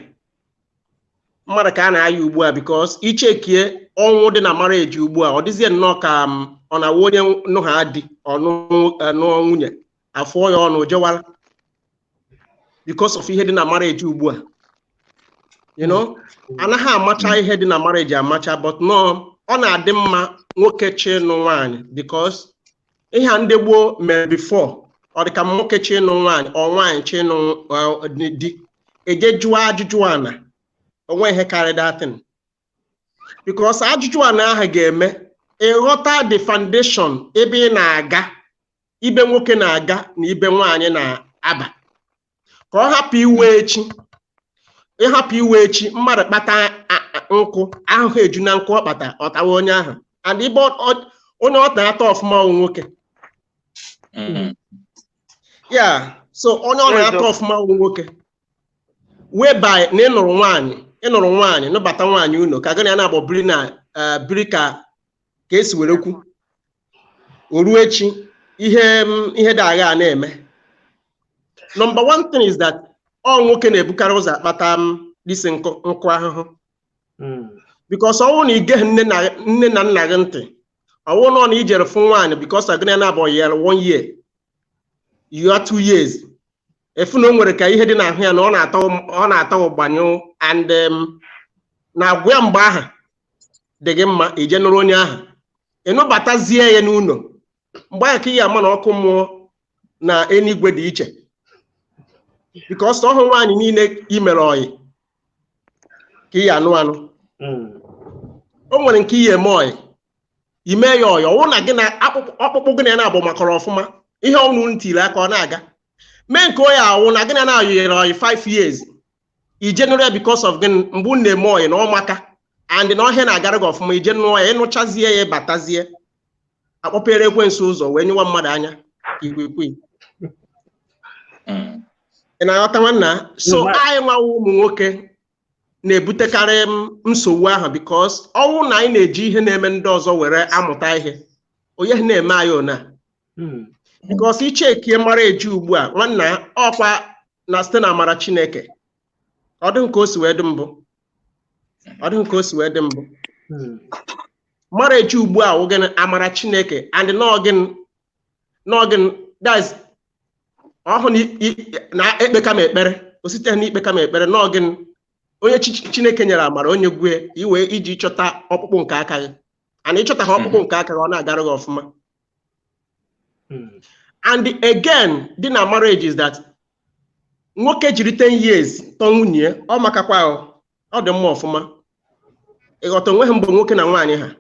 Mmadụ ka a na-aya ugbu a because ichekie ọnwụ dị na marriage ugbu a ọ dịzie nnọọ ka ọ na-awụ onye nụ ha di ọnụ nwunye afụọ ya ọnụ jewara because of ihe dị na marriage ugbu a. You know, anaghị amacha ihe dị na marriage amacha, but no, ọ na-adị mma nwoke chi nụ nwaanyị because ihe a ndị gboo mere before ọ dị ka nwoke chi nụ nwaanyị ọ nwaanyị chi nụ di eje jụọ ajụjụ ana onwe ihe karịrị datin because ajụjụ ana ahụ ga-eme ịghọta the foundation ebe ị na-aga, ibe nwoke na-aga na ibe nwaanyị na-aba, ka ọ hapụ iwe echi. Ịhapụ iwe echi mmadụ kpata nkụ ahụhụ eju na nkụ ọ kpata ọtawa onye ahụ, and ibe onye ọ na-ata ọfụma ọ nwoke. Ya so onye ọ na-ata ọfụma ọ nwoke whereby na ịnụrụ nwaanyị nụbata nwaanyị unu ka gị na ya na-agbọ biri na biri ka esi were kwu o ruo echi ihe dị agha na-eme. Number one thing is that ọ nwoke na-ebukarị ụzọ akpata isi nkụ ahụhụ because ọnwụ na ige nne na nna gị ntị, ọnwụ nọ na ijere fụ nwaanyị because agịna na-abụ yere 1 year you are 2 years efu na o nwere ka ihe dị n'ahụ ya na ọ na-atọ ụgbanyụ and na agwa ya mgbe ahụ dị gị mma ije nụrụ onye ahụ ịnụbatazie ya n'ụlọ mgbe ahụ ka ihe ama na ọkụ mmụọ na eluigwe dị iche because ọhụ nwaanyị niile imere ọyị ka ihe anụ anụ. O nwere nke ihe eme ọyị, ime ya ọyị, ọwụ na gị na ọkpụkpụ gị na ya na-abụ makọrọ ọfụma, ihe ọnụ ntiri aka ọ na-aga. Mee nke onye awụ na gị na na-ayọnyere ọyị 5 years, ije nụrụ ya because of gịnị mgbe unu na-eme ọyị na ọmaka and na ọhịa na-agara gị ọfụma, ije nụọ ya, ịnụchazie ya, ịbatazie, akpọpere ekwensu ụzọ wee nyụwa mmadụ anya ikwikwii. Ị na-aghọta nwanna? So anyị nwawa ụmụ nwoke na-ebutekarị nsogbu ahụ because ọnwụ na anyị na-eji ihe na-eme ndị ọzọ were amụta ihe, onye na-eme anyị ona. Because ichekie mara eji ugbu a nwanna, ọkwa na site na amara Chineke, ọ dị nke o si wee dị mbụ, ọ dị nke o si wee dị mbụ. Mara eji ugbu a wụ gịnị? Amara Chineke. And n'ọgịnị that's ọhụ na ekpeka m ekpere, o site n'ikpeka m ekpere n'ọgịnị onye Chineke nyere amara, onye gwue iwe iji chọta ọkpụkpụ nke aka gị, and ịchọta ha ọkpụkpụ nke aka gị, ọ na-agara gị ọfụma. And again dị na marriage is that nwoke jiri 10 years tọọ nwunye, ọ makakwa, ọ dị mma ọfụma, ịghọta onweghị mgbe nwoke na nwaanyị ha.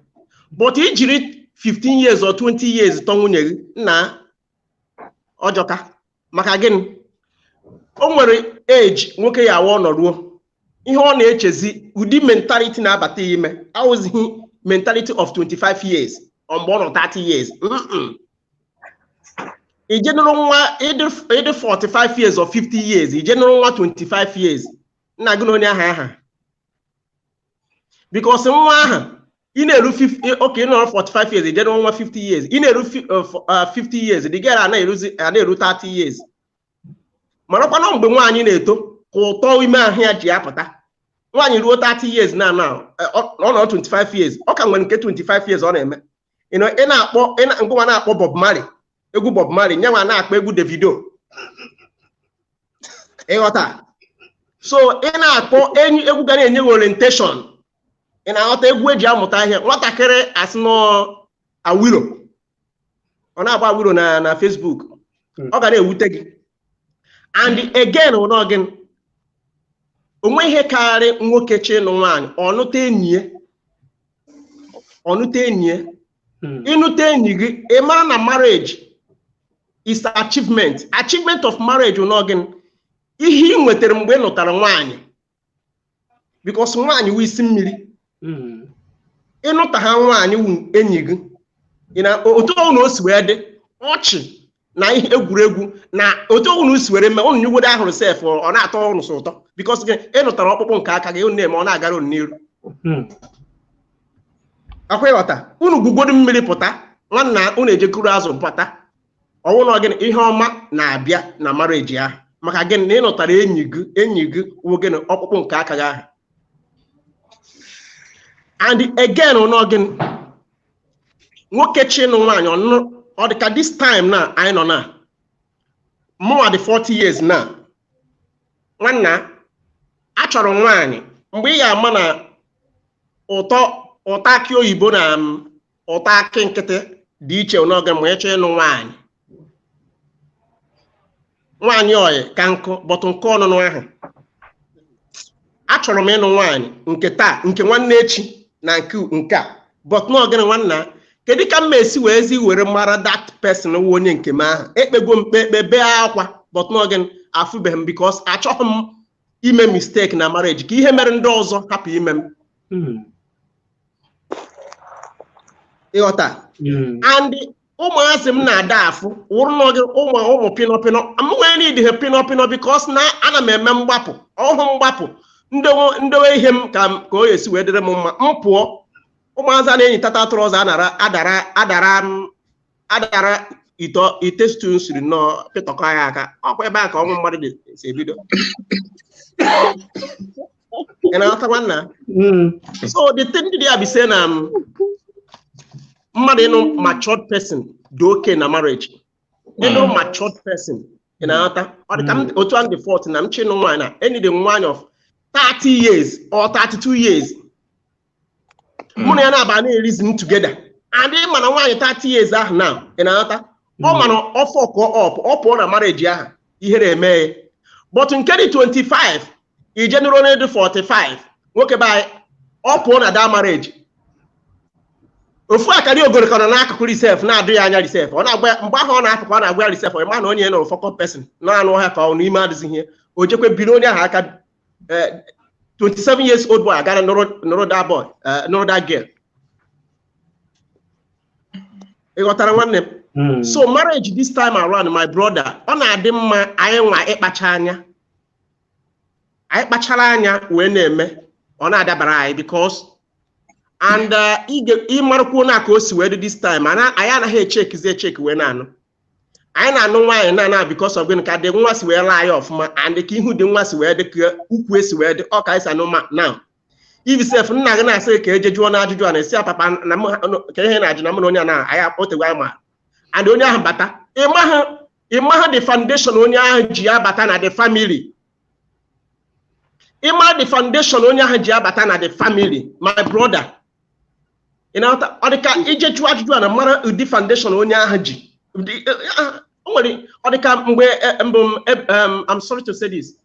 But ijiri 15 years or 20 years tọọ nwunye gị na ọjọka, maka gịnị? O nwere age nwoke ya awa ọ nọruo, ihe ọ na-echezi, ụdị mentality na-abata ya ime awụzighị mentality of 25 years ọ mgbe ọ nọ 30 years. Ije nụrụ nwa ịdị 45 years or 50 years, ije nụrụ nwa 25 years, nna gị na onye aha aha, because nwa ahụ ị na-eru 50, okay, ị nọrọ 45 years, ije nụrụ nwa 50 years, ị na-eru 50 years, the girl a na-eru 30 years. Marakwana mgbe nwaanyị na-eto ka ụtọ ime ahụ ya ji apụta. Nwaanyị ruo 30 years na ọ nọ 25 years, ọ ka nwere nke 25 years ọ na-eme. Ị na-akpọ ngwa na-akpọ Bob Marley, egwu Bob Marley, nyanwa na-akpọ egwu Davido, ịghọta? So ị na-akpọ enyi egwu ga na-enye gị orientation, ị na-aghọta? Egwu eji amụta ihe. Nwatakịrị asị nọ Awilo, ọ na-agba Awilo na Facebook, ọ ga na-ewute gị. And again, ụnọ gị onwe ihe karị nwoke chi ịnụ nwaanyị, ọnụta enyi ya, ọnụta enyi ya. Ịnụta enyi gị, ị mara na marriage is achievement. Achievement of marriage ụnọ gị ihe ị nwetara mgbe ị nụtara nwaanyị, because nwaanyị wụ isi mmiri. Ịnụta ha nwaanyị wụ enyi gị, otu ọbụla o si wee dị ọchị na ihe egwuregwu na otu ọbụla o si were mee ụnụ nyugwodo ahụrụ sef, ọ na-atọ ụnụ sọ ụtọ, because gị ịnụtara ọkpụkpụ nke aka gị, unu na-eme ọ na-agara unu n'iru. Akwa ịghọta, unu gwugwodo mmiri pụta, nwanna, unu ejekuru azụ pụta, ọnwụ na gịnị ihe ọma na-abịa na marriage ahụ. Maka gịnị? Na ịnụtara enyi gị, enyi gị wụ gịnị? Ọkpụkpụ nke aka gị ahụ. And again, ụnọ gịnị nwoke chi nụ nwaanyị, ọnụ ọ dị ka this time na anyị nọ na mụnwa dị 40 years na nwanna achọrọ nwaanyị. Mgbe ị ga-ama na ụtọ ụtọ akị oyibo na ụtọ akị nkịtị dị iche n'oge mgbe ịchọ ịnụ nwaanyị, nwaanyị oyi ka nkụ bọtụ nke ọnụnụ ahụ. Achọrọ m ịnụ nwaanyị nke taa, nke nwanne echi, na nke nke a, but n'ogene nwanna, kedu ka m esi wee zi were mara that person wụ onye nke m ahụ? Ekpego m kpe bee akwa, but n'ogene afụbeghị m, because achọghị m ime mistake na marriage ka ihe mere ndị ọzọ hapụ ime m, ịghọta? And ụmụazị m na-ada afụ wụrụ n'oge ụmụ ụmụ pịnọ pịnọ m nwere need ha pịnọ pịnọ, because na ana m eme mgbapụ ọhụụ, mgbapụ ndowe ihe m ka ka o esi wee dịrị m mma. M pụọ, ụmụazị a na-enyi tata atụrụ ọzọ anara adara adara m adara ite ite stew siri nnọọ pịtọkọ ya aka, ọkwa ebe a ka ọnwụ mmadụ dị si ebido. Ị na-aghọta nwanna? So the thing dị ya bụ say na mmadụ ịnụ matured person dị okay na marriage, ịnụ matured person, ị na-aghọta? Ọ dị ka m otu a dị 40 na m chi ịnụ nwaanyị na enyi dị nwaanyị of 30 years or 32 years, mụ na ya na-aba na-reason together. And ị mana nwaanyị 30 years ahụ na, ị na-aghọta, ọ mana ọ fuck up, ọ pụọ na marriage ahụ, ihere eme ya. But nke dị 25 ije nụrụ onye dị 45, nwoke be anyị, ọ pụọ na that marriage. Ofu akara ogoro ka ọ nọ n'akụkụ risef na-adụ ya anya risef, ọ na-agba mgbe ahụ ọ na-apụkwa, ọ na-agwa ya risef, ọ ma na onye nọrọ fọkọ pesin nọ anụ ọhịa ka ọ n'ime adịzighị ihe. O jekwe biri onye ahụ aka, 27 years old boy agara nụrụ that boy, nụrụ that girl. Ị ghọtara nwanne m? So marriage this time around, my brother, ọ na-adị mma anyị nwa ịkpacha anya, anyị kpachara anya wee na-eme, ọ na-adabara anyị because and ịmarakwuo na ka o si wee dị this time, anyị anaghị echekizi echeki wee na-anụ. Anyị na-anụ nwaanyị na-ana because of gịnị ka dị nwa si wee laa ya ọfụma, and ka ihu dị nwa si wee dị, ka ukwu esi wee dị, ọ ka anyị si anụ ma now. If sef nna gị na-asị ka eje jụọ na ajụjụ a na-esi papa na ka ihe na-ajụ na mụ na onye a na anyị akpọtegwa anyị ma, and onye ahụ bata, ịmaha the foundation onye ahụ ji abata na the family. Ịma the foundation onye ahụ ji abata na the family, my brother. Ị na-aghọta? Ọ dị ka ije jụọ ajụjụ a na mara ụdị foundation onye ahụ ji. O nwere, ọ dị ka mgbe mbụ, I'm sorry to say this,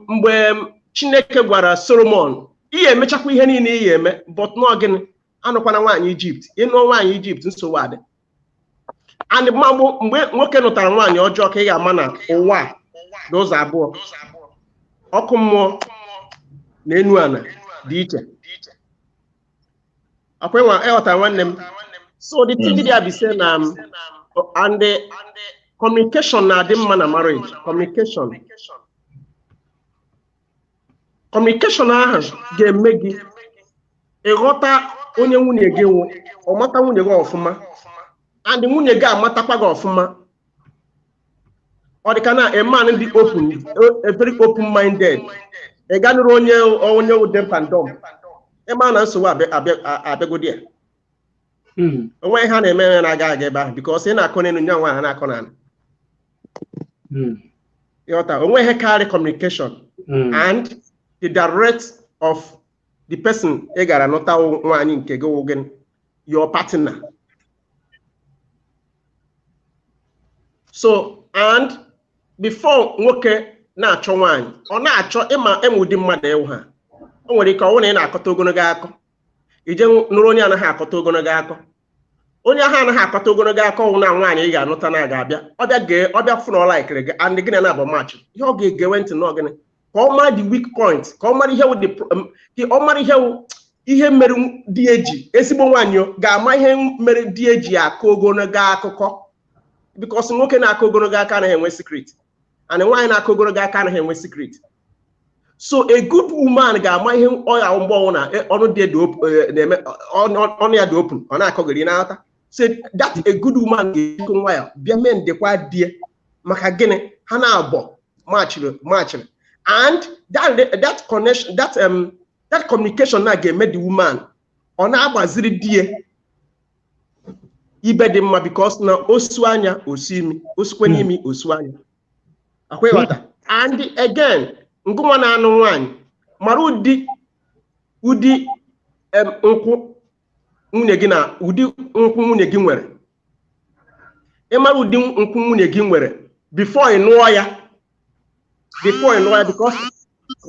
mgbe Chineke gwara Solomon, ihe emechakwa ihe niile ihe eme, but nọ gịnị, anụkwana nwaanyị Ijipt. Ịnụọ nwaanyị Ijipt, nsogbu adị. And mgbe nwoke nụtara nwaanyị ọjọọ, ka ị ga-ama na ụwa dị ụzọ abụọ, ọkụ mmụọ na enu ala dị iche. Akwa ịghọtara nwanne m? So the thing dị be say na and the communication na-adị mma na marriage. Communication ahụ ga-eme gị ịghọta onye nwunye gị wụ, ọ mata nwunye gị ọfụma, and nwunye gị amatakwa gị ọfụma. Ọ dị ka na a man dị open, a very open minded, ị ga nụrụ onye onye wụ deaf and dumb, ịma na nsogbu abịagodi ya. Onwe ihe a na-eme eme na-aga aga ebe ahụ, because ị na-akọ n'elu nya nwa ha na-akọ n'ala. Ịghọta? Onwe ihe karị communication and the direct of the person ị gara nụta nwaanyị nke gị wụ gịnị, your partner. So and before nwoke na-achọ nwaanyị, ọ na-achọ ịma ịma ụdị mmadụ ịwụ ha. O nwere ike ọ bụrụ na ị na-akọta ogologo akọ, ije nụrụ onye anaghị akọta ogologo akọ. Onye ahụ anaghị akọta ogologo akọ wụ na nwaanyị ị ga-anụta na ga-abịa, ọbịa gee, ọbịa fụ na ọ laikiri gị, and gịnị na-abụ match. Ihe ọ ga-egewe ntị na gịnị ka ọ mara the weak point, ka ọ mara ihe wụ the ka ọ mara ihe wụ ihe mere di eji ezigbo nwaanyị ga-ama ihe mere di eji akọ ogologo akụkọ, because nwoke na-akọ ogologo aka anaghị enwe secret, and nwaanyị na-akọ ogologo aka anaghị enwe secret. So a good woman ga-ama ihe ọ ya mgbe ọnwụ na ọnụ dị na-eme ọnụ ya dị open, ọ na-akọgịrị n'ata. So that a good woman ga-ejikọ nwa ya bịa mee ndekwa die maka gịnị ha na-abọ machiri, and that connection, that communication na ga-eme the woman ọ na-agbaziri die ibe dị mma, because na osu anya osu imi, osukwe n'imi osu anya. Akwa ịghọta? And again, ngụnwa na-anụ nwaanyị mara ụdị nkwụ nwunye gị na ụdị nkwụ nwunye gị nwere. Ịmara ụdị nkwụ nwunye gị nwere before ị nụọ ya, because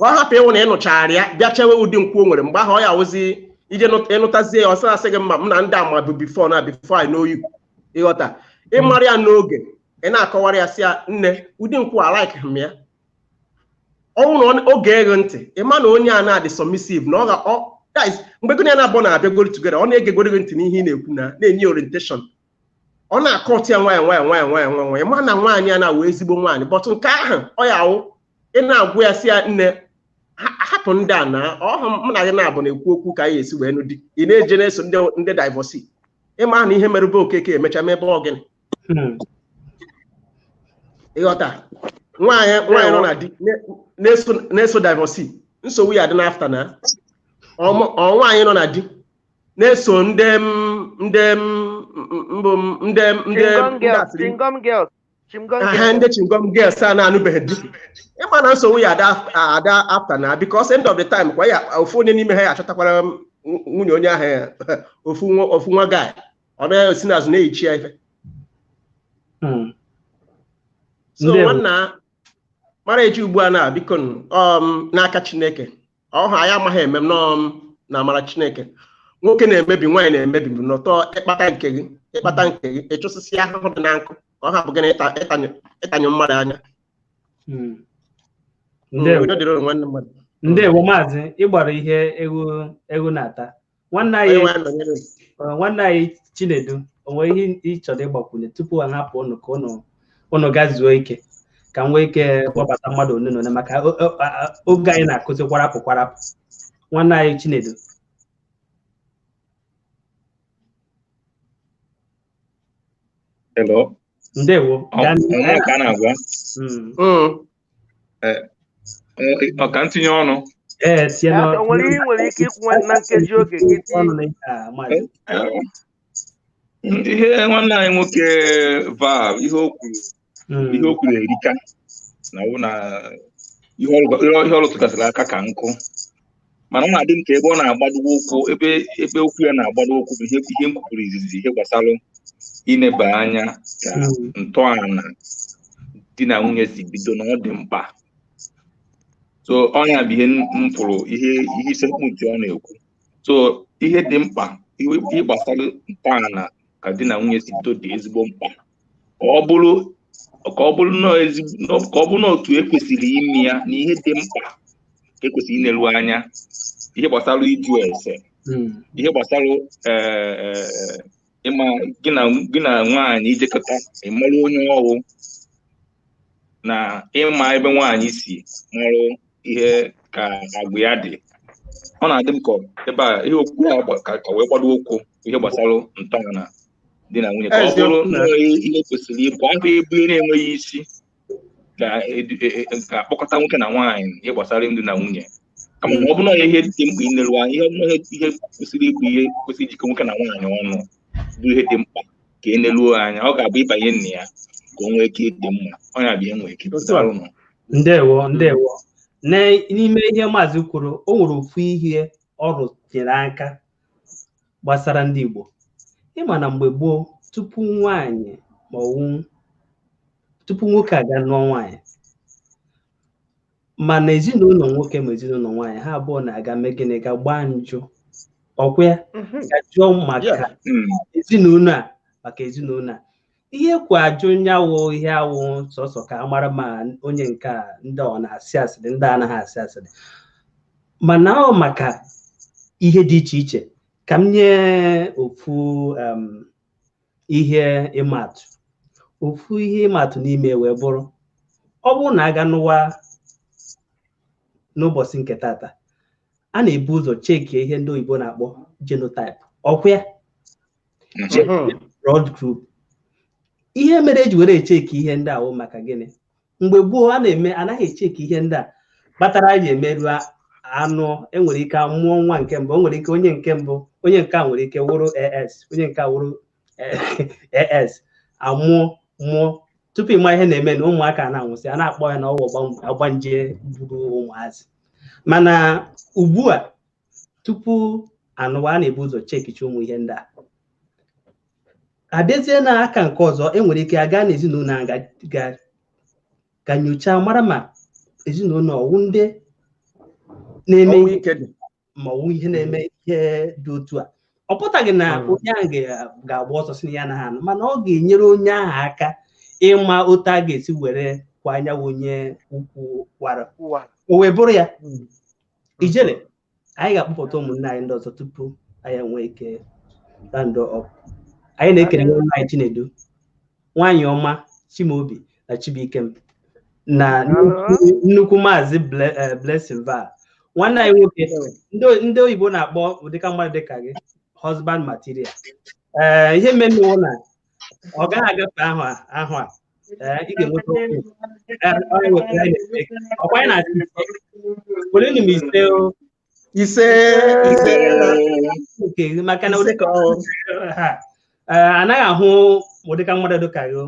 ka ọ hapụ ịwụ na ị nụchara ya bịa chewe ụdị nkwụ o nwere, mgbe ahụ ọ ya awụzi ije ịnụtazie ya, ọsọ asị gị mma m na ndị ama bụ before na before I know you. Ịghọta? Ịmara ya n'oge, ị na-akọwara ya sị ya, nne, ụdị nkwụ a like m ya. Ọnwụ na oge eghe ntị, ịma na onye a na-adị submissive na ọ ga guys, mgbe gị na ya na-abụọ na-abịagoro together, ọ na-egegoro gị ntị n'ihe ị na-ekwu na na-enye orientation, ọ na-akọtụ ya nwayọ nwayọ nwayọ nwayọ nwayọ, ịma na nwaanyị a na-awụ ezigbo nwaanyị. But nke ahụ ọ ya awụ ị na-agwụ ya sị ya, nne, hapụ ndị a na ọhụ m na gị na-abụ na-ekwu okwu ka anyị esi wee nụ di, ị na-eje na-eso ndị divorce. Ịma na ihe merụbe Okeke emecha mebe ọgịnị. Ịghọta? Nwaanyị nọ na di na-eso divorce, nsogbu ya dị n'afta na ọ nwaanyị nọ na di na-eso ndị chingom girls a na-anụbeghị di, ịma na nsogbu ya ada afta na because end of the time kwa ya ofu onye n'ime ha ya achọtakwara nwunye onye ahụ ofu nwa guy, ọ na-esi n'azụ na-ehichi ya ife. So nwanna mara eji ugbu a na biko n'aka Chineke, ọha anyị amaghị eme m na amara Chineke. Nwoke na-emebi, nwaanyị na-emebi bụ n'ụtọ ịkpata nke gị, ịkpata nke gị, ịchụsịsị ahụhụ dị na nkụ ka ọ hapụ gị na ịtanyụ mmadụ anya. Udo dịrị unu, nwanne mmadụ. Ndewo maazị, ịgbara ihe ewu na-ata. Nwanne anyị Chinedu, o nwere ihe ị chọrọ ịgbakwunye tupu a hapụ ụnụ ka ụnụ gaa zuo ike, ka m nwee ike kpọbata mmadụ one na one maka oge anyị na-akụzi kwarapụ kwarapụ. Nwanne anyị Chinedu. Hello. Ndewo. Ka a na-agwa. Ọ ka ntinye ọnụ. Ee, tinye n'ọnụ. O nwere ihe ị nwere ike ikwu na nkeji oge gị? Ihe nwanne anyị nwoke Val, ihe o kwuru erika na wụ na ihe ọ rụtụgasịrị aka ka nkụ, mana ọ na-adị m ka ebe ọ na-agbado ụkwụ, ebe okwu ya na-agbado ụkwụ bụ ihe m kwuru izizi, ihe gbasara ineba anya ka ntọala di na nwunye si bido na ọ dị mkpa. So ọnya bụ ihe m fụrụ, ihe isekpu ntị ọ na-ekwu. So ihe dị mkpa, ihe gbasara ntọala ka di na nwunye si bido dị ezigbo mkpa, ka ọ bụrụ na otu ekwesịrị ime ya na ihe dị mkpa ka ekwesịrị ineru anya, ihe gbasara ịjụ ese, ihe gbasara ịma gị na nwaanyị ijekọta, ịmarụ onye ọwụ na ịma ebe nwaanyị si marụ ihe ka agwa ya dị. Ọ na-adị m ka ebe a ihe okwu ya ka wee gbado ụkwụ ihe gbasara ntọala di na nwunye, ka ọ bụrụ na ihe kwesịrị ịbụ ahụ ebe na-enweghị isi ka akpọkọta nwoke na nwaanyị ihe gbasara di na nwunye, kama na ọ bụrụ na ihe dị mkpa ineru anya, ihe kwesịrị ịbụ ihe kwesịrị ijikọ nwoke na nwaanyị ọnụ bụ ihe dị mkpa ka e neluo anya, ọ ga-abụ ịbanye nna ya ka o nwee ike ịdị mma. Ọ ya bụ ihe nwee ike. Ndewo, ndewo. N'ime ihe maazị kwuru, o nwere ofu ihe ọ rụnyere aka gbasara ndị Igbo. Ịma na mgbe gboo, tupu nwaanyị ma ọ tupu nwoke aga nụọ nwaanyị, mana ezinụlọ nwoke ma ezinụlọ nwaanyị ha abụọ na-aga mee gịnị? Ga gbaa njụ ọkwa ya, ga jụọ maka ezinụlọ a, maka ezinụlọ a. Ihe kwa ajụ nyawo ihe awụ sọsọ ka a mara ma onye nke a ndị ọ na-asị asịrị, ndị anaghị asị asịrị, mana ọ maka ihe dị iche iche. Ka m nye ofu ihe ịmatụ, ofu ihe ịmatụ n'ime wee bụrụ, ọ bụrụ na aga n'ụwa n'ụbọchị nke tata, a na-ebu ụzọ chekie ihe ndị oyibo na-akpọ genotype, ọkwa ya, blood group. Ihe mere eji were echeki ihe ndị a wụ maka gịnị? Mgbe gboo a na-eme anaghị echeki ihe ndị a, kpatara anyị emerụ anụ. Enwere ike mụọ nwa nke mbụ, o nwere ike onye nke mbụ, onye nke a nwere ike wụrụ AS, onye nke a wụrụ AS, amụọ mụọ tupu ịma ihe na-eme na ụmụaka na-anwụsị, a na-akpọ ya na ọwụ ọgbanje gburu ụmụazị. Mana ugbu a, tupu anụwa, a na-ebu ụzọ chekicha ụmụ ihe ndị a. Abịazie n'aka nke ọzọ, enwere ike aga n'ezinụlọ a ga nyochaa mara ma ezinụlọ ọwụ ndị na-eme ma ọwụ ihe na-eme ihe dị otu a. Ọ pụtaghị na onye ahụ ga-agba ọsọ si na ya anaghị anụ, mana ọ ga-enyere onye ahụ aka ịma otu a ga-esi were kwa anya onye ukwu kwara o wee bụrụ ya. Ijele, anyị ga-akpọpụta ụmụnne anyị ndị ọzọ tupu anyị enwee ike round up. Anyị na-ekele nwanne anyị Chinedu, nwaanyị ọma Chimaobi na Chibuikem, na nnukwu maazị Blessing Val, nwanne anyị nwoke ndị oyibo na-akpọ ụdịka mmadụ dịka gị husband material. Ee, ihe mere na ọ gaghị agafe ahụ a, ị ga-enweta ọkwa anyị na-asị ise m ise ise ise maka na anaghị ahụ ụdịka mmadụ dịka gị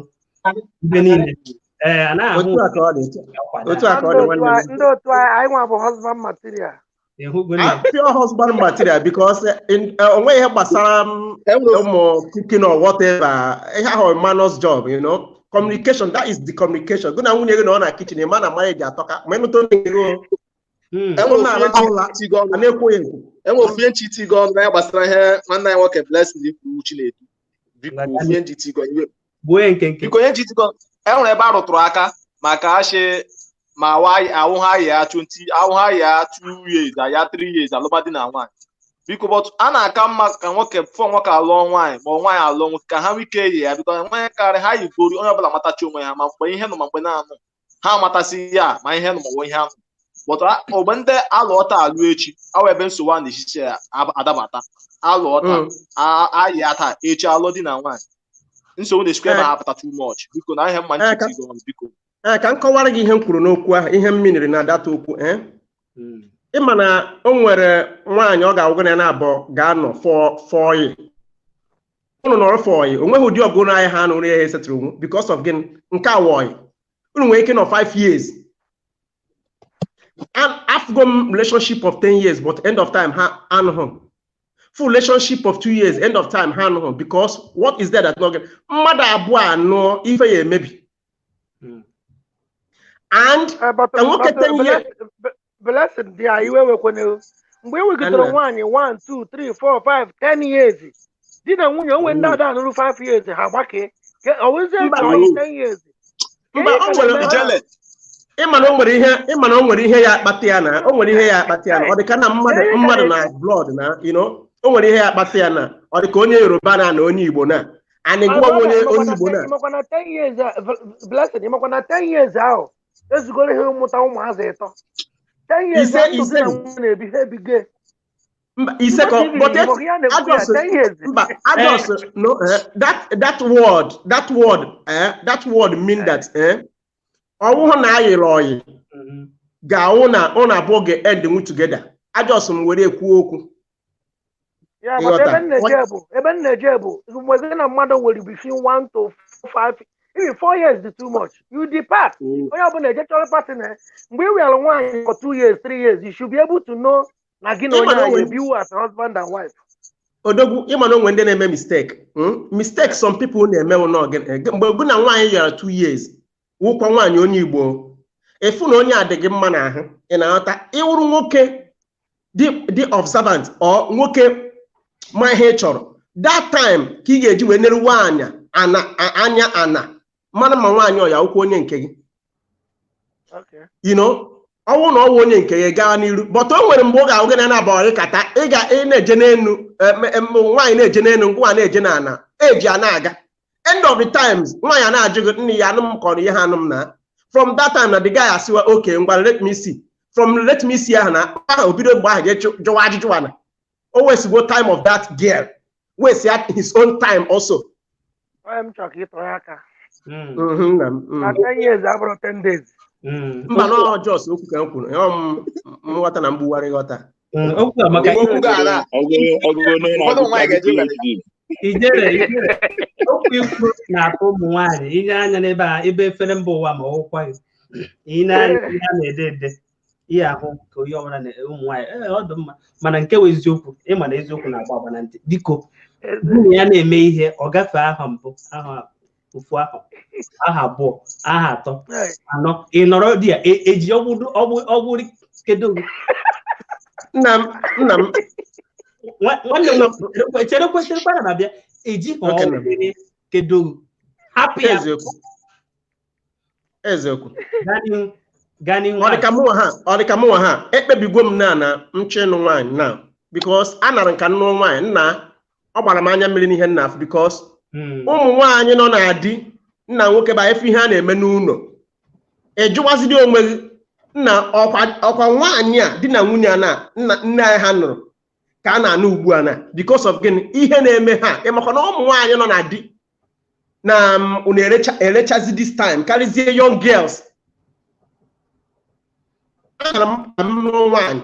mgbe niile. Ee, anaghị ahụ. Otu a ka ọ dị nwanne m. Ndị otu anyị nwa bụ husband material. Pure husband material, because onwe ihe gbasara ụmụ cooking or whatever, ihe ahụ man's job, you know, communication, that is the communication. Gị na nwunye gị nọ na kitchen, ịma na marriage atọka ma ịnụta onye gị na-alahụ ụla a na-ekwo ya ekwo. Enwe ofu ihe nchi iti gị ọnụ na gbasara ihe nwanne anyị nwoke Blessing ikwu Chinedu. Biko ofu ihe nchi iti gị ọnụ. Biko ihe nchi iti gị ọnụ. Enwere ebe a rụtụrụ aka maka achị ma awụ ha ya 20 awụ ha ya 2 years ya 3 years alụmdi na nwaanyị. Biko but a na-aka mma ka nwoke fọ nwoke alụọ nwaanyị ma nwaanyị alụọ nwoke ka ha nwee ike yi ya biko nwaanyị karị ha yigoro onye ọbụla matachi onwe ha ma mgbe ihe nọ ma mgbe na-anụ ha amatasị ya ma ihe nọ ma ọ ihe anụ but mgbe ndị alụọta alụ echi awụ ebe nsogbu a na-echiche adabata alụọta ayị taa echi alụ di na nwaanyị nsogbu na-esikwa ebe ha apụta too much. Biko na ihe mma nchiti gị ọnụ biko. Ka m kọwara gị ihe m kwuru n'okwu ahụ, ihe m miniri na data okwu. Ịma na o nwere nwaanyị ọ ga-awụgo na ya na-abụ ga-anọ fọyị unu nọrọ fọyị o nweghị ụdị ọgụ n'ahịa ha nụrụ ya esetụrụ onwu because of gịnị nke a wọyị unu nwere ike nọ 5 years. Afgo m relationship of 10 years but end of time ha anụghị full relationship of 2 years end of time ha anụghị because what is there that not mmadụ abụọ anụọ ife ya emebi. And nwoke 10 years Blessing dị a iwe wekwana mgbe e wegidere nwaanyị 1 2 3 4 5 10 years di na nwunye onwe ndị ada anụrụ 5 years ha gbakee owezie chọọ 10 years. Mba o nwere ịma na o nwere ihe ya akpata ya na o nwere ihe ya akpata ya na ọ dị ka na mmadụ na blood na you know o nwere ihe ya akpata ya na ọ dị ka onye Yoruba na onye Igbo na anyị gụọ onye Igbo na ịmakwa na 10 years Blessing ịmakwa na 10 years ahụ ezugoro ihe ụmụta ụmụazị ịtọ. 10 years ise but I just no that word mean that ọwụhụ na ayịrị ọyị ga-awụ na ọ na-abụọ ga-end together. I just m were ekwu okwu. Ya but ebe m na-eje bụ mgbe na mmadụ nwere between 1 to 5 even 4 years is too much. You depart. Onye ọbụla eje chọrọ partner mgbe ị were nwaanyị for 2 years 3 years you should be able to know na gị na onye ahụ ebiwu as husband and wife. Odogwu ịma na onwe ndị na-eme mistake. Mistake some people na-eme mgbe gị na nwaanyị yara 2 years wụkwa nwaanyị onye Igbo efu na onye adịghị mma n'ahụ ị na-aghọta ịwụrụ nwoke dị observant or nwoke ma ihe ị chọrọ that time ka ị ga-eji wee neruwe anya anya ana mara ma nwaanyị ọya ụkwụ onye nke gị. You know ọnwụ na ọnwụ onye nke gị gaa n'iru but o nwere mgbe ọ ga-ahụ gị na na-abụ kata ị ga ị na-eje n'elu nwaanyị na-eje n'elu ngwa na-eje n'ala eji a na-aga end of the times nwaanyị na-ajụ gị nne ya anụ m kọrọ ihe anụ m na from that time na the guy asiwa okay ngwa let me see from let me see ahụ na ahụ obido mgbe ahụ jee jụwa ajụjụ ana o wesigbo time of that girl wesi his own time also. M chọrọ ka ị tọrọ aka. Na 10 years abụrụ 10 days. Mba na ọjọọ okwu ka m kwuru nghọta na mgbugharị ghọta. Okwu a maka ijere okwu ikwu na-atụ ụmụ nwaanyị inye anya n'ebe a ebe efere mba ụwa ma ọwụkwa gị ị na-anya ihe a na-ede ede ihe ahụ ka onye ọbụla na ụmụ nwaanyị ọ dị mma mana nke wụ eziokwu ịma na eziokwu na-agba agba na ntị biko nwunye ya na-eme ihe ọ gafee aha mbụ aha ofu ahụ aha abụọ aha atọ anọ ị nọrọ di ya eji ọgbụ kedu nna m nwanne m cherekwe na na-abịa eji ha ọgbụrị kedu hapụ ya eziokwu ọ dị ka mụnwa ha ekpebigo m na nchọ ịnụ nwaanyị na because a nara nka nnụọ nwaanyị nna ọ gbara m anya mmiri n'ihe nna afụ because ụmụ nwaanyị nọ na di nna nwoke ba efe ihe a na-eme n'ụlọ ejụwazidi onwe gị nna ọkwa nwaanyị a di na nwunye a na nne anyị ha nụrụ ka a na-anụ ugbu a na because of gịnị ihe na-eme ha ịmakwa na ụmụ nwaanyị nọ na di na unu erechazi this time karịzie young girls. Anara m nụọ nwaanyị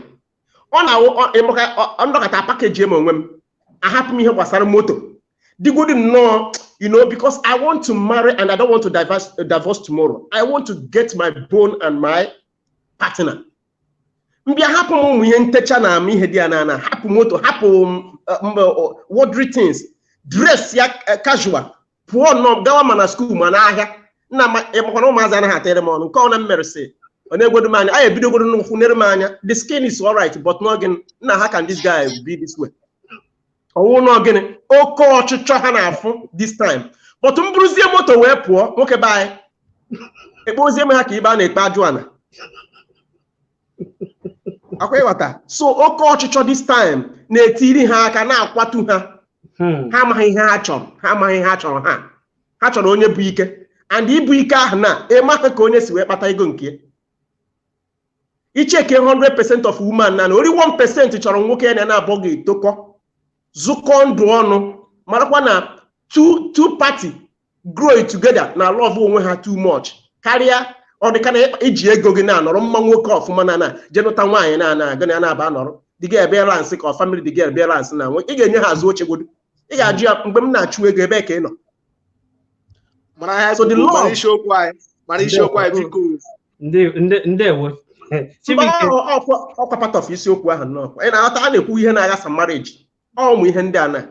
ọ na-awụ ndọkọta pakeji m onwe m ahapụ m ihe gbasara moto digodi nnọọ you know because I want to marry and I don't want to divorce tomorrow. I want to get my bone and my partner. Mbịa hapụ m ụmụ ihe ntecha na ama ihe dị ya n'ana hapụ moto hapụ worldly things dress ya casual pụọ nnọọ gawa ma na skuul ma n'ahịa nna ịmakwana ụmụazị anaghị atịrị m ọnụ nke ọ na mmerịsị Ọ na-egwedo m anya, anyị ebidogodo n'ụkwụ nere m anya. The skin is alright, but no gịnị nna, how can this guy be this way? Ọwụ nọ gịnị oke ọchịchọ ha na-afụ this time. But m buruzie moto wee pụọ, nwoke be anyị ekpozie m ha ka ibe a na-ekpe ajụ ana akwa ịghọta. So oke ọchịchọ this time na-etiri ha aka na-akwatu ha. Ha amaghị ihe ha chọrọ, ha amaghị ihe ha chọrọ. Ha chọrọ onye bụ ike, and ibu ike ahụ na ịmaghị ka onye si wee kpata ego nke ya. Icheke 100% of woman na only 1% chọrọ nwoke ya na na-abụọ ga-etokọ zụkọ ndụ ọnụ, marakwa na two party grow together na love onwe ha too much karịa ọ dị ka na iji ego gị na-anọrọ mma nwoke ọfụma na jenụta nwaanyị na ana gị na na-aba nọrọ dị gị ebe nsị ka ọ family dị gị ebe nsị na nwe ị ga-enye ha azụ oche godo. Ị ga-ajụ ya, mgbe m na-achụ ego, ebe ka ị nọ? Mana So the mara love isiokwu anyị, mara isiokwu anyị, biko. Ndewo. Mba, ọkwa part of isiokwu ahụ nnọọ. Ị na-aghọta, a na-ekwu ihe na-aghasa marriage, ọ ụmụ ihe ndị a na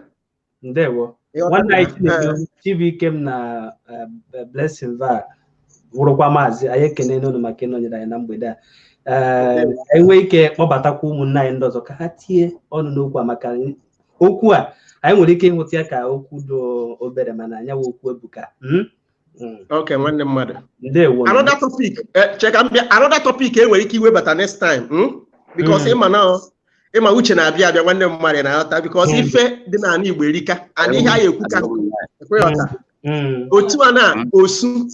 Ndewo. Ịghọta Nwanne anyị na Chinedu, Chibuike m na Blessing Va wụrụkwa maazị anyị, ekene n'ụlọ maka ịnọnyere anyị na mgbede a. Ee, enwee ike kpọbatakwa ụmụnne anyị ndị ọzọ ka ha tie ọnụ n'okwu a, maka okwu a anyị nwere ike ịhụta ya ka okwu dị obere, mana anya wụ okwu ebuka. Okay, nwanne mmadụ. Ndewo. Another topic, check am bịa, another topic e nwere ike iwebata next time, Because ịma na ịma uche na-abịa abịa, nwanne m mmadụ, na-aghọta, because ife dị n'ala Igbo erika and ihe anyị ekwuka ekweghọta. Otu a na osu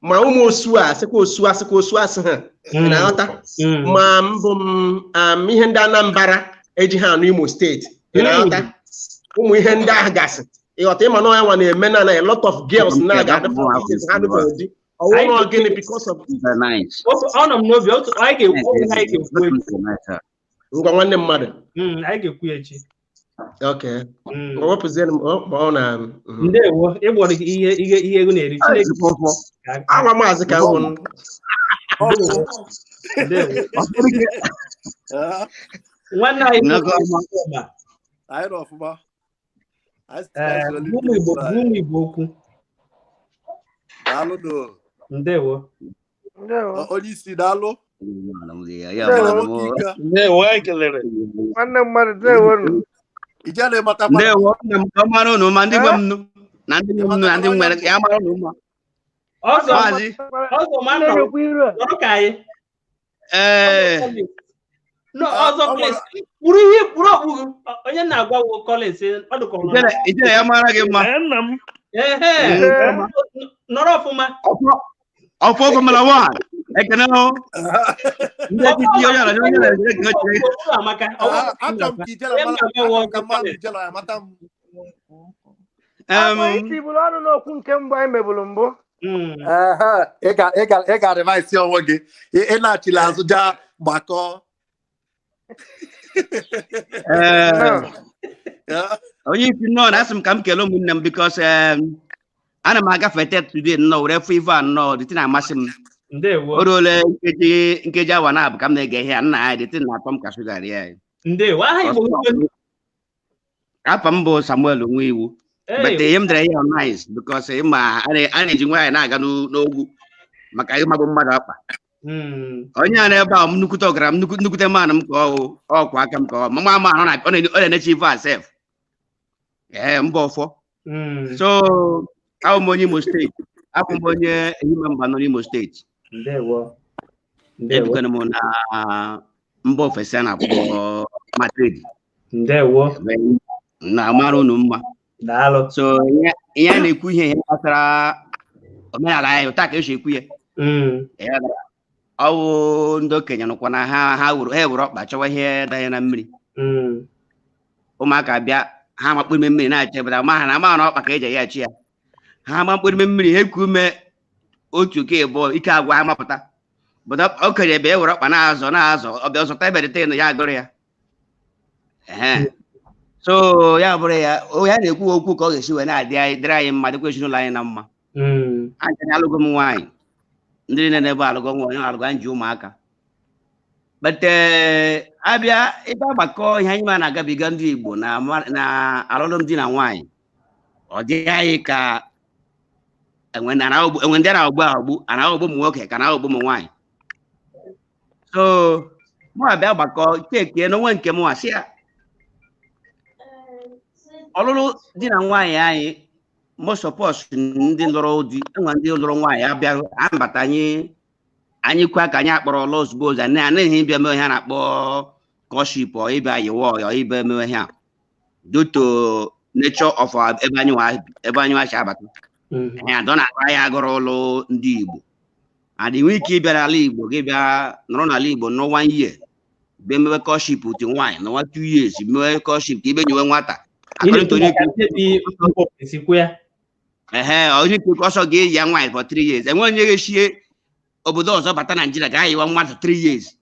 ma ụmụ osu a asịkwa osu asịkwa osu asị ha, ị na-aghọta, ma mbụ m ihe ndị Anambra eji ha anụ Imo steeti, ị na-aghọta, ụmụ ihe ndị ahụ gasị, ịghọta, ịma na ọya nwa na-eme na a lot of girls na-aga adị 40 years ha nụbeghị di, ọwụ na gịnị? Because of Ọ nọ m n'obi otu anyị ga-ekwu okwu, anyị ga-ekwu echi. Ngwa, nwanne mmadụ. Anyị ga-ekwu ya echi. Okay. Ngwa, wepụzienụ m ma ọ na Ndewo, ịgbọrọ ihe ihe ihe ego na-eri Chineke. Awa maazị ka nwụ. Ndewo. Ndewo. Nwanne anyị Chukwuma, Anyị nọ ọfụma. Anyị si ee, ka anyị gwa ụmụ Igbo, gwa ụmụ Igbo okwu. Daalụ nụ. Ndewo. Ndewo. Onye isi, daalụ. Ndewo. Ndewo, anyị kelere. Nwanne mmadụ, ndewo nụ. Ijele matakwa. Ndewo nna m, ka ọ mara unu ma ndị nwe m nụ na ndị nwe m nụ na ndị nwere ya mara unu mma. Ọzọ. Maazị. Ọzọ ma nọ nọrọ ka anyị. Ee. No, ọzọ please, kpụrụ ihe kpụrụ okpu gị. Onye na-agwa wo Collins, ọ dịka ọ nọ Ijele, ijele ya mara gị mma. Nna m. Ehe, nọrọ ọfụma. Ọfọ oge mara nwa ekene o. Ndị etiti onye ala onye ala ekene chere. Amaka. Achọ m ka ijele Onye mara, na-agwa wo achọ m ka mmadụ ijele ya mata m. Akwa itiburu ọnụ n'okwu nke mbụ anyị meburu mbụ. Ehe, ị ga revise onwe gị. Ị na-achịla azụ jaa gbakọọ. Ee. Onye isi, nnọọ, na asị m ka m kelee ụmụnne m because ana m agafe today nnọọ were fụ ife a nnọọ dịtị na-amasị m. Ndewo. O ruole nkeji awa na-abụ ka m na-ege ihe a, nna anyị, dịtị na-atọ m ka shuga rie anyị. Ndewo. Aha Igbo gị? Afa m bụ Samuel Nwiwu. Hey. But ihe m dere ihe nice because ịma a na-eji nwaanyị na-aga n'ogwu maka ịmagbu mmadụ akpa. Onye a na-ebe a m nnukwute ọgara m nnukwute man m ka ọ ọkwa aka m ka ọ mama ama ọ na-enechi ife a sef. Ee, mba ọfọ. So abụ m onye Imo steeti, abụ m onye Ehime Mba nọ n'Imo steeti. Ndewo. Ndewo. Ebikwana m na mba ofesi a na-akpọ Madrid. Ndewo. Na amara unu mma. Daalụ. So ihe a na-ekwu ihe gbasara omenala anyị taa ka esi ekwu ya. Ya ọ wụ ndị okenye nụkwa na ha wuru ha ewere ọkpa chọwa ihe danye na mmiri. Ụmụaka bịa, ha makpu ime mmiri na-achọ ebe ma ha na ama na ọkpa ka eji ya achị ya. Ha makpu ime mmiri, ha eku ume otu ke ịbụọ, ike agwa ha mapụta. But okenye bịa ewere ọkpa na-azọ na-azọ, ọbịa ọzọta ebe dịte ya agụrụ ya. Ehe. So ya bụrụ ya o ya na-ekwu okwu ka ọ ga-esi wee na-adị anyị dịrị anyị mma, dịkwa ezinụlọ anyị na mma. Anyị alụgo m nwaanyị, ndị niile na-ebe alụgo nwa onye alụgo, anyị ji ụmụaka, but abịa ebe agbakọ ihe anyị ma na-agabiga ndị Igbo na alụlụ di na nwaanyị, ọ dị anyị ka enwe ndị a na-aghọgbu aghọgbu, a na-aghọgbu ụmụ nwoke ka na-aghọgbu ụmụ nwaanyị. So mụ abịa gbakọ chekie n'onwe nke mụ asị ya ọlụlụ di na nwaanyị anyị most of us ndị lụrụ di, enwe ndị lụrụ nwaanyị abịa abata anyị kwa ka anyị akpọrọ ọlụ ozugbo ozugbo anyị anaghị ịbịa mee ihe a na-akpọ courtship or ịbịa yiwe ọyọ ịbịa mee ihe a due to nature of ebe anyị nwa si abata. Adọ na-agụ anyị agụrụ ụlụ ndị Igbo and nwee ike ịbịa n'ala Igbo gị bịa nọrọ n'ala Igbo nọ 1 year bịa mewe courtship otu nwaanyị nọwa 2 years mewe courtship ka ibe nyewe nwata. Ehe, onye ike ọsọ ga-eyi ya nwaanyị for 3 years. Enwe onye ga-eshie obodo ọzọ bata Naijiria ga-ayiwa mmadụ 3 years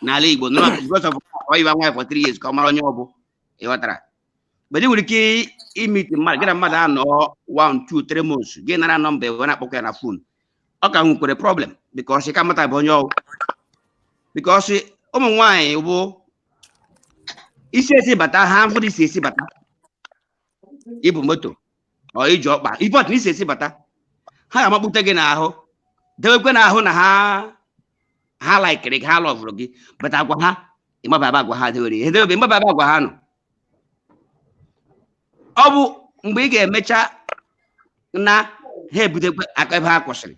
n'ala Igbo because of ọyiwa nwaanyị for 3 years ka ọ mara onye ọ bụ, ịghọtara. But ị nwere ike imiti mmadụ gị na mmadụ anọ 1 2 3 months gị nara nọmba ewe na-akpọkọ ya na phone, ọ ka nwekwere problem because ka mata bụ onye ọwụ. Because ụmụ nwaanyị bụ isi esi bata ha mfụrụ isi esi bata ibu moto ọ iji ọkpa ife ọtụ isi esi bata ha ga-amakpute gị n'ahụ dewekwe n'ahụ na ha laikiri gị, ha lọvụrụ gị, bata agwa ha ịmababa agwa ha dewere ihe dewebe ịmababa agwa ha nọ. Ọ bụ mgbe ị ga-emecha na ha ebutekwe aka ebe ha kwụsịrị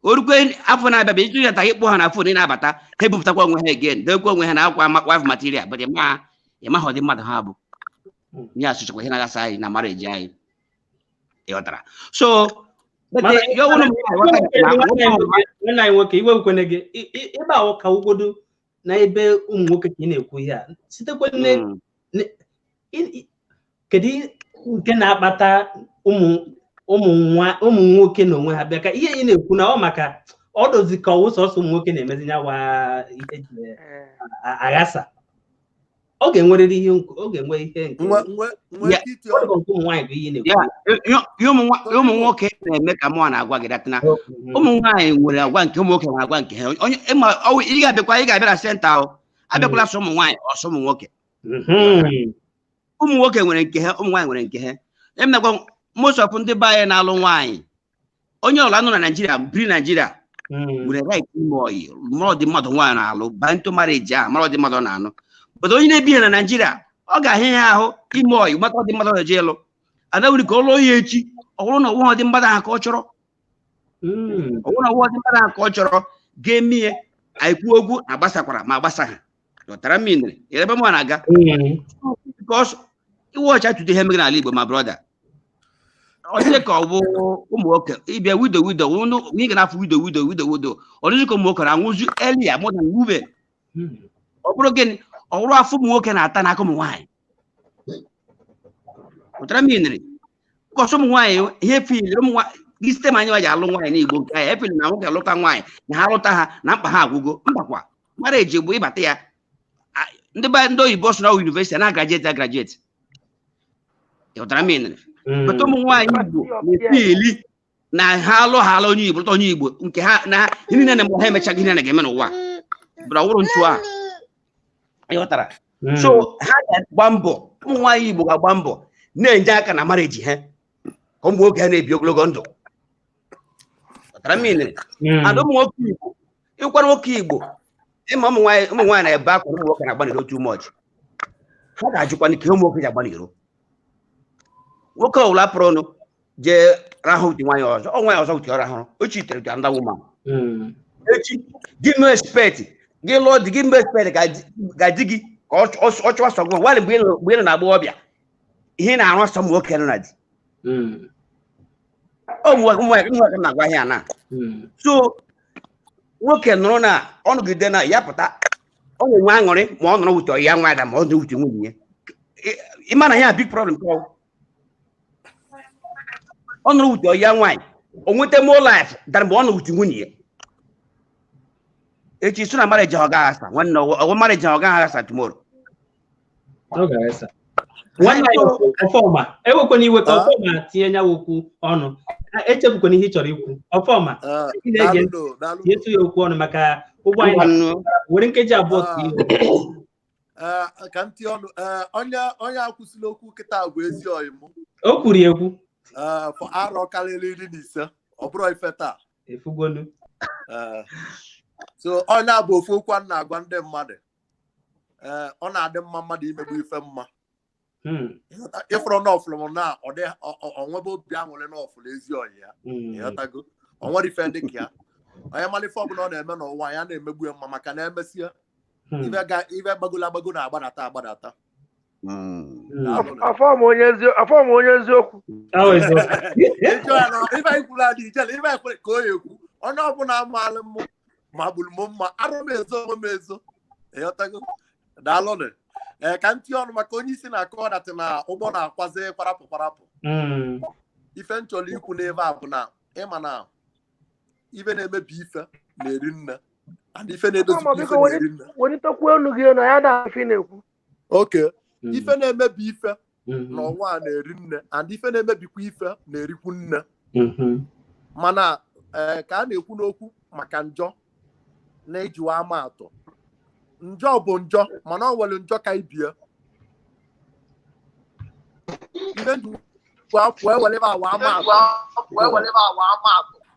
orukwe afọ na-abịa bụ ịjụ ya ta ịkpọ ha na fon ị na-abata ha ebupụtakwa onwe ha again dewekwa onwe ha na akwa wife material but ịma ha ọdị mmadụ ha bụ nye asụchakwa ihe na-aghasa anyị na marriage anyị, ịghọtara. So nwanne anyị nwoke iwe kwene gị ebe ahụ ka ugodo na ebe ụmụ nwoke ka ị na-ekwu ihe a sitekwe kedu nke na-akpata ụmụ nwoke na onwe ha bịa ka ihe ị na-ekwu na ọ maka ọ dozi ka ọwụ sọsọ ụmụ nwoke na-emezi ya wa ihe ji aghasa. Ọ ga-enwerịrị ihe, ọ ga-enwe ihe nke ụmụ nwaanyị bụ ihe na-ekwu. Ụmụ nwoke na-eme ka mụ na-agwa gị dat na ụmụ nwaanyị nwere agwa nke ụmụ nwoke nwere agwa nke ha. Onye ị ga-abịakwa ị ga-abịa na senta ahụ abịakwala sọ ụmụ nwaanyị ọsọ ụmụ nwoke. Ụmụ nwoke nwere nke ha, ụmụ nwaanyị nwere nke ha. Emekwa most of ndị be anyị na-alụ nwaanyị onye ọla nọ na Naijiria biri Naijiria nwere right ime oyi mara ọdị mmadụ nwaanyị na-alụ ba ntụ marriage ahụ mara ọdị mmadụ ọ na-anụ. But onye na-ebighị na Naijiria ọ ga-ahịa ya ahụ ime oyi mata ọdị mmadụ ọ na-eje ịlụ. Ada nwere ka ọ lụọ ya echi ọ bụrụ na ọnwa ọdị mmadụ ahụ ka ọ chọrọ, ọ bụrụ na ọnwa ọdị mmadụ ahụ ka ọ chọrọ ga-eme ya anyị kwuo okwu na agbasakwara ma agbasa ha dọtara mmiri ebe m na-aga. Because iwe ọcha tụdo ihe mere n'ala Igbo ma brother ọ dịghị ka ọ bụ ụmụ nwoke ịbịa wido wido ị ga na-afụ wido wido wido wido ọ dịghị ka ụmụ nwoke na-anwụzi earlier more than women. Ọ bụrụ gịnị ọ bụrụ afọ ụmụ nwoke na-ata n'aka ụmụ nwaanyị pụtara mmiri kọsọ ụmụ nwaanyị ihe fili ụmụ nwaanyị sistem anyị ji alụ nwaanyị n'Igbo nke anyị efili na nwoke alụta nwaanyị na ha lụta ha na mkpa ha agwụgo mbakwa marriage bụ ịbata ya ndị be ndị oyibo sị na university na graduate agraduate ịghọtara mmiri. But ụmụ nwaanyị Igbo na-efili na ha alụ ha alụ onye Igbo lụta onye Igbo nke ha na ihe niile na mgbe ha emechaghị ihe na ga-eme n'ụwa bụrụ ọwụrụ ntu a ịghọtara. So ha ga-agba mbọ ụmụ nwaanyị Igbo ga-agba mbọ na-enye aka na marriage ha ka ụmụ nwoke ha na-ebi ogologo ndụ ghọtara mmiri. And ụmụ nwoke Igbo ịkwa nwoke Igbo ịma ụmụ nwaanyị na-ebe akwa ụmụ nwoke na-agba n'iro too much ha ga-ajụkwa nke ụmụ nwoke ji agba n'iro. Nwoke ọbụla pụrụ ọnụ jee rahụ uti nwaanyị ọzọ ọ nwaanyị ọzọ uti ọ rahụrụ o chitere to another woman echi gị mee expect gị lụọ di gị mee expect ga di gị ka ọ chụwa sọ gị nwaanyị mgbe ị nọ na agbọghọbịa ihe na-arụ asọ ụmụ nwoke nọ na di ụmụ nwaanyị na-agwa ihe a na so nwoke nọrọ na ọ nọgide na ya pụta ọ na-enwe aṅụrị ma ọ nọrọ wute ya nwa ada ma ọ nọrọ wute nwunye ya ịma na ya big problem ka ọ nọrọ wute ya nwaanyị o nweta more life dara mgbe ọ nọrọ wute nwunye ya echi so na marriage ọ gaghị asa nwanne ọgwụ marriage ọ gaghị asa tomorrow. Nwanne anyị ọfọma ewekwana iwe ka ọfọma tinye nya okwu ọnụ echefukwana ihe ị chọrọ ikwu ọfọma ị na-ege ntị ya okwu ọnụ maka ụgbọ anyị were nkeji abụọ ka ntị ọnụ. Onye akwụsịla okwu kịta bụ ezi oyi m o kwuru ekwu arọ karịrị 15 ọ bụrụ ife taa efugolu. So ọ na-abụ ofu okwu a na-agwa ndị mmadụ, ee, ọ na-adị mma mmadụ imegbu ife mma. Ịfụrụ na ọfụrụ m na ọ dị onwebe obi aṅụrị na ọfụrụ ezi ọyị ya. Ịghọtago? O nwere ife dị ka ya, onye mara ife ọbụla ọ na-eme n'ụwa ya na-emegbu ya mma, maka na emesịa ife gbagolo agbago na-agbadata agbadata. Afọ m onye eziokwu. Ịjụ ya na ife anyị kwuru adị ijele ife anyị kwuru ka o ekwu, onye ọbụla maalụ m ma gburu m mma, arụ m ezo onwe m ezo. Ịghọtago? Daalụnụ. Ee, ka m tinye ọnụ maka onye isi na-akọ ọdatị na ụgbọ na-akwazi kwarapụ kwarapụ. Ife m chọrọ ikwu n'ebe a bụ na ịma na ife na-emebi ife na-eri nne, and ife na-edozikwa ife na-eri nne. Welitekwu olu gị na ya da ife na-ekwu. Okay. Ife na-emebi ife n'ụwa a na-eri nne, and ife na-emebikwa ife na-erikwu nne. Mana ka a na-ekwu n'okwu maka njọ na-ejiwa ama atụ, njọ bụ njọ, mana ọ nwere njọ ka ibie. Ife njikwa wee were awa ama atụ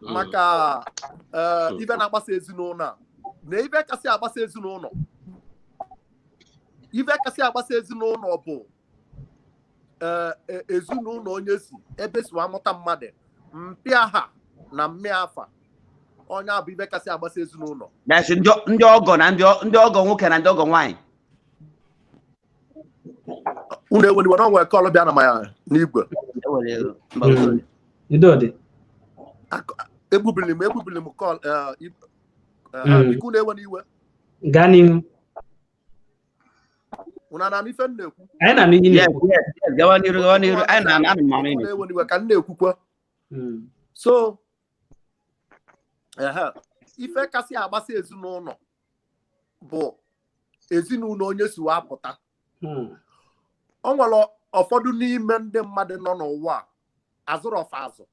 maka ife na-agbasa ezinụlọ a, na ife kasị agbasa ezinụlọ, ife kasị agbasa ezinụlọ bụ ezinụlọ onye si ebe si amụta mmadụ, mpịa ha na mmịa afa, onye abụ ife kasị agbasa ezinụlọ. Ndị ọgọ na ndị ọgọ nwoke na ndị ọgọ nwaanyị. Unu eweliwe na onwe kọlụ bịa na maya n'igwe. Egbubili m kọl biko unu ewe n'iwe. Gaa n'ihu. Unu na-anụ ife m na-ekwu? Anyị na-anụ ihe na-ekwu. Gawa n'iru, gawa n'iru. Anyị na-anụ ma anyị na-ewe n'iwe ka m na-ekwukwa. So ife kasị agbasa ezinụlọ bụ ezinụlọ onye si wee apụta. O nwere ụfọdụ n'ime ndị mmadụ nọ n'ụwa azụrụ ọfa azụ,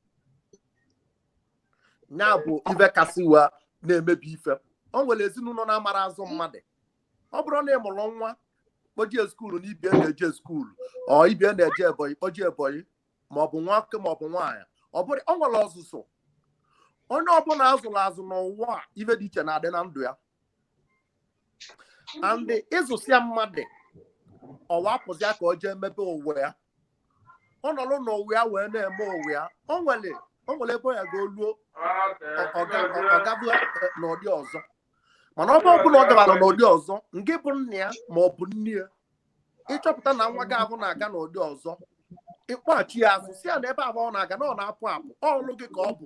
ya bụ ife kasị wee na-emebi ife. O nwere ezinụlọ na-amara azụ mmadụ. Ọ bụrụ na ị mụrụ nwa kpojie skuulu na ibie na-eje skuulu, ọ ibie na-eje Ebonyi kpojie Ebonyi, ma ọ bụ nwoke ma ọ bụ nwaanyị, ọ bụrụ o nwere ọzụzụ. Onye ọbụla azụrụ azụ n'ụwa ife dị iche na-adị na ndụ ya. And ịzụsịa mmadụ ọwa apụzịa ka o jee mebe ụwa ya, ọ nọrọ n'ụwa ya wee na-eme ụwa ya. O nwere ebe ya ga-oluo ọgabụ n'ụdị ọzọ, mana ọ bụ ọbụla ọ gabara n'ụdị ọzọ, nke bụ nna ya ma ọ bụ nne ya, ịchọpụta na nwa gị ahụ na-aga n'ụdị ọzọ, ịkpọghachi ya azụ si ya na ebe ahụ ọ na-aga na ọ na-apụ apụ, ọlụ gị ka ọ bụ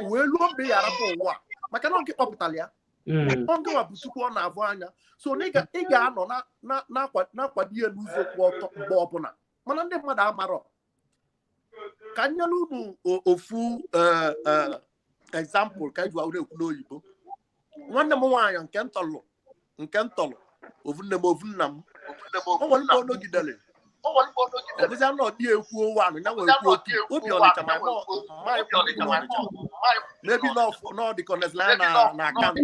wee luo mgbe ya arapụ ụwa, maka na ọ gị kpọpụtara ya, ọ gịnwa bụ Chukwu ọ na-avụ anya. So na ị ga-anọ na-akwado ihe n'ụzọ kwụ ọtọ mgbe ọbụla, mana ndị mmadụ amarọ. Ka nyere unu ofu example ka eji were ekwu n'oyibo. Nwanne m nwaanyị nke ntọlụ ovu nne m ovu nna m, o nwere mgbe ọ nọgidere ọbụzi anọ dị ekwu owu anụ ya nwere ekwu otu obi Ọnịcha ma mebi n'ọdịkọnezila na akaụntụ.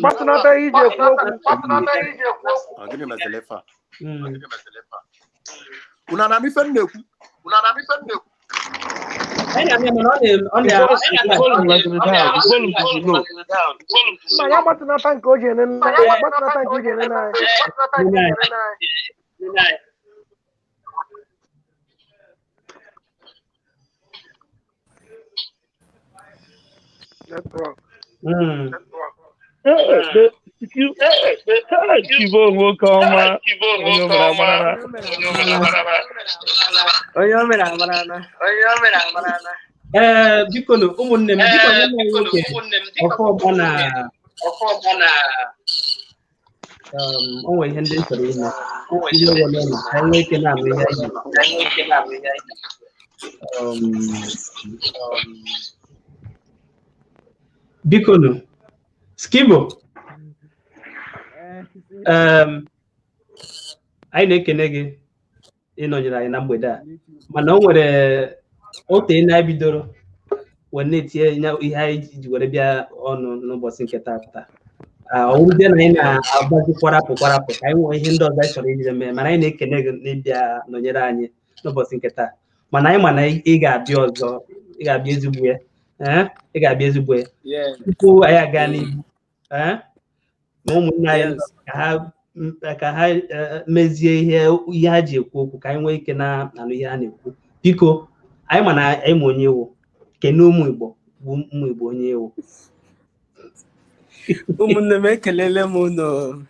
Gbatunata ije ekwu okwu. Unu na-anụ ife m na-ekwu? Mma ya gbatunata nke o ji ene nna ya, gbatunata nke o ji ene nna ya. Onye o mere amarala. Ee, biko nụ ụmụnne m, biko nwanne m nwoke ọfọ ọgbọ na o nwere ihe ndị m chọrọ ime ndị were na ka anyị nwee ike na-amụ ihe anyị. Biko nụ Skibo, anyị na-ekene gị ịnọnyere anyị na mgbede a, mana o nwere ote na bidoro wee na-etinye ihe anyị ji were bịa ọnụ n'ụbọchị nke taata. Ọ wụrụzie na anyị na-agbazi kwarapụ kwarapụ ka anyị nwee ihe ndị ọzọ anyị chọrọ iji mee, mana anyị na-ekene gị n'ịbịa nọnyere anyị n'ụbọchị nke taa. Mana anyị ma na ị ga-abịa ọzọ, ị ga-abịa ezigbo ya. Ị ga-abịa ezigbo ya. Tupu anyị aga n'ihu, ma ụmụnne anyị ka ha mezie ihe ha ji ekwu okwu ka anyị nwee ike na-anụ ihe ha na-ekwu. Biko, anyị ma na anyị ma onye ewu. Kene ụmụ Igbo bụ ụmụ Igbo onye ewu. Ụmụnne m, ekelele m unu.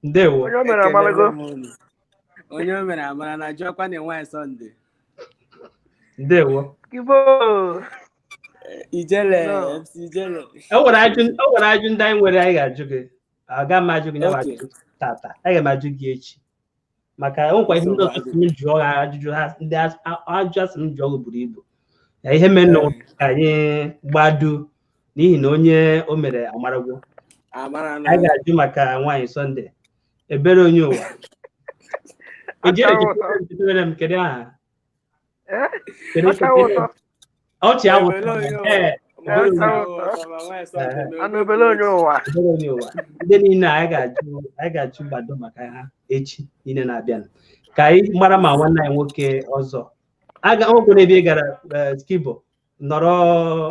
Ndewo. Onye o mere amarago. Onye o mere amara na jụọkwa na nwaanyị Sọnde. Ndewo. Igbo. Ijele, MC Ijele. O nwere ajụ ndị anyị nwere anyị ga-ajụ gị. Aga m ajụ gị nyawa ajụjụ tata. Aga m ajụ gị echi. Maka o nwekwa ihe ndị ọzọ si m jụọ ha ajụjụ ha ndị ajụjụ asị m jụọ gị buru ibu. Ihe mere na ka anyị gbado n'ihi na onye o mere amaragwo. Anyị ga-ajụ maka nwaanyị Sọnde. Ebere onye ụwa. Ejere m kedu aha? Ọchị awụsa. Ebere onye ụwa. Ndị niile anyị ga-ajụ gbado maka ha echi niile na-abịa. Ka anyị mara ma nwanne anyị nwoke ọzọ. Nwoke n'ebe ị gara Skibo nọrọ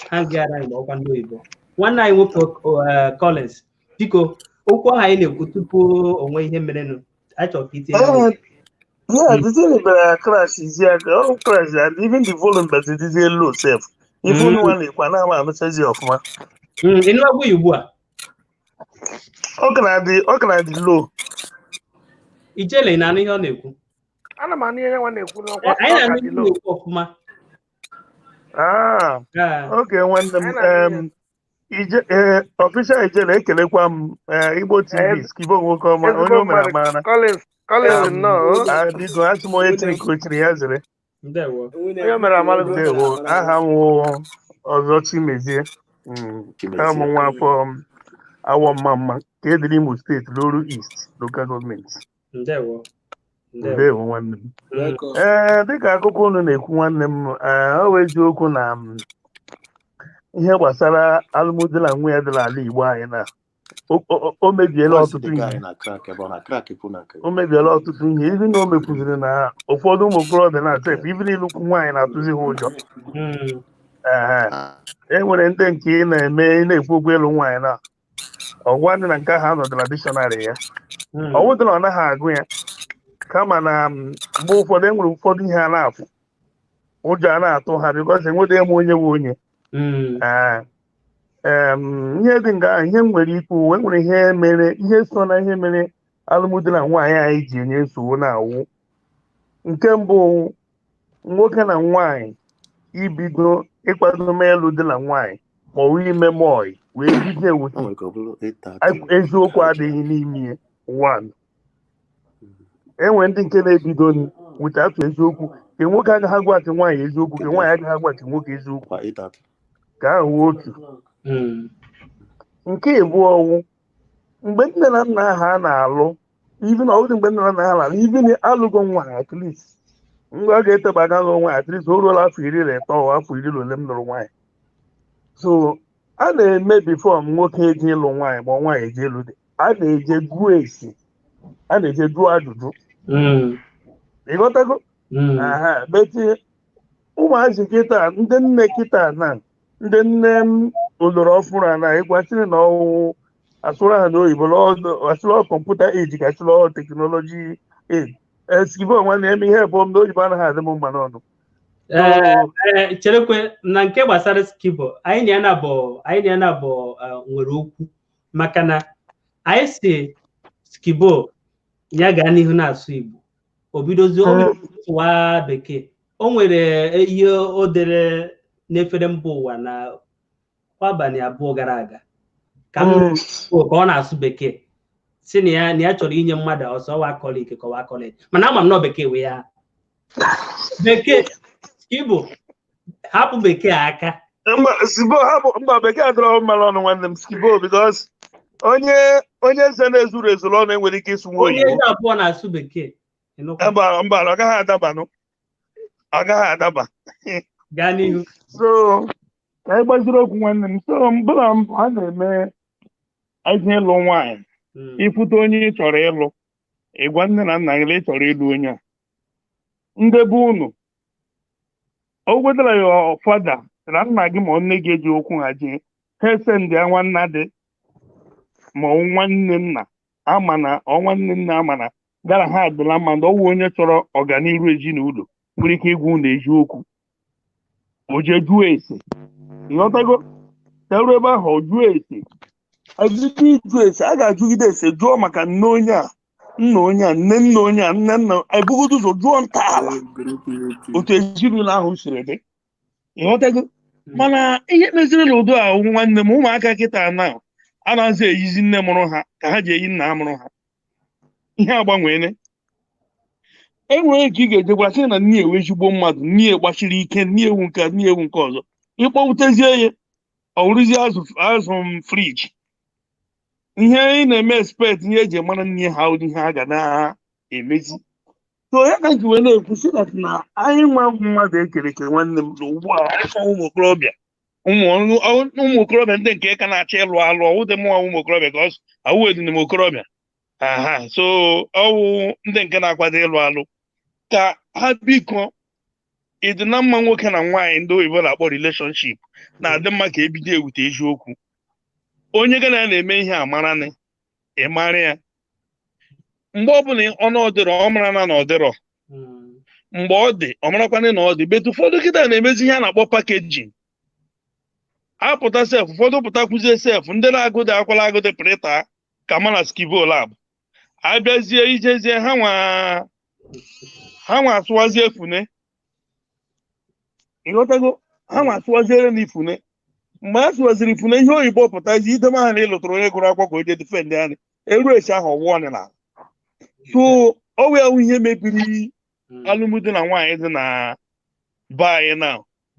ha gara mgbe ọkwa ndị oyibo. Nwanne anyị nwoke Collins, biko okwu ahụ anyị na-ekwu tupu onwe ihe merenụ achọrọ ka itinye. Yeah, the thing about crash is all crash, and even the volume that it is low self. If only one I'm of in what you were. How can I be low? Ijele na ihe ọ na-ekwu. Ana m anụ ihe nwa na-ekwu n'ọkwa. Anyị na-anụ ihe na-ekwu ọfụma. Ah, okay, nwanne m official Ijele ekelekwa m Igbo TV Skibo nwoke ọma onye o mere amara. Collins nnọọ. Biko asị m onye chiri ka o chiri ya zere. Ndewo. Onye mere amara. Ndewo. Aha m wụ Ọzọ Chimezie. Aha m nwa afọ Awọ Mma Mma ka ediri Imo Steeti Loru East Local Government. Ndewo. Ndewo nwanne m. Ee, dịka akụkọ unu na-ekwu nwanne m, ọ bụ eziokwu na ihe gbasara alụmdi na nwunye dị n'ala Igbo anyị na o mebiela ọtụtụ ihe. O mebiela ọtụtụ ihe, even na o mekwuziri na ụfọdụ ụmụ okorobịa na-asef even ịlụkwu nwaanyị na-atụzi ha ụjọ. Ee, e nwere ndị nke ị na-eme ị na-ekwu okwu ịlụ nwaanyị na ọgwa dị na nke ahụ anọdụ na dictionary ya. Ọ wụdị na ọ naghị agụ ya, kama na mgbe ụfọdụ e nwere ụfọdụ ihe a na-afụ ụjọ a na-atụ ha because enwedịghị m onye bụ onye. Ihe dị nga ahụ, ihe m nwere ikwu, e nwere ihe mere ihe so na ihe mere alụmdi na nwaanyị anyị ji enye nsogbu na-awụ. Nke mbụ, nwoke na nwaanyị ibido ịkwado ịlụ di na nwaanyị ma ọ bụ ime mọị wee bido ewute eziokwu adịghị n'ime ya. One, enwere ndị nke na-ebido wute atụ eziokwu ke nwoke agaghị agwa nke nwaanyị eziokwu, ke nwaanyị agaghị agwa nke nwoke eziokwu, ka ahụ otu. Nke ịbụọ ọwụ mgbe nne na nna ha na-alụ, even ọ bụrụ mgbe nne na nna ha na-alụ, even alụgo nwaanyị at least mgbe a ga-eteba aka lụọ nwaanyị at least o ruola afọ 13 afọ 10 ole m lụrụ nwaanyị. So a na-eme before m nwoke eje ịlụ nwaanyị ma nwaanyị eje ịlụ di, a na-eje gụọ esi, a na-eje jụọ ajụjụ. Ịghọtago? Beti ụmụazị kịta, ndị nne kịta na ndị nne m oloro ọfụrụ a na ịgwasịrị na ọwụ asụrụ ha n'oyibo asụrụ kọmputa eji ka asụrụ teknọlọji eji. Skibo nwanne eme ihe bụ m n'oyibo anaghị adị m mma n'ọnụ. Cherekwe na nke gbasara Skibo, anyị na ya na-abụ nwere okwu maka na anyị si Skibo ya gaa n'ihu na-asụ Igbo, o bidozie sụwa bekee. O nwere ihe o dere n'efere mba ụwa na abalị 2 gara aga ka ọ na-asụ bekee si na ya chọrọ inye mmadụ ọsọ wa kọlik kọwa kọlik, mana ama m na bekee wee ya bekee. Skibo hapụ bekee aka. Skibo hapụ mba bekee adịrọ mma n'ọnụ nwanne m Skibo, because onye eze na-ezuru ezuru ọnụ enwere ike ịsụ nwa oyibo. Onye eze abụọ na-asụ bekee. Mba ọ gaghị adabanụ, ọ gaghị adaba. Gaa n'ihu. So ka anyị gbaziri okwu nwanne m. So mbụla a na-eme ezi ịlụ nwaanyị, ịfụta onye ị chọrọ ịlụ, ịgwa nne na nna gị na ị chọrọ ịlụ onye a. Ndị be unu o wetara ya fada na nna gị ma nne gị eji okwu ha jee ha ese ndị nwanna dị ma ọ nwanne nna ama na ọ nwanne nna ama na gara ha adịla mma na ọwụ onye chọrọ ọganiru ezinụlọ nwere ike ịgwa unu eziokwu o jee jụọ ese ịghọtago teruo ebe ahụ ọ jụọ ese ajụjụ ịjụ ese a ga-ajụgide ese jụọ maka nne onye a nna onye a nne nna onye a nne nna ebugodo ụzọ jụọ ntọala otu ezinụlọ ahụ siri dị ịghọtago mana ihe meziri n'udo ahụ nwanne m ụmụaka kịta na anaghịzi eyizi nne mụrụ ha ka ha ji eyi nna mụrụ ha ihe agbanweele enwere ka ị ga-ejekwa sị na nne ewu ezigbo mmadụ nne gbachiri ike nne ewu nke nne ewu nke ọzọ ịkpọwutezie ya ọ wụrụzie azụ m friji ihe ị na-eme expect ihe eji mara nne ha ụdị ihe a ga na-emezi so ya ka ji wee na-ekwu sị that na anyị nwa mmadụ ekere eke nwanne m na ugbu a anyị ụmụ okorobịa ụmụ okorobịa ndị nke ka na-achọ ịlụ alụ ọwụ dị mụnwa ụmụ okorobịa ka awụ edina m okorobịa aha so ọwụ ndị nke na-akwado ịlụ alụ ka ha biko ịdị na mma nwoke na nwaanyị ndị oyibo na-akpọ relationship na-adị mma ka ebido ewute eziokwu onye gị na ya na-eme ihe amarani ị mara ya mgbe ọbụla ọnụ ọdịrọ ọ mara na ọdịrọ mgbe ọ dị ọ marakwana na ọ dị betu ụfọdụ kịta na-emezi ihe a na-akpọ packaging apụta sef ụfọdụ pụta kwuzie sef ndị na-agụdị akwala agụdị prịta ka mana skivo lab abịazie ijezie ha nwa asụwazie fune ịghọtago ha nwa asụwaziere na ifune mgbe a sụwaziri ifune ihe oyibo pụtazi idebe ha na ịlụtara onye gụrụ akwụkwọ ka o jee difendị anyị eru esi ahụ ọwụọ ọnịna so ọ wee wụ ihe mebiri alụmdi na nwaanyị dị na be anyị na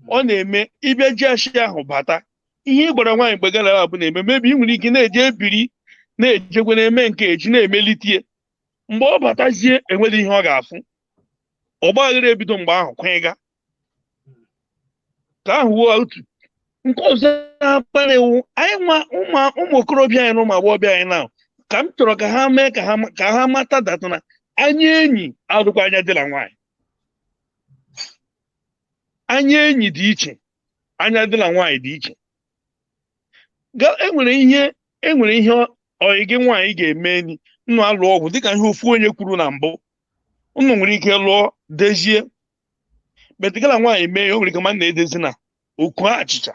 ọ na-eme ịbịa ji ashị ahụ bata ihe ị gwara nwaanyị mgbe gara abụ na-eme mebi ị nwere ike na-eje ebiri na-ejekwe na-eme nke eji na-emelitie mgbe ọ batazie enwere ihe ọ ga-afụ ọgbaghara ebido mgbe ahụ kwanyega ka ahụ wuo otu nke ọzọ akpara iwu anyị nwa ụmụ okorobịa anyị na ụmụ agbọghọbịa anyị na ka m chọrọ ka ha mee ka ha mata data na anya enyi adịkwa anya dị na nwaanyị anya enyi dị iche anya dị na nwaanyị dị iche enwere ihe ọyị gị nwaanyị ga-eme enyi nnụ alụ ọgwụ dịka ihe ofu onye kwuru na mbụ nnụ nwere ike lụọ dezie betigala nwaanyị mee ya o nwere ike ma na-edezi na oku achịcha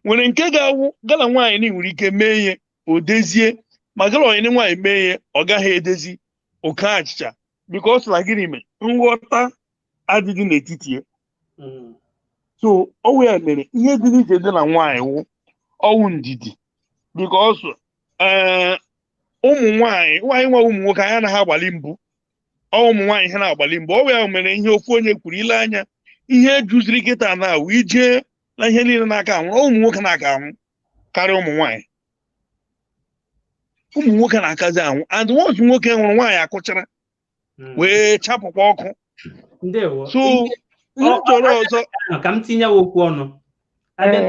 nwere nke ga-awụ gala nwaanyị na nwere ike mee ihe o dezie ma gala ọyị nwaanyị mee ihe ọ gaghị edezi oke achịcha because na gịnị mere nghọta adịghị n'etiti ya so ọwụ ya mere ihe dị n'iche dị na nwaanyị wụ ọwụ ndidi because ụmụ nwaanyị nwa ụmụ nwoke anyị anaghị agbalị mbụ ọ ụmụ nwaanyị ha na-agbalị mbụ ọwụ ya mere ihe ofu onye kwuru ile anya ihe juziri kịta na awụ ije na ihe niile na-aka anwụ ụmụ nwoke na-aka anwụ karịa ụmụ nwaanyị ụmụ nwoke na-akazi anwụ and once nwoke nwụrụ nwaanyị akụchara wee chapụkwa ọkụ so m chọrọ ọzọ ka m tinye okwu ọnụ abịa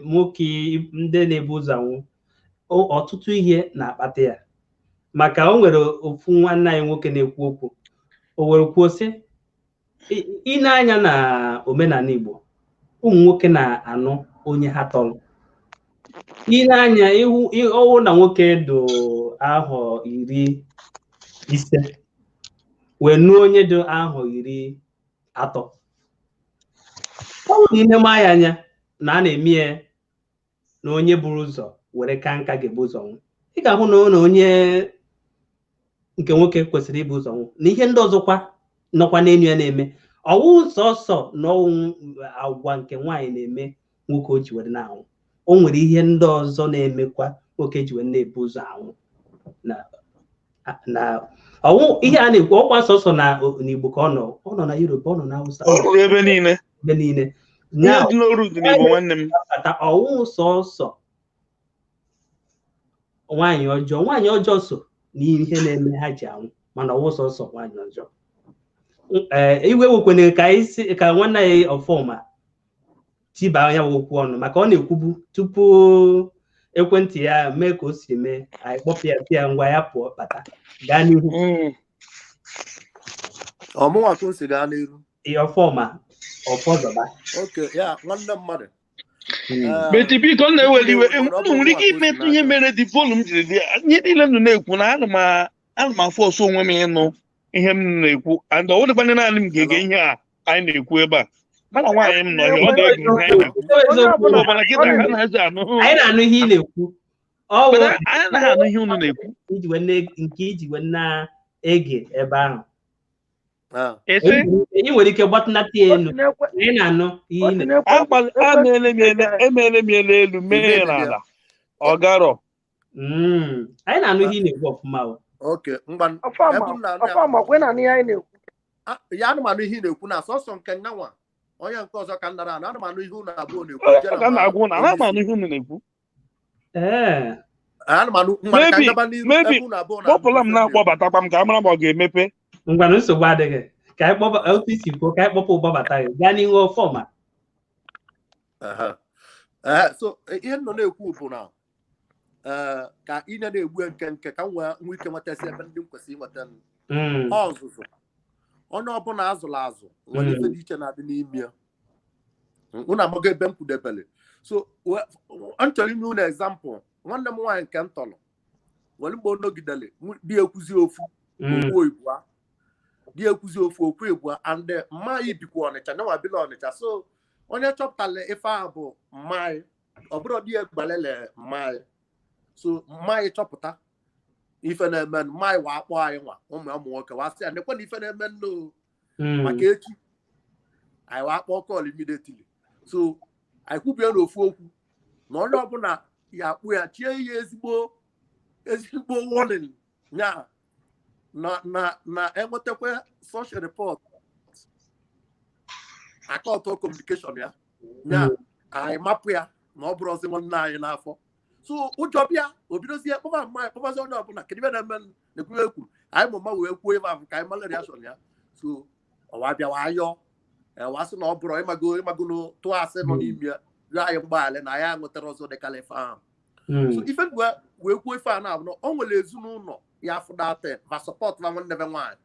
nwoke ndị na-ebu ụzọ anwụ ọtụtụ ihe na-akpata ya maka o nwere ofu nwanne anyị nwoke na-ekwu okwu o were kwuo sị ị na-anya na omenala Igbo ụmụ nwoke na-anụ onye ha tọrọ ị na-anya ịhụ ọwụ na nwoke dị ahọ 50 wee nụọ onye dị ahọ 30 ọ bụrụ na ị na-eme ya anya na a na-eme ya na onye buru ụzọ were ka nka ga-ebu ụzọ nwụ ị ga-ahụ na onye nke nwoke kwesịrị ibu ụzọ nwụ na ihe ndị ọzọkwa nọkwa n'elu ya na-eme ọwụ sọsọ na ọnwụ agwa nke nwaanyị na-eme nwoke o ji were na-anwụ o nwere ihe ndị ọzọ na-emekwa nwoke ji were na-ebu ụzọ anwụ na ọwụ ihe a na-ekwu ọkwa sọsọ na n'Igbo ka ọ nọ na Yoruba ọ nọ na Hausa ebe niile ebe niile ọwụ sọsọ nwaanyị ọjọọ so n'ihe na-eme ha ji anwụ mana ọwụ sọsọ nwaanyị ọjọọ iwe wekwene ka nwanne ya ọfọma tiba ya okwu ọnụ maka ọ na-ekwubu tupu ekwentị ya mee ka o siri mee anyị kpọpụ ya ya ngwa ya pụọ bata gaa n'ihu. Ọmụnwa ka o si gaa n'iru. Ọfọma ọfọzọba. Oke ya nwanne mmadụ. Beti biko m na-eweli iwe unu nwere ike imetụ ihe mere dị volume jiri dị ihe niile m na-ekwu na ana m afụ ọsọ onwe m ịnụ ihe m na-ekwu and ọ wụdịkwana naanị m ga-ege ihe a anyị na-ekwu ebe a mana nwaanyị m nọ here ọ na-ege ihe anyị na-ekwu ọbara kịta ha na-ezi anụ. Anyị na-anụ ihe ị na-ekwu. Anyị anaghị anụ ihe unu na-ekwu. Nke iji wee na-ege ebe ahụ. Ị nwere ike gbatịnata ya elu. Anyị na-anụ ihe ị na-ekwu. Emeele m ele elu mee ya n'ala ọ garọ. Anyị na-anụ ihe ị na-ekwu ọfụma. Ya anụmanụ ihe ị na-ekwu na sọsọ nke nyanwa onye nke ọzọ ka nara anụ anụmanụ ihe unu abụọ na-ekwu. Anụmanụ ihe unu na-ekwu. Anụmanụ mebi kpọpụla m na-akpọbatakwa m ka a mara ma ọ ga-emepe. Ngwanụ nsogbu adịghị ka anyị kpọba otu isi kwuo ka anyị kpọpụ ụgbọbata gị gaa n'ihu ọfọma. So ihe nọ na-ekwu bụ na ka ị na-egbu nke nke ka m nwee ike nwetasị ebe ndị m kwesịrị inweta ọzụzụ. Onye ọbụla azụrụ azụ nwere ife dị iche na-adị n'ime ya. Unu amago ebe m kwudebere. So m chọrọ inye unu example. Nwanne m nwaanyị nke m tọrọ nwere mgbe ọ nọgidere di ekwuzi ofu okwu ibua di ekwuzi ofu okwu ibua and mma anyị bikwa Ọnịcha nyanwa bila Ọnịcha. So onye chọpụtara ife ahụ bụ mma anyị, ọ bụrụ di egbalele mma anyị. So mma anyị chọpụta ife na-eme mma anyị wa akpọ anyị nwa ụmụ nwoke wa sị ya nekwe na ife na-eme nnu maka echi anyị wa akpọ call immediately. So anyị kwubie n'ofu okwu na onye ọbụla ya akpụ ya chie ya ezigbo ezigbo warning ya na na na enwetakwa such a report akọtọ communication ya ya anyị mapụ ya na ọ bụrụ ọzọ nwanne anyị n'afọ. So ụjọ bịa o bidozie kpọba mma kpọbazi onye ọbụla kedu ibe na-eme na-ekwu ekwu anyị mụma wee kwuo ebe ahụ ka anyị mara reaction ya. So ọwa bịawa ayọ wa sị na ọ bụrụ ịmago ịmago tụọ asị nọ n'ime ya rịọ anyị mgbaghara na anyị aṅụtara ọzọ dịka ife ahụ. So ife wee kwuo ife a na-abụ na o nwere ezinụlọ ya afụdate va sọpọt va nwanne be nwaanyị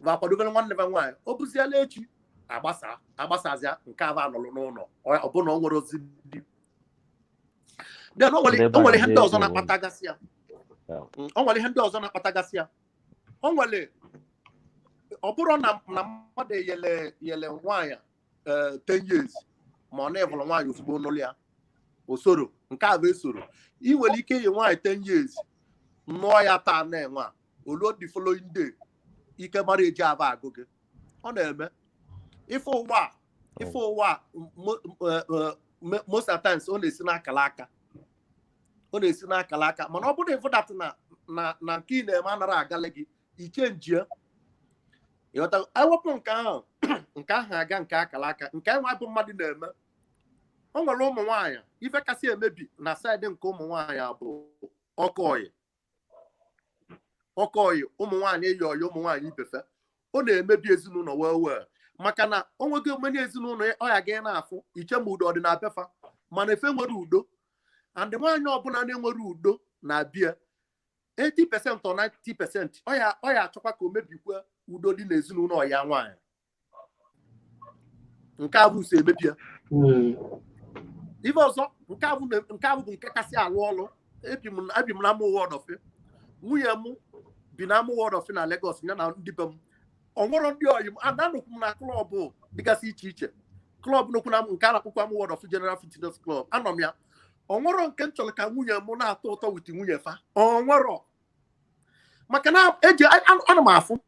va kwadobere nwanne be nwaanyị o buziela echi agbasa agbasazịa nke ava anọlụ n'ụlọ ọbụna o nwere ozi dị. Then o nwere ihe ndị ọzọ na-akpatagasị ya. O nwere ihe ndị ọzọ na-akpatagasị ya. O nwere ọ bụrụ na mmadụ yele nwaanyị 10 years ma ọ na-evụrụ nwaanyị ozugbo n'ụlọ ya osoro nke a bụ esoro. Ị nwere ike iyi nwaanyị 10 years nụọ ya taa na-enwe a oluo the following day ike mara eji aba agụ gị. Ọ na-eme ife ụwa most of times ọ na-esi n'akala aka ọ na-esi n'akala aka mana ọ bụrụ na ịfụdat na nke ị na-eme anara agala gị iche njie ịghọta ewepụ nke ahụ nke ahụ aga nke akala aka nke enwe bụ mmadụ na-eme. O nwere ụmụ nwaanyị ife kasị emebi na saịdị nke ụmụ nwaanyị bụ ọkọọyị ọkọọyị ụmụ nwaanyị eyi ọyị ụmụ nwaanyị ibefe ọ na-emebi ezinụlọ wee wee maka na o nweghị omenye ezinụlọ ọya gị na-afụ iche ma udo ọ dị na befa mana efe nwere udo and nwaanyị ọbụla na-enwere udo na-abịa 80% or 90% ọ ya achọkwa ka o mebikwa udo dị n'ezinụlọ ya nwaanyị nke a bụ so emebie. Ife ọzọ nke a bụ nke kasị alụ ọlụ. Ebi m na ama ụwa ọdọfe nwunye m bi na ama ụwa ọdọfe na Lagos ya na ndị be m ọ nwere ndị oyi m ananụkwu m na klọbụ dịgasị iche iche klọb nokwu na nke a na-akpọkwa ama ụwa ọdọfe General Fitness Club anọ m ya. Ọ nwere nke m chọrọ ka nwunye m na-atọ ụtọ wit nwunye fa ọ nwere maka na eji ana m afụ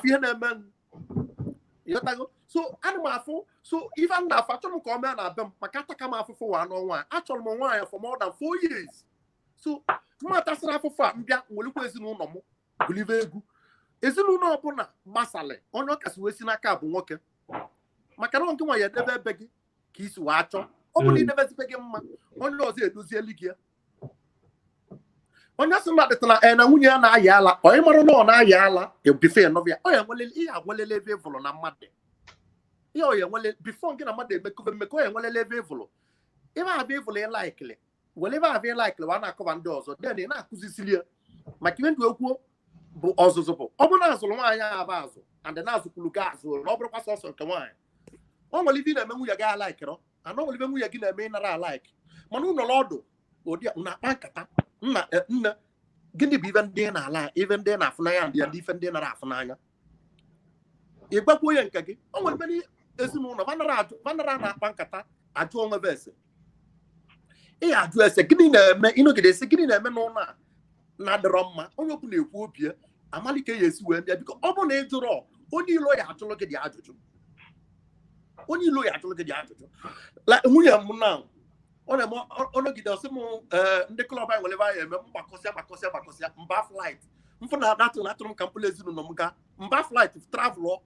ihe na-eme ịghọtago. So ana m afụ so ife m na-afụ achọrọ m ka ọ mee na be m maka ataka m afụfụ wa n'ọnwa achọrọ m nwaanyị for more than 4 years. So mma tasịrị afụfụ a mbịa welikwa ezinụlọ m bulive egwu ezinụlọ ọbụla gbasalị onye ọkasị wee si n'aka bụ nwoke maka na nke nwa ya edebe ebe gị ka isi wee achọ ọ bụrụ na idebezibe gị mma onye ọzọ edozieli gị ya. Onye sị na dịtara na nwunye ya na-ayị ala onye mara na ọ na-ayị ala bife nọbịa ọ ya nwelele ihe agwelele ebe ịvụrụ na mmadụ ihe ọ ya enwele bifo gị na mmadụ emekọbe mmekọ ọ ya enwelele ebe ịvụrụ ebe abịa ịvụrụ ịlaikili were ebe abịa ịlaikili wa na-akọba ndị ọzọ den ị na-akụzisili ya maka ihe ndụ ekwuo Bụ ọzụzụ bụ ọ bụrụ na azụrụ nwaanyị aba azụ and na-azụkwuru gị azụ, na ọ bụrụkwa sọsọ nke nwaanyị, o nwere ife ị na-eme nwunye gị alaikịrọ, ana o nwere ife nwunye gị na-eme ịnara alaik. Mana ụlọ ọdụ ụdị na-akpa nkata, nna, nne, gịnị bụ ife ndị na-ala, ife ndị na-afụ n'anya, ndị ife ndị nara afụ n'anya? Ị gwakwa onye nke gị. O nwere ebe ezinụlọ vanara na-akpa nkata, ajụ onwe bụ ese, ị ajụ ese gịnị na-eme, ịnọgide esi gịnị na-eme n'ụlọ a na-adịrọ mma. Onye okwu na-ekwu obi ya amalike ya esi wee bịa. Biko, ọ bụ na ị jụrụ, onye ilo ya achụlụ gị dị ajụjụ, onye ilo ya achụlụ gị dị ajụjụ. Nwunye m na ọ na-eme ọnọgide ọsị m, ndị club anyị nwere ebe anyị eme mgbakọsịa gbakọsịa gbakọsịa mba flight mfụ na adatụ na atụrụ m ka mkpụrụ ezinụlọ m gaa mba flight travel,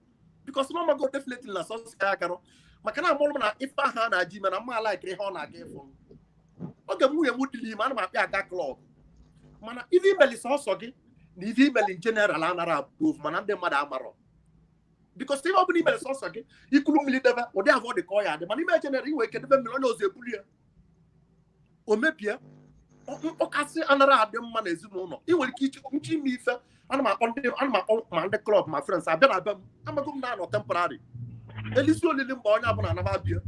because na ọmago definitely na sọsọ ya garụ, maka na amụrụ m na ife ahụ a na-aji ime na mma alaikiri ihe ọ na-aga ịfụ. Oge nwunye m dịrị ime, ana m akpịa aga club. Mana ife imeli sọsọ gị na ife imeli in general anara abụ ofu. Mana ndị mmadụ amarọ, because ife ọ bụla imeli sọsọ gị, ikulu mmiri debe ụdị avọ dị ka ọ ya dị. Mana ime general, inwe ike debe mmiri, onye ọzọ ebuli ya, o mebie. Mkpọkasị anara adị mma n'ezinụlọ. Ị nwere ike nche ime ife, ana m akpọ ndị, ana m akpọ ma ndị club ma friends abịa na be m. Amago m na-anọ temporary elisi olili mgbe onye abụla anaba bịa.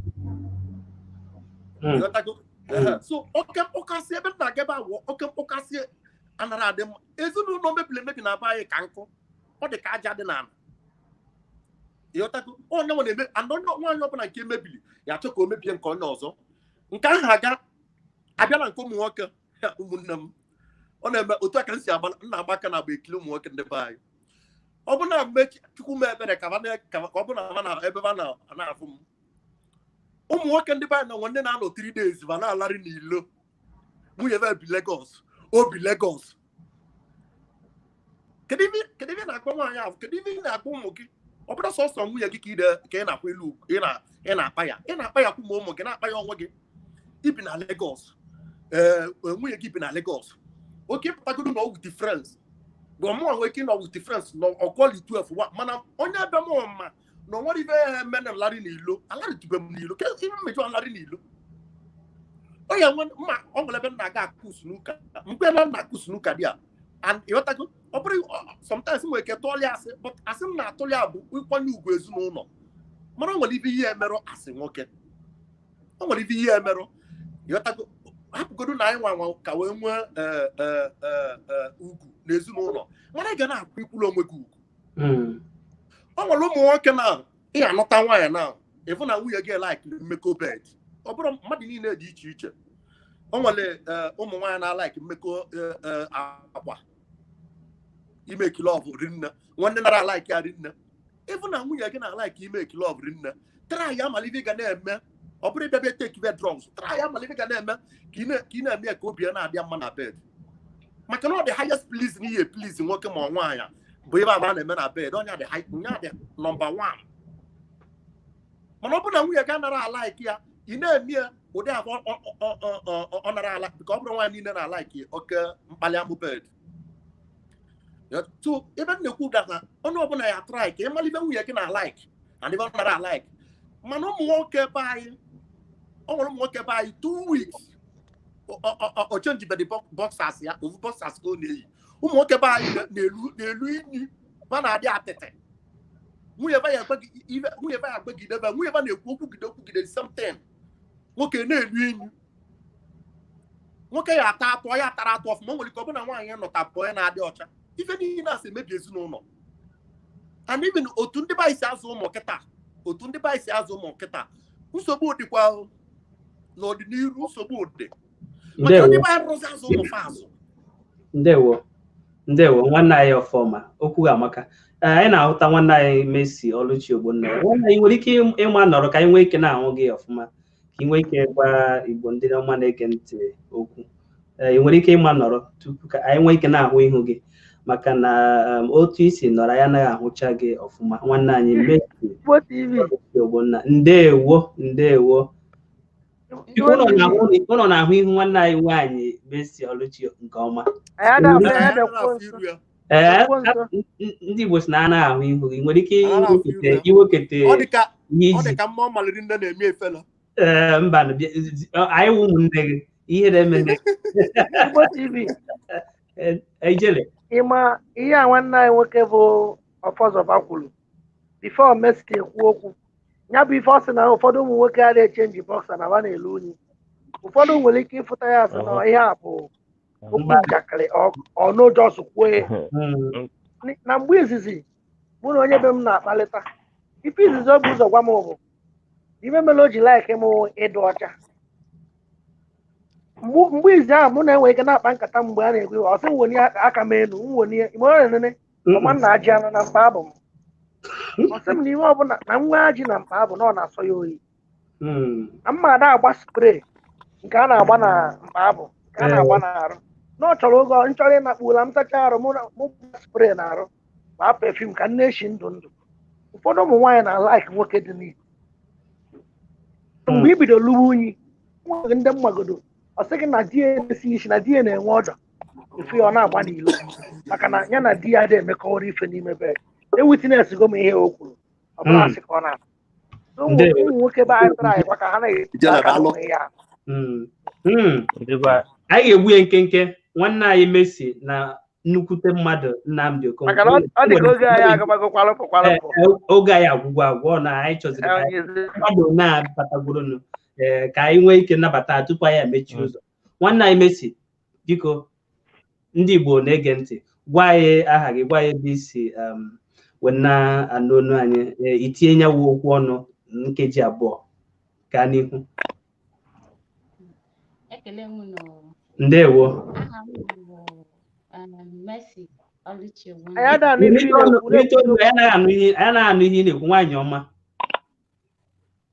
So oke mkpọkasị ebe m na-aga ebe awụ oke mkpọkasị anara adị mma. Ezinụlọ mebiri emebi na be anyị ka nkụ, ọ dị ka aja dị n'ala. Ịghọtago? Onye nwe na-eme and onye nwaanyị ọbụla nke mebiri ya achọ ka o mebie nke onye ọzọ. Nke ahụ aga abịa na nke ụmụ nwoke. Ụmụnne m, ọ na-eme otu aka m si agba nna agba aka na agba ekili ụmụ nwoke ndị be anyị. Ọ bụ na mgbe Chukwu mee ebere ka ọ bụ na na ebe ba na-afụ m, ụmụ nwoke ndị be anyị na nwanne na-anọ 3 days ba na-alarị n'ilo. Nwunye be bi Lagos, obi Lagos. Kedu ife na-akpọ nwaanyị ahụ? Kedu ife ị na-akpọ ụmụ gị? Ọ bụrụ sọsọ nwunye gị ka ị na-akwa ilu, ị na-akpa ya, ị na-akpa ya kwụ ụmụ gị, na-akpa ya onwe gị. Ibi na Lagos, ee, nwunye gị bi na Lagos. Oke pụtagodo na with friends bụ mụnwa nwee ike ịnọ with friends nọ ọkwọli 12 wa. Mana onye ebe mụ ma na onwere ife ya eme na nlarị n'ilo, alarịtube m n'ilo. Ke ife mmejọ nlarị n'ilo onye nwe mma. Ọ nwere ebe m na-aga akụsu n'ụka, mgbe na nna akụsu n'ụka dị a. And ịghọtago, ọ bụrụ sometimes nwere ike tụọlị asị, but asị m na-atụlị a bụ ịkwanye ugwu ezinụlọ. Mana o nwere ife ihe emerụ asị nwoke, o nwere ife ihe emerụ. Ịghọtago? Hapụgodo na anyị nwa nwa ka wee nwee ugwu n'ezinụlọ, mana ị ga na-akwụ ikwulu onwe gị ugwu. Ọ nwere ụmụ nwoke na ị anọta nwaanyị na ịfụ na nwunye gị like mmekọ bed. Ọ bụrụ mmadụ niile dị iche iche. O nwere ụmụ nwaanyị na-alike mmekọ akwa, imeki love rinne. Nwanne nara alike ya rinne. Ịfụ na nwunye gị na-alike imeki love rinne, try ya malive ga na-eme. Ọ bụrụ ịbịa bịa take bed drugs, try ya malive ga na-eme ka ị na-eme ya ka obi ya na-adị mma na bed. Maka na ọ dị highest please na ihe please nwoke ma nwaanyị bụ ebe a na-eme na bed. Onye dị number 1. Mana ọ bụrụ na nwunye gị anara alike ya, ị na-eme ya ụdị ahụ ọ nara ala, bika ọ bụrụ nwaanyị niile na-alike oke mkpali amụ bed. So ebe m na-ekwu na onye ọbụla ya try ka ịmalibe nwunye gị na-alike and ebe ọ nara alike. Mana ụmụ nwoke be anyị, ọ nwere ụmụ nwoke be anyị 2 weeks o chenjibedi boxers ya, ofu boxers ka ọ na-eyi. Ụmụ nwoke be anyị na-elu inyi, ba na-adị atịtị. Nwunye ba ya agbagide, nwunye ba na-ekwu okwu gide okwu gide something. Nwoke na-elu inyi, nwoke ya ata atụ, ya tara atụ ọfụma. O nwere ike ọ bụ na nwaanyị nọta pụọ ya na-adị ọcha. Ife niile a si emebi ezinụlọ. And even otu ndị be anyị si azụ ụmụ kịta, otu ndị be anyị si azụ ụmụ kịta, nsogbu dịkwa n'ọdịnihu, nsogbu dị maka ndị be anyị rụzi azụ ụmụ fa azụ. Ndewo, ndewo nwanne anyị ọfọma, okwu amaka. Anyị na-ahụta nwanne anyị Mercy Oluchi Ogbonna. Nwanne anyị nwere ike ịma nọrọ ka anyị nwee ike na-ahụ gị ọfụma, ka ị nwee ike gwa Igbo ndị ọma na-ege ntị okwu. Ị nwere ike ịma nọrọ tupu ka anyị nwee ike na-ahụ ihu gị, maka na otu isi nọrọ ya anaghị ahụcha gị ọfụma. Nwanne anyị Mercy Ogbonna, ndewo, ndewo. Ụnọ na-ahụ ihu nwanne anyị nwaanyị Mercy Oluchi nke ọma. Ee, ndị Igbo si na anaghị ahụ ihu gị. Nwere ike iwekete ihe iji. Ee, mba, anyị wụ ụmụnne gị, ihe na-eme. Ijele, Ịma ihe a nwanne anyị nwoke bụ Ọfọzọba kwuru before Messi ekwu okwu, ya bụ ife ọ sị na ụfọdụ ụmụ nwoke a na-echenji boxer na ba na-elu unyi, ụfọdụ nwere ike ịfụta ya sị na ihe a bụ okwu njakịrị ọnụjọs kwuo ya. Na mgbe izizi mụ na onye be m na-akpalịta ife izizi ọ bụ ụzọ gwa m bụ ime mere o ji like m ịdụ ọcha. Mgbe izi ahụ mụ na-enwe ike na-akpa nkata mgbe a na-ekwu ọ sị m welie aka m elu, m welie ime ọ na-enene ọma nna ajị anụ na mkpa abụ m, ọ sị m na ihe ọbụla na nwa ajị na mkpa abụ na ọ na-asọ ya oyi, na mma ada agba spray nke a na-agba na mkpa abụ nke a na-agba n'arụ, na ọ chọrọ oge m chọrọ ịnakpu ụla m sacha arụ mụ spray n'arụ ma perfume ka m na-eshi ndụ ndụ. Ụfọdụ ụmụ nwaanyị na-alaik nwoke dị n'ihu mgbe i bido lụwa unyi nwa ndị mmagodo ọ sị gị na di ya na-esi isi na di ya na-enwe ọdọ ife ya ọ na-agba n'ilo maka na ya na di ya adịghị emekọrọ ife n'ime bed. Ewitines go m ihe o kwuru ọ bụrụ asị ka ọ na-asị. Ụmụ nwoke be anyị tara anyị kwa ka ha na-eti aka n'onwe ya. Anyị ga-egbu ya nkenke. Nwanne anyị Messi na nnukwute mmadụ Nnamdi Okonkwo, maka na ọ dị ka oge anyị agamago kwalụpụ kwalụpụ, oge anyị agwụgwọ agwọ na anyị chọziri ka mmadụ na-abatagworonu ka anyị nwee ike nnabata tupu anyị emechi ụzọ. Nwanne anyị Messi, biko ndị Igbo na-ege ntị, gwa anyị aha gị, gwa anyị ebe isi wee na-anụ ọnụ anyị, itinye nyawu okwu ọnụ nkeji 2 gaa n'ihu. Ndewo. Anyị anaghị anụ ihe ị na-ekwu, nwaanyị ọma.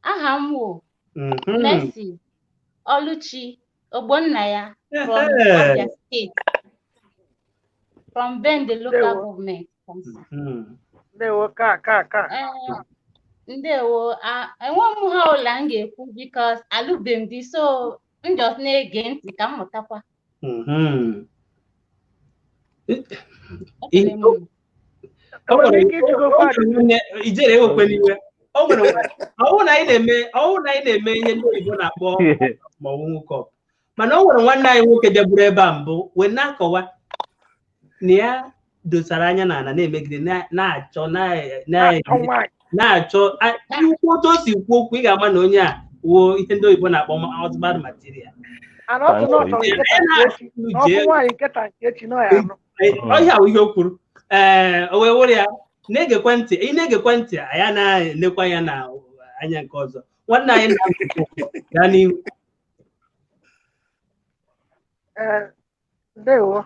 Aha m wụ Mercy Oluchi Ogbonnaya from Abia State, from Bende local government. Ndewo ka ka ka. Ndewo, enwe m ha ụla m ga-ekwu because alụbeghị m di, so m just na-ege ntị ka m mụtakwa. Ijere ewekwe n'iwe. Ọwụ na anyị na-eme ihe ndị oyibo na-akpọ ma ọ bụ hookup, mana o nwere nwanne anyị nwoke bịaburu ebe a mbụ wee na-akọwa na ya dosara anya n'ala na-emegide na-achọ na-achọ ikwu otu o si kwuo okwu, ị ga-ama na onye a wuo ihe ndị oyibo na-akpọ husband material. Ọhịa ahụ ihe o kwuru, ee, o wee wụrụ ya na-egekwe ntị, ị na-egekwe ntị, anyị na-enekwa ya na anya nke ọzọ. Nwanne anyị gaa n'ihu. Ndewo.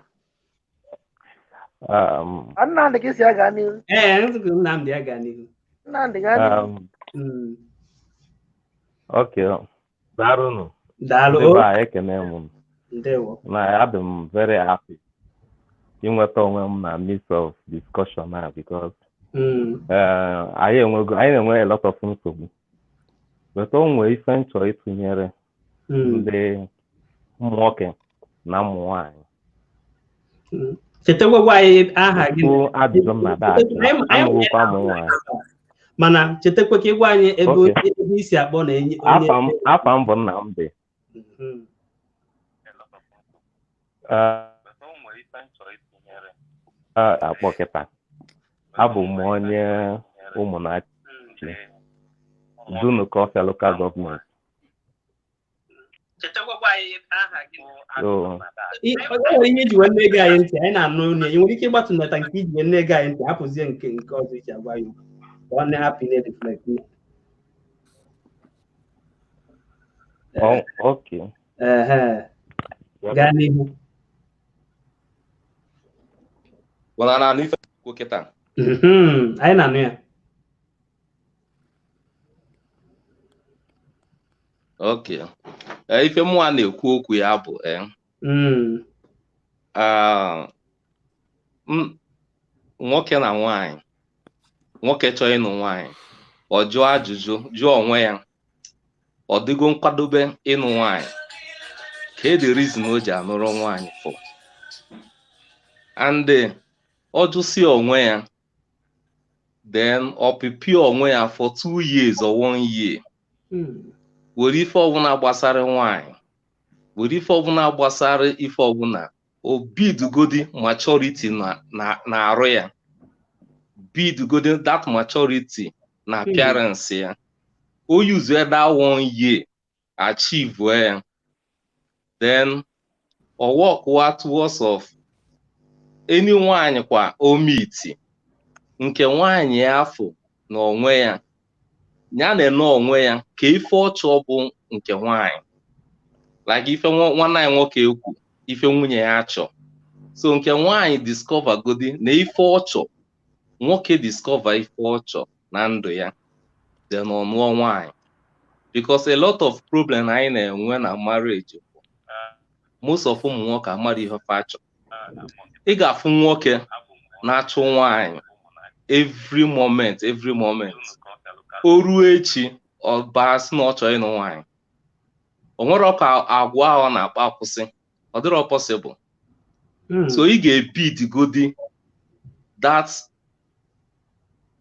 Nnamdị ka isi aga n'ihu. Ee, Nnamdị aga n'ihu. Nnamdị gaa n'ihu. Okay, daalụnụ. Daalụ. Ebe a ekene m. Ndewo. Na adị m very happy inweta onwe m na midst of discussion now because anyị na-enwe a lot of nsogbu, but o nwere ife m chọrọ ịtụnyere ndị ụmụ nwoke na ụmụ nwaanyị. Chetakwa anyị aha gị. Ajụjụ m na-ada amụgokwa ụmụ nwaanyị. Mana chetakwa ka ịgwa anyị ebe isi akpọ na onye. Afa m bụ Nnamdị. Akpọ kịta abụ m onye Ụmụnachi, Dunukọfịa local government. O nwere ihe iji wee nne gị anyị ntị, anyị na-anụ onye ị nwere ike ịgbatụnata nke iji wee nne gị anyị ntị, hapụzie nke nke ọzọ iji agwa ya ka ọ na-ahapụ na-reflect. Gaa n'ihu. Anyị na-anụ ya. Okay. Ife mụa na-ekwu okwu ya bụ nwoke na nwaanyị, nwoke chọọ ịnụ nwaanyị, ọ jụọ ajụjụ, jụọ onwe ya, ọ dịgo nkwadobe ịnụ nwaanyị, ka the reason o ji anụrụ nwaanyị for, and ọ jụsi onwe ya, then ọ prepare onwe ya for 2 years or 1 year. Were ife ọbụla gbasara nwaanyị, were ife ọbụla gbasara ife ọbụla O bidugodi maturity na na-arụ ya, bidugodi that maturity na appearance ya. O use that 1 year achieve ya, then o work towards of any nwaanyị kwa o meet nke nwaanyị afọ na onwe ya, ya na-ene onwe ya ka ife ọchọ bụ nke nwaanyị, like ife nwanne anyị nwoke ekwu, ife nwunye ya achọ. So nke nwaanyị discover godi na ife ọchọ, nwoke discover ife ọchọ na ndụ ya, then ọ nụọ nwaanyị. Because a lot of problem anyị na-enwe na marriage, most of ụmụ nwoke amara ihe fa achọ. Ị ga-afụ nwoke na-achụ nwaanyị every moment, every moment. O ruo echi, ọ baa sị na ọ chọrọ ịnụ nwaanyị. O nwere ka agwa ahụ ọ na-akpa akwụsị, ọ dịrọ possible. So ị ga-ebid godi that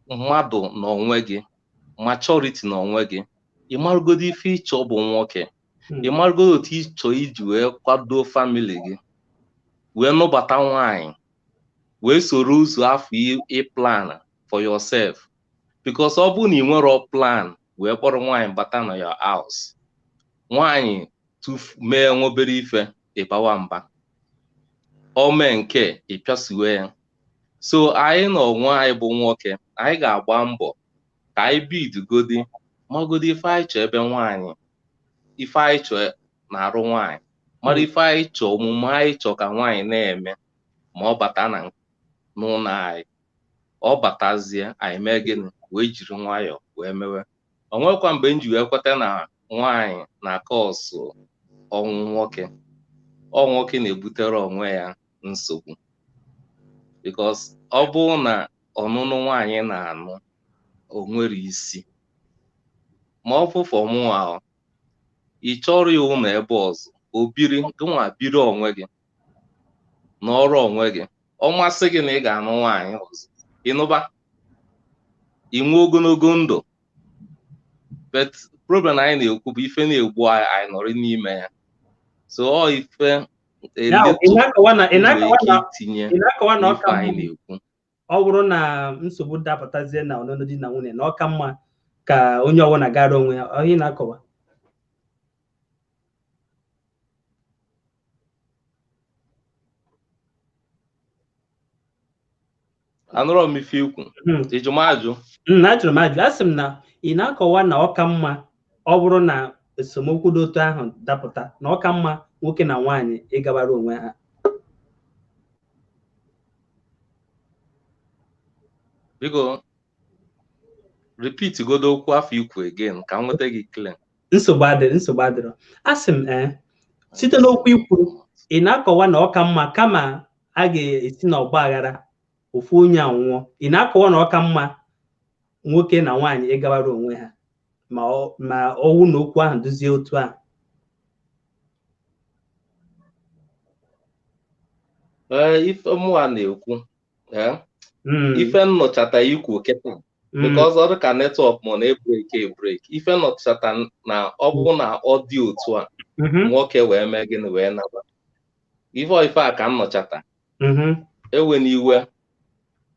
mmadụ n'onwe gị, maturity n'onwe gị. Ị marụgodi ife ịchọ bụ nwoke, ị marụgodi otu ịchọ iji wee kwado family gị, wee nụbata nwaanyị, wee soro ụzọ afọ ị plan for yourself. Because ọ bụrụ na ị nwere plan wee kpọrọ nwaanyị bata na your house, nwaanyị mee nwobere ife ịbawa mba, o mee nke ịpịasuwe ya. So anyị na onwe anyị bụ nwoke, anyị ga-agba mbọ ka anyị bidugodi magodi ife anyị chọọ ebe nwaanyị, ife anyị chọọ na-arụ nwaanyị, mara ife anyị chọọ, omume anyị chọọ ka nwaanyị na-eme ma ọ bata na n'ụlọ anyị. Ọ batazie, anyị mee gịnị, wee jiri nwayọọ wee mewe. O nwekwa mgbe m ji wee kweta na nwaanyị na kọsụ ọnwụ nwoke, ọ nwoke na-ebutere onwe ya nsogbu. Because ọ bụrụ na ọnụnụ nwaanyị na-anụ, o nwere isi, ma ọ fụfọ mụnwa, ị chọrọ ya ụlọ ebe ọzọ, o biri gịnwa biri onwe gị, n'ọrụ onwe gị. Ọ masị gị na ị ga-anụ nwaanyị ọzọ, ịnụba, ị nwee ogologo ndụ. But problem anyị na-ekwu bụ ife na-egbu anyị nọrọ n'ime ya. So ọ ife itinye ife anyị na-ekwu. Ọ bụrụ na nsogbu dapụtazie na ọnụnụ di na nwunye, na ọ ka mma ka onye ọbụla gara onwe ya, ọ ị na-akọwa? Anụrọ m ife ikwu. Ịjụ m ajụ? Ajụrụ m ajụ. Asị m na ị na-akọwa na ọ ka mma ọ bụrụ na esemokwu dị otu ahụ dapụta, na ọ ka mma nwoke na nwaanyị ịgabara onwe ha. Biko repeat godo okwu afọ ikwu again ka m nweta gị clear. Nsogbu adịrọ. Asị m site n'okwu ikwuru, ị na-akọwa na ọ ka mma kama a ga-esi n'ọgba aghara ofu onye anwụọ, ị na-akọwa na ọ ka mma nwoke na nwaanyị ịgabara onwe ha ma ọwụ na okwu ahụ duzie otu ahụ. Ife mụa na-ekwu, ife nnọchata ikwu kịta, because ọ dị ka netwọk ma ọ na-ebreki ebreki, ife nnọchata na ọ bụ na ọ dị otu a nwoke wee mee gịnị wee naba ife a ka nnọchata. Ewe n'iwe,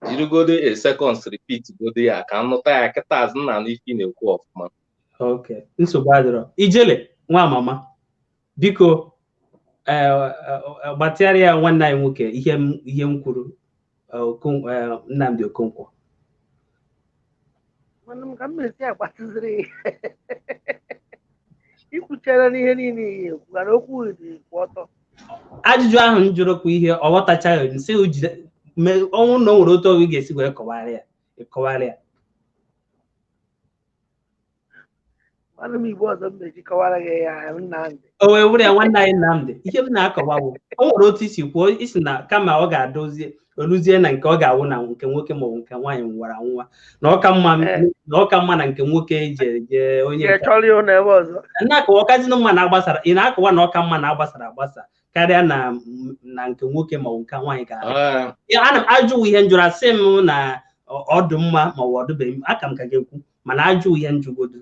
jirigodo a seconds repeat godo ya ka nnụta ya kịta azụ nna na ife na-ekwu ọfụma. Okay, nsogbu adịrọ. Ijele nwa mama, biko gbatịara ya nwanne anyị nwoke ihe m kwuru, Nnamdi Okonkwo. Ka m na-esi agbatịziri ikwuchere n'ihe niile ihe ekwugara okwu dị kwụ ọtọ. Ajụjụ ahụ m jụrụ kwa ihe ọ ghọtachaghị, nsị ọnwụ na o nwere otu ọgụ ị ga-esi wee kọwara ya, ịkọwara ya. Nwanne m Igbo ọzọ m na-eji kọwara gị ya, Nnamdi. O wee were ya nwanne anyị Nnamdi, ihe m na-akọwa bụ o nwere otu isi kwuo isi na kama ọ ga-adozie oluzie na nke ọ ga-awụ na nke nwoke maọbụ nke nwaanyị nwara nwa, na ọ ka mma na nke nwoke jee onye na-akọwa ọkazinụ mma na-agbasara. Ị na-akọwa na ọ ka mma na-agbasara agbasa karịa na nke nwoke maọbụ nke nwaanyị ga-ahụ. Ana m ajụ ihe njụrụ, asị m na ọ dị mma maọbụ ọ dịbeghị m, aka m ka ga-ekwu, mana ajụ ihe njụgodu.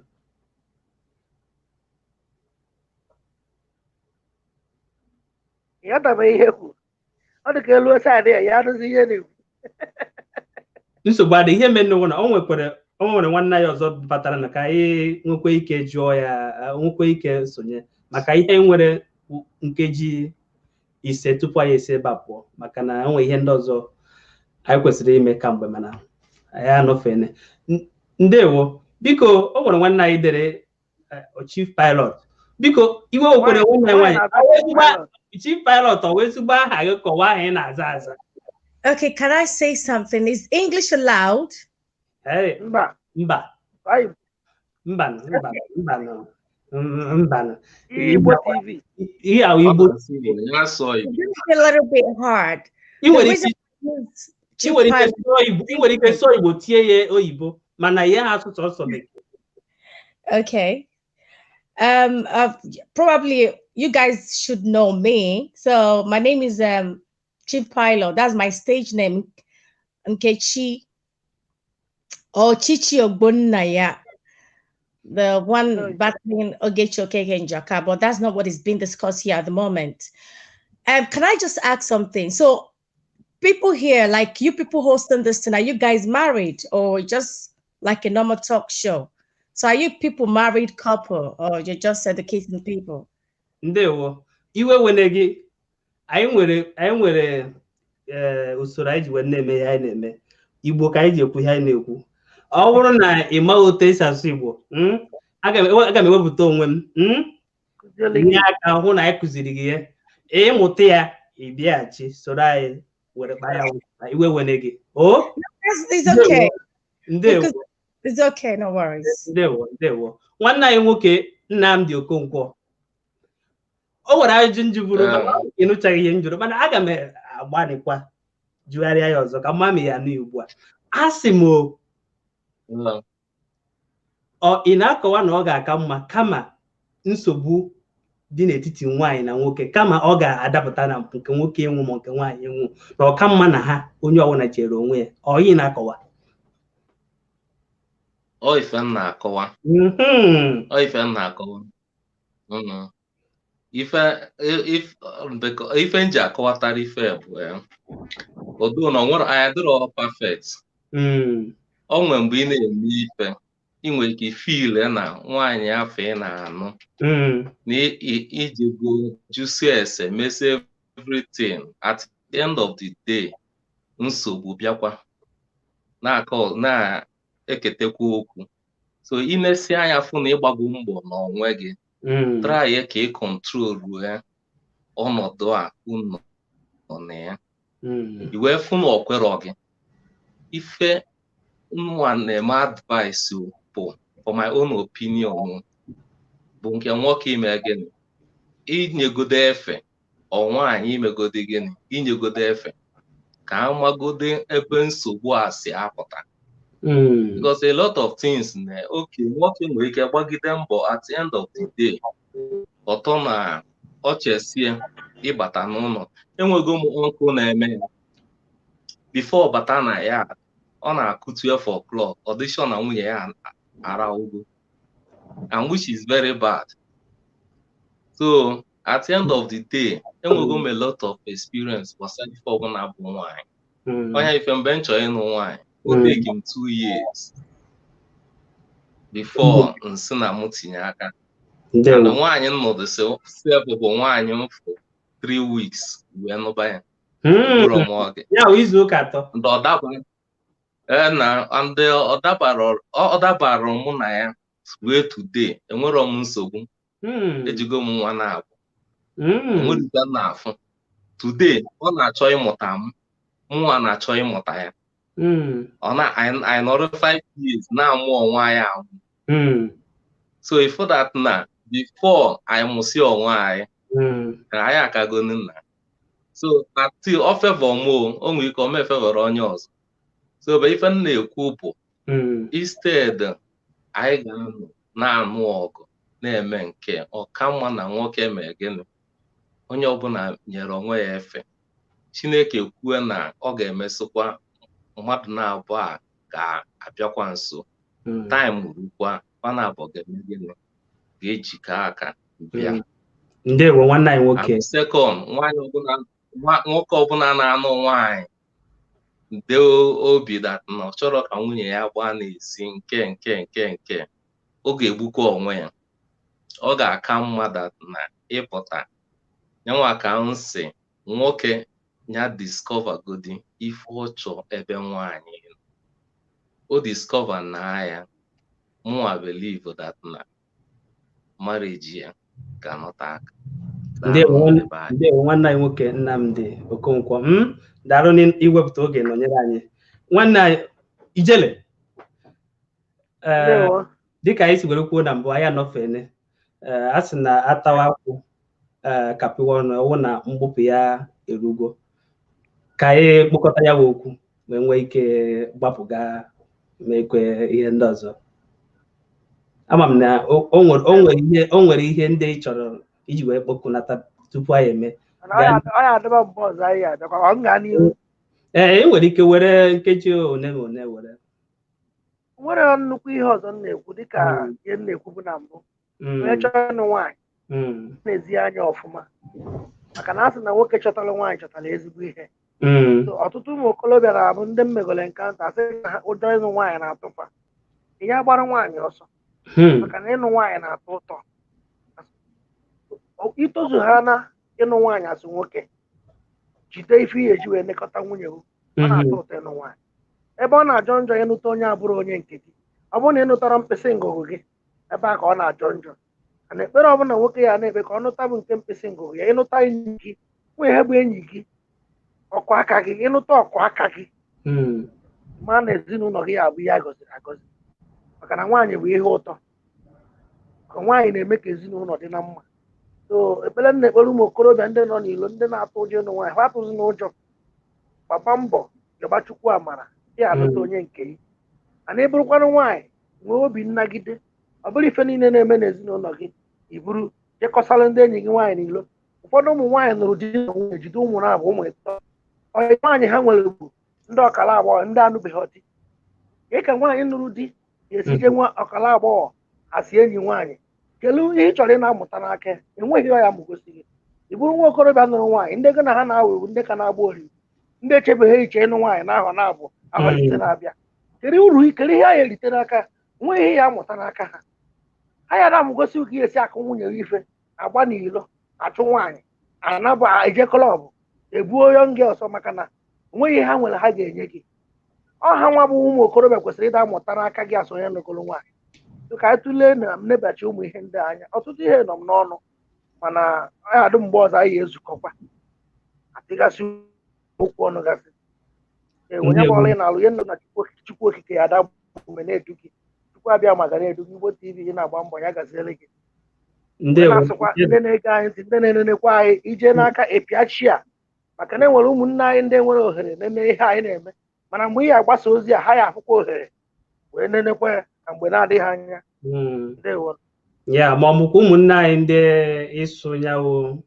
Ya dabe ihe kwuru. Ọ dị ka elu saịdị ya, ya arụzi ihe na-ekwu. Nsogbu adị. Ihe mere n'ụwa na o nwere nwanne anyị ọzọ batara na ka anyị nwekwa ike jụọ ya, nwekwa ike sonye maka ihe nwere nkeji 5 tupu anyị esi ebe a pụọ, maka na o nwere ihe ndị ọzọ anyị kwesịrị ime kamgbe, mana anyị anọfene. Ndewo, biko, o nwere nwanne anyị dere Chief Pilot. Biko, iwe okwere nwanne nwaanyị Chief Pilot, ọ wee ezigbo aha gị, kọwaa aha ị na-aza aza. Okay, can I say something? Is English allowed? Hey, mba. Mba. Mba, mba, mba, mba. Igbo TV. Yeah, Igbo TV. It's a little bit hard. I nwere ike sụọ Igbo tie ya oyibo, mana ya asụsụ ọsọ bekee. Okay. Probably you guys should know me. So my name is Chief Pilot. That's my stage name, Nkechi or Chichi Ogbonnaya, the one battling Ogechi Okeke Njaka, but that's not what is being discussed here at the moment. Can I just ask something? So people here, like you people hosting this tonight, you guys married or just like a normal talk show? So are you people married couple or you're just educating people? Ndewo, iwe wene gị, anyị nwere usoro anyị ji wee na-eme ihe anyị na-eme. Igbo ka anyị ji ekwu ihe anyị na-ekwu. Ọ bụrụ na ị maghị otu esi asụ Igbo, aga m ewepụta onwe m nye aka hụ na anyị kụziri gị ya, ịmụta ya, ị bịaghachi soro anyị were kpaa ya iwe wene gị. O It's okay. Ndewo. It's okay, no worries. Ndewo, ndewo. Nwanne anyị nwoke Nnamdi Okonkwo, o nwere ajụjụ njụburu, mana ị nụchaghị ihe njụrụ, mana aga m agbanịkwa jụgharịa ya ọzọ ka mma m ya nụ ugbu a. A sị m ọ ị na-akọwa na ọ ga-aka mma kama nsogbu dị n'etiti nwaanyị na nwoke, kama ọ ga-adapụta na nke nwoke enwu ma nke nwaanyị enwu, na ọ ka mma na ha onye ọbụla chere onwe ya. Ọ ị na-akọwa? Ọ ife m na-akọwa. Ọ ife m na-akọwa. Ife m ji akọwatara ife bụ odo na onwere anyị adịrọ perfect. O nwere mgbe ị na-eme ife, ị nwere ike feel na nwaanyị afọ ị na-anụ na iji go jụsie ese mesie everything, at the end of the day nsogbu bịakwa na-eketekwa okwu. So ị na-esi anya fụ na ịgbago mbọ n'onwe gị, try ka ị kọntrolu ya ọnọdụ a unu nọ na ya, i wee fụ na ọ kwerọ gị. Ife nwa na-eme advice bụ, for my own opinion, bụ nke nwoke ime gịnị, inyegodo efe, ọ nwaanyị imegode gịnị, inyegodo efe ka amagode ebe nsogbu a si apụta. Because a lot of things na okay, nwoke nwere ike gbagide mbọ, at the end of the day ọtọ na ọ chesie ịbata n'ụlọ. Enwego m nkụ na-eme ya before bata na ya, ọ na-akụ 12 o'clock, audition na nwunye ya ara ugo, and which is very bad. So at the end of the day, enwego m a lot of experience gbasara ife ọbụla bụ nwaanyị. Onye ife mgbe m chọrọ ịnụ nwaanyị, o take him 2 years before nsị na mụ tinye aka. And nwaanyị nnọdụ sef bụ nwaanyị m for 3 weeks wee nụba ya. Izu ụka atọ. Ọ dabara mụ na ya wee today, enwero m nsogbu. Ejigo m nwa na-abụ, enwerịta na-afụ. Today ọ na-achọ ịmụta m, mụnwa na-achọ ịmụta ya. Ọ na anyị nọrọ 5 years na-amụ onwe anyị amụ. So if that na before anyị mụsị onwe anyị, ka anyị akago nna. So na till ọ favor m, o nwere ike ọ mee favor onye ọzọ. So but ife m na-ekwu bụ, instead anyị ga-anọ na-anụ ọgụ na-eme nke ọka mma na nwoke mee gịnị, onye ọbụla nyere onwe ya efe. Chineke kwue na ọ ga-emesịkwa mmadụ na-abụọ a ga-abịakwa nso. Taịm rukwa, mana abụọ ga-eme gịnị, ga-ejikọ aka bịa. Ndewo nwanne anyị nwoke. Second, nwaanyị ọbụla Nwoke ọbụla na-anụ nwaanyị de obi that na ọ chọrọ ka nwunye ya gbaa n'ezi nke nke nke nke ọ ga-egbukwa onwe ya. Ọ ga-aka mma that na ịpụta nyanwa ka m si nwoke ya discover godi ife ọ chọọ ebe nwaanyị nọ. O discover na ya, mụnwa believe that na marriage ya ga-anọte aka. Ndewo nwanne anyị nwoke Nnamdi Okonkwo, daalụ n'iwepụta oge nọnyere anyị. Nwanne anyị Ijele, dịka anyị si were kwuo na mbụ, anyị anọfene, a sị na atawa akwụ kapịwa ọnụ ọwụ na mgbupụ ya erugo, ka anyị kpokọta ya okwu wee nwee ike gbapụga mekwe ihe ndị ọzọ. Ama m na o nwere ihe ndị ị chọrọ iji wee kpokọnata tupu anyị eme. Ee, e nwere ike were nkeji one ma one were. Nwere nnukwu ihe ọzọ m na-ekwu dịka ihe m na-ekwubu na mbụ. Onye chọrọ ịnụ nwaanyị na-ezi anya ọfụma, maka na a sị na nwoke chọtara nwaanyị chọtara ezigbo ihe. Ọtụtụ ụmụ okorobịa na-abụ ndị mmegole nkanta asị na ụjọ ịnụ nwaanyị na-atụfa. Ihe agbara nwaanyị ọsọ, maka na ịnụ nwaanyị na-atọ ụtọ. Itozu ha na ịnụ nwaanyị asụ nwoke, jide ife ihe eji wee nekọta nwunye gị. Ọ na-atọ ụtọ ịnụ nwaanyị. Ebe ọ na-ajọ njọ ịnụta onye abụrụ onye nke gị, ọ bụrụ na ịnụtara mkpịsị ngụgụ gị, ebe a ka ọ na-ajọ njọ. Mana ekpere ọbụla nwoke ya na-ekpe ka ọ nụta bụ nke mkpịsị ngụgụ ya. Ịnụta enyi gị, nwa ihe bụ enyi gị, ọkụ aka gị, ịnụta ọkụ aka gị, ma na ezinụlọ gị ya abụ ihe a gọziri agọzi. Maka na nwaanyị bụ ihe ụtọ, ka nwaanyị na-eme ka ezinụlọ dị na mma. So ekpere na ekpere ụmụ okorobịa ndị nọ n'ilo, ndị na-atụ ụjọ ịnụ nwaanyị, ha atụzi n'ụjọ, gbaba mbọ yọba Chukwu amara ya alụta onye nke gị. Mana ị bụrụkwanụ nwaanyị, nwee obi nnagide. Ọ bụrụ ife niile na-eme n'ezinụlọ gị, i buru jekọsara ndị enyi gị nwaanyị n'ilo. Ụfọdụ ụmụ nwaanyị nụrụ di na nwunye, jide ụmụ na-abụ ụmụ ịtọ. Onye nwaanyị ha nwere bụ ndị ọkara agbọghọ, ndị anụbeghị di. Ka ka nwaanyị nụrụ di ga-esije nwa ọkara agbọghọ asị enyi nwaanyị, kedu ihe ị chọrọ ị na-amụta n'aka? Enweghị ya mụgosi gị. Ị bụrụ nwa okorobịa nụrụ nwaanyị, ndị gị na ha na-awụ ewu, ndị ka na-agba oriri, ndị echebeghị iche ịnụ nwaanyị n'ahọ na-abụ ahọ ise na-abịa, kedu uru, kedu ihe a erite n'aka? Nweghị ihe ya amụta n'aka ha. Ha ya na-amụgosi ka esi akụ nwunye gị ife, agba n'ilo, achụ nwaanyị, anabụ eje klọbụ, ebuo yọnge ọsọ, maka na onweghị ihe ha nwere ha ga-enye gị. Ọ ha nwa bụ ụmụ okorobịa kwesịrị ịda amụta n'aka gị asụ onye nụgụrụ nwaanyị. Ka anyị tụlee na nnebachi ụmụ ihe ndị anya. Ọtụtụ ihe nọ m n'ọnụ, mana ọ ya adị mgbe ọzọ anyị ezukọkwa atịgasị okwu ọnụ gasị. Ee, onye bụla ị na-alụ ihe nọ na Chukwu okike ya ada ume na-edu gị. Chukwu abịa maka na-edu gị. Igbo TV gị na-agba mbọ, ya gaziere gị. Na-asịkwa ndị na-ege anyị ntị, ndị na-enenekwa anyị, ije n'aka epiachia, maka na enwere ụmụnne anyị ndị nwere ohere na-eme ihe anyị na-eme, mana mgbe ị agbasa ozi a, ha ya afụkwa ohere wee nenekwa ya na mgbe na-adịghị anya. Ndewo. Ya ma ọ bụkwa ụmụnne anyị ndị ịsụ nyawo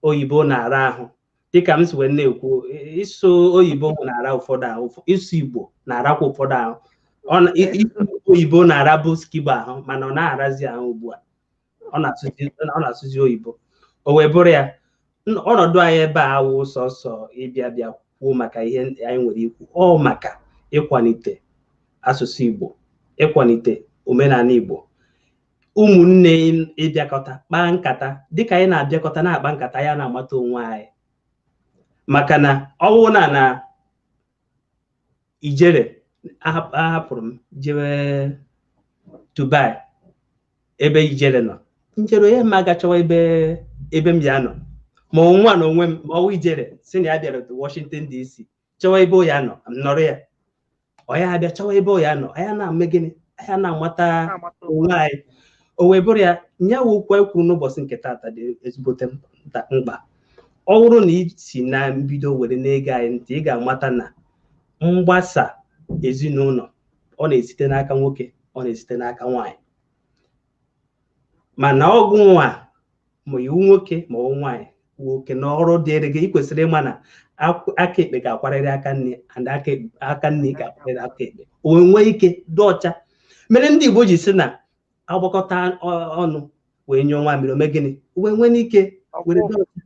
oyibo na-ara ahụ, dịka m si wee na-ekwu, ịsụ oyibo na-ara ụfọdụ ahụ, ịsụ Igbo na-arakwa ụfọdụ ahụ. Ịsụ oyibo na-ara bụ skiba ahụ, mana ọ na-arazi ahụ ugbu a, ọ na-asụzi oyibo. O wee bụrụ ya, ọnọdụ anyị ebe a awụ sọsọ ịbịa bịa kwuo maka ihe anyị nwere ikwu, ọ maka ịkwalite asụsụ Igbo, ịkwalite omenala Igbo, ụmụnne ịbịakọta kpaa nkata. Dịka anyị na-abịakọta na-akpa nkata, ya na-amata onwe anyị. Maka na ọ bụrụ na Ijere ahapụrụ m jewe Dubai, ebe Ijere nọ, njere onye ma agachọwa ebe m ya nọ, ma onwe na onwe m, ma ọwụ Ijere si na ya bịara Washington DC chọwa ebe ya nọ, m nọrọ ya, ọ ya abịa chọwa ebe ya nọ, anyị na-eme gịnị? Anyị na-amata onwe anyị. O wee bụrụ ya, nyawa okwu anyị kwuru n'ụbọchị nke taata dị ezigbote mkpa. Ọ bụrụ na ị si na mbido were na-ege anyị ntị, ị ga-amata na mgbasa ezinụlọ ọ na-esite n'aka nwoke, ọ na-esite n'aka nwaanyị. Mana ọgwụ nwa ma iwu nwoke ma ọ nwaanyị nwoke na ọrụ dịrị gị, ị kwesịrị ịma na aka ekpe ga-akwarịrị aka nne and aka nne ga-akwarịrị aka ekpe. O nwee ike dị ọcha mere ndị Igbo ji sị na agbakọta ọnụ wee nyụọ nwa mmiri, ome gịnị, wee nwee n'ike were dị ọcha.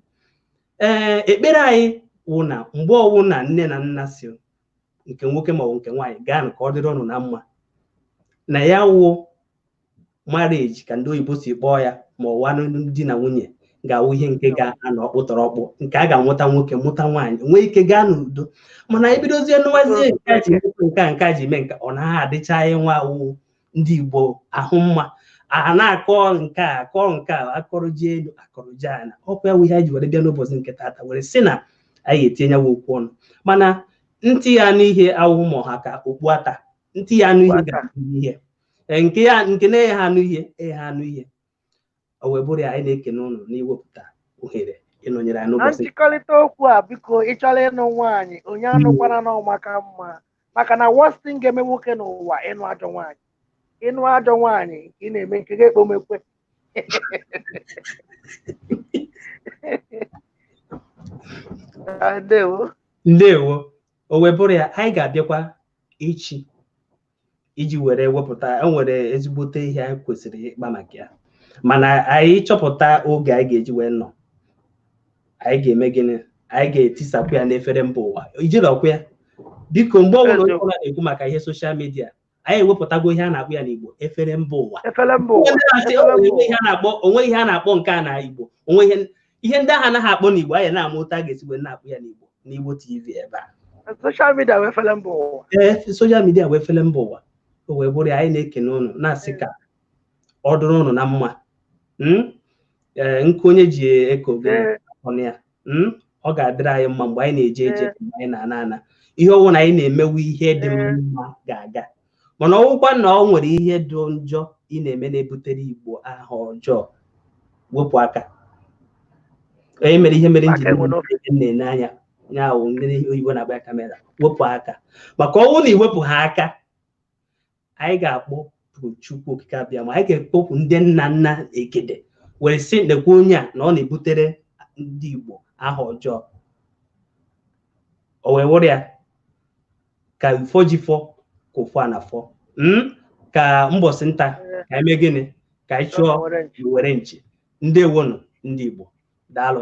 Ee, ekpere anyị wụ na mgbe ọwụ na nne na nna si nke nwoke ma ọ bụ nke nwaanyị gaa ka ọ dịrị ọnụ na mma, na ya wụ marriage ka ndị oyibo si kpọọ ya, ma ọwa di na nwunye ga-awụ ihe nke ga-anọ ọkpụtọrọ ọkpụ, nke a ga-amụta nwoke mụta nwaanyị nwee ike gaa n'udo. Mana ebidozie nụwazie nke a ji mee nke a ji mee nke ọ naghị adịcha anyị nwa awụ ndị Igbo ahụ mma. A na-akọ nke a akọ nke a, akọrọ ji elu akọrọ ji ala. Ọkwa ya wụ ihe anyị ji were bịa n'ụbọchị nke taata, were sị na anyị ga-etinye ya okwu ọnụ. Mana ntị ya n'ihe awụ ma ọha ka okpu ata, ntị ya anụ ihe ga-anụ ihe, nke ya nke na-enye ha anụ ihe enye ha anụ ihe. O wee bụrụ ya, anyị na-ekene ụnụ n'iwepụta ohere ịnọnyere anyị na n'ụbọchị. Nchịkọrịta okwu a, biko, ị chọrọ ịnụ nwaanyị, onye anụkwana na ọmaka mma, maka na worst thing ga-eme nwoke n'ụwa ịnụ ajọ nwaanyị. Ịnụ ajọ nwaanyị ị na-eme nke ga-ekpo mekwe. Ndewo. Ndewo. O wee bụrụ ya, anyị ga-abịakwa echi iji were wepụta e nwere ezigbote ihe anyị kwesịrị ịkpa maka ya, mana anyị chọpụta oge anyị ga-eji wee nọ, anyị ga-eme gịnị? Anyị ga-etisapụ ya n'efere mba ụwa ijiri ọkwa ya. Biko, mgbe ọbụla onye ọbụla na-ekwu maka ihe soshal midia, anyị ewepụtago ihe a na-akpọ ya n'Igbo, efere mba ụwa. Onwe ihe a na-akpọ nke a na Igbo, onwe ihe ndị ahụ anaghị akpọ n'Igbo, anyị na-ama otu a ga-esi wee na-akpọ ya n'Igbo n'Igbo TV ebe a. Soshal midia wee efere mba ụwa. Ee, soshal midia wee efere mba ụwa. O wee bụrụ ya, anyị na-ekene ụnụ na-asị ka ọ dụrụ ụnụ na mma. Ee, nke onye ji eko ọnụ ya, ọ ga-adịrị anyị mma mgbe anyị na-eje eje, mgbe anyị na-ana ana. Ihe ọwụ na anyị na-emewe ihe dị mma ga-aga, mana ọwụkwa na ọ nwere ihe dị njọ ị na-eme na-ebutere Igbo aha ọjọọ, wepụ aka. Onye mere ihe mere njide na-ene anya ya wụ ndị oyibo na-agba ya kamera, wepụ aka. Maka ọnwụ na iwepụ ha aka, anyị ga-akpọ Chukwu Okike abịa, ma anyị ga-ekpopụ ndị nna nna Egede were sị nekwa onye a na ọ na-ebutere ndị Igbo aha ọjọọ. O wee wụrụ ya ka ụfọ ji fọ ka ụfọ a na fọ, ka mbọsị nta ka anyị mee gịnị, ka anyị chụọ were nchi. Ndewonụ ndị Igbo, daalụ.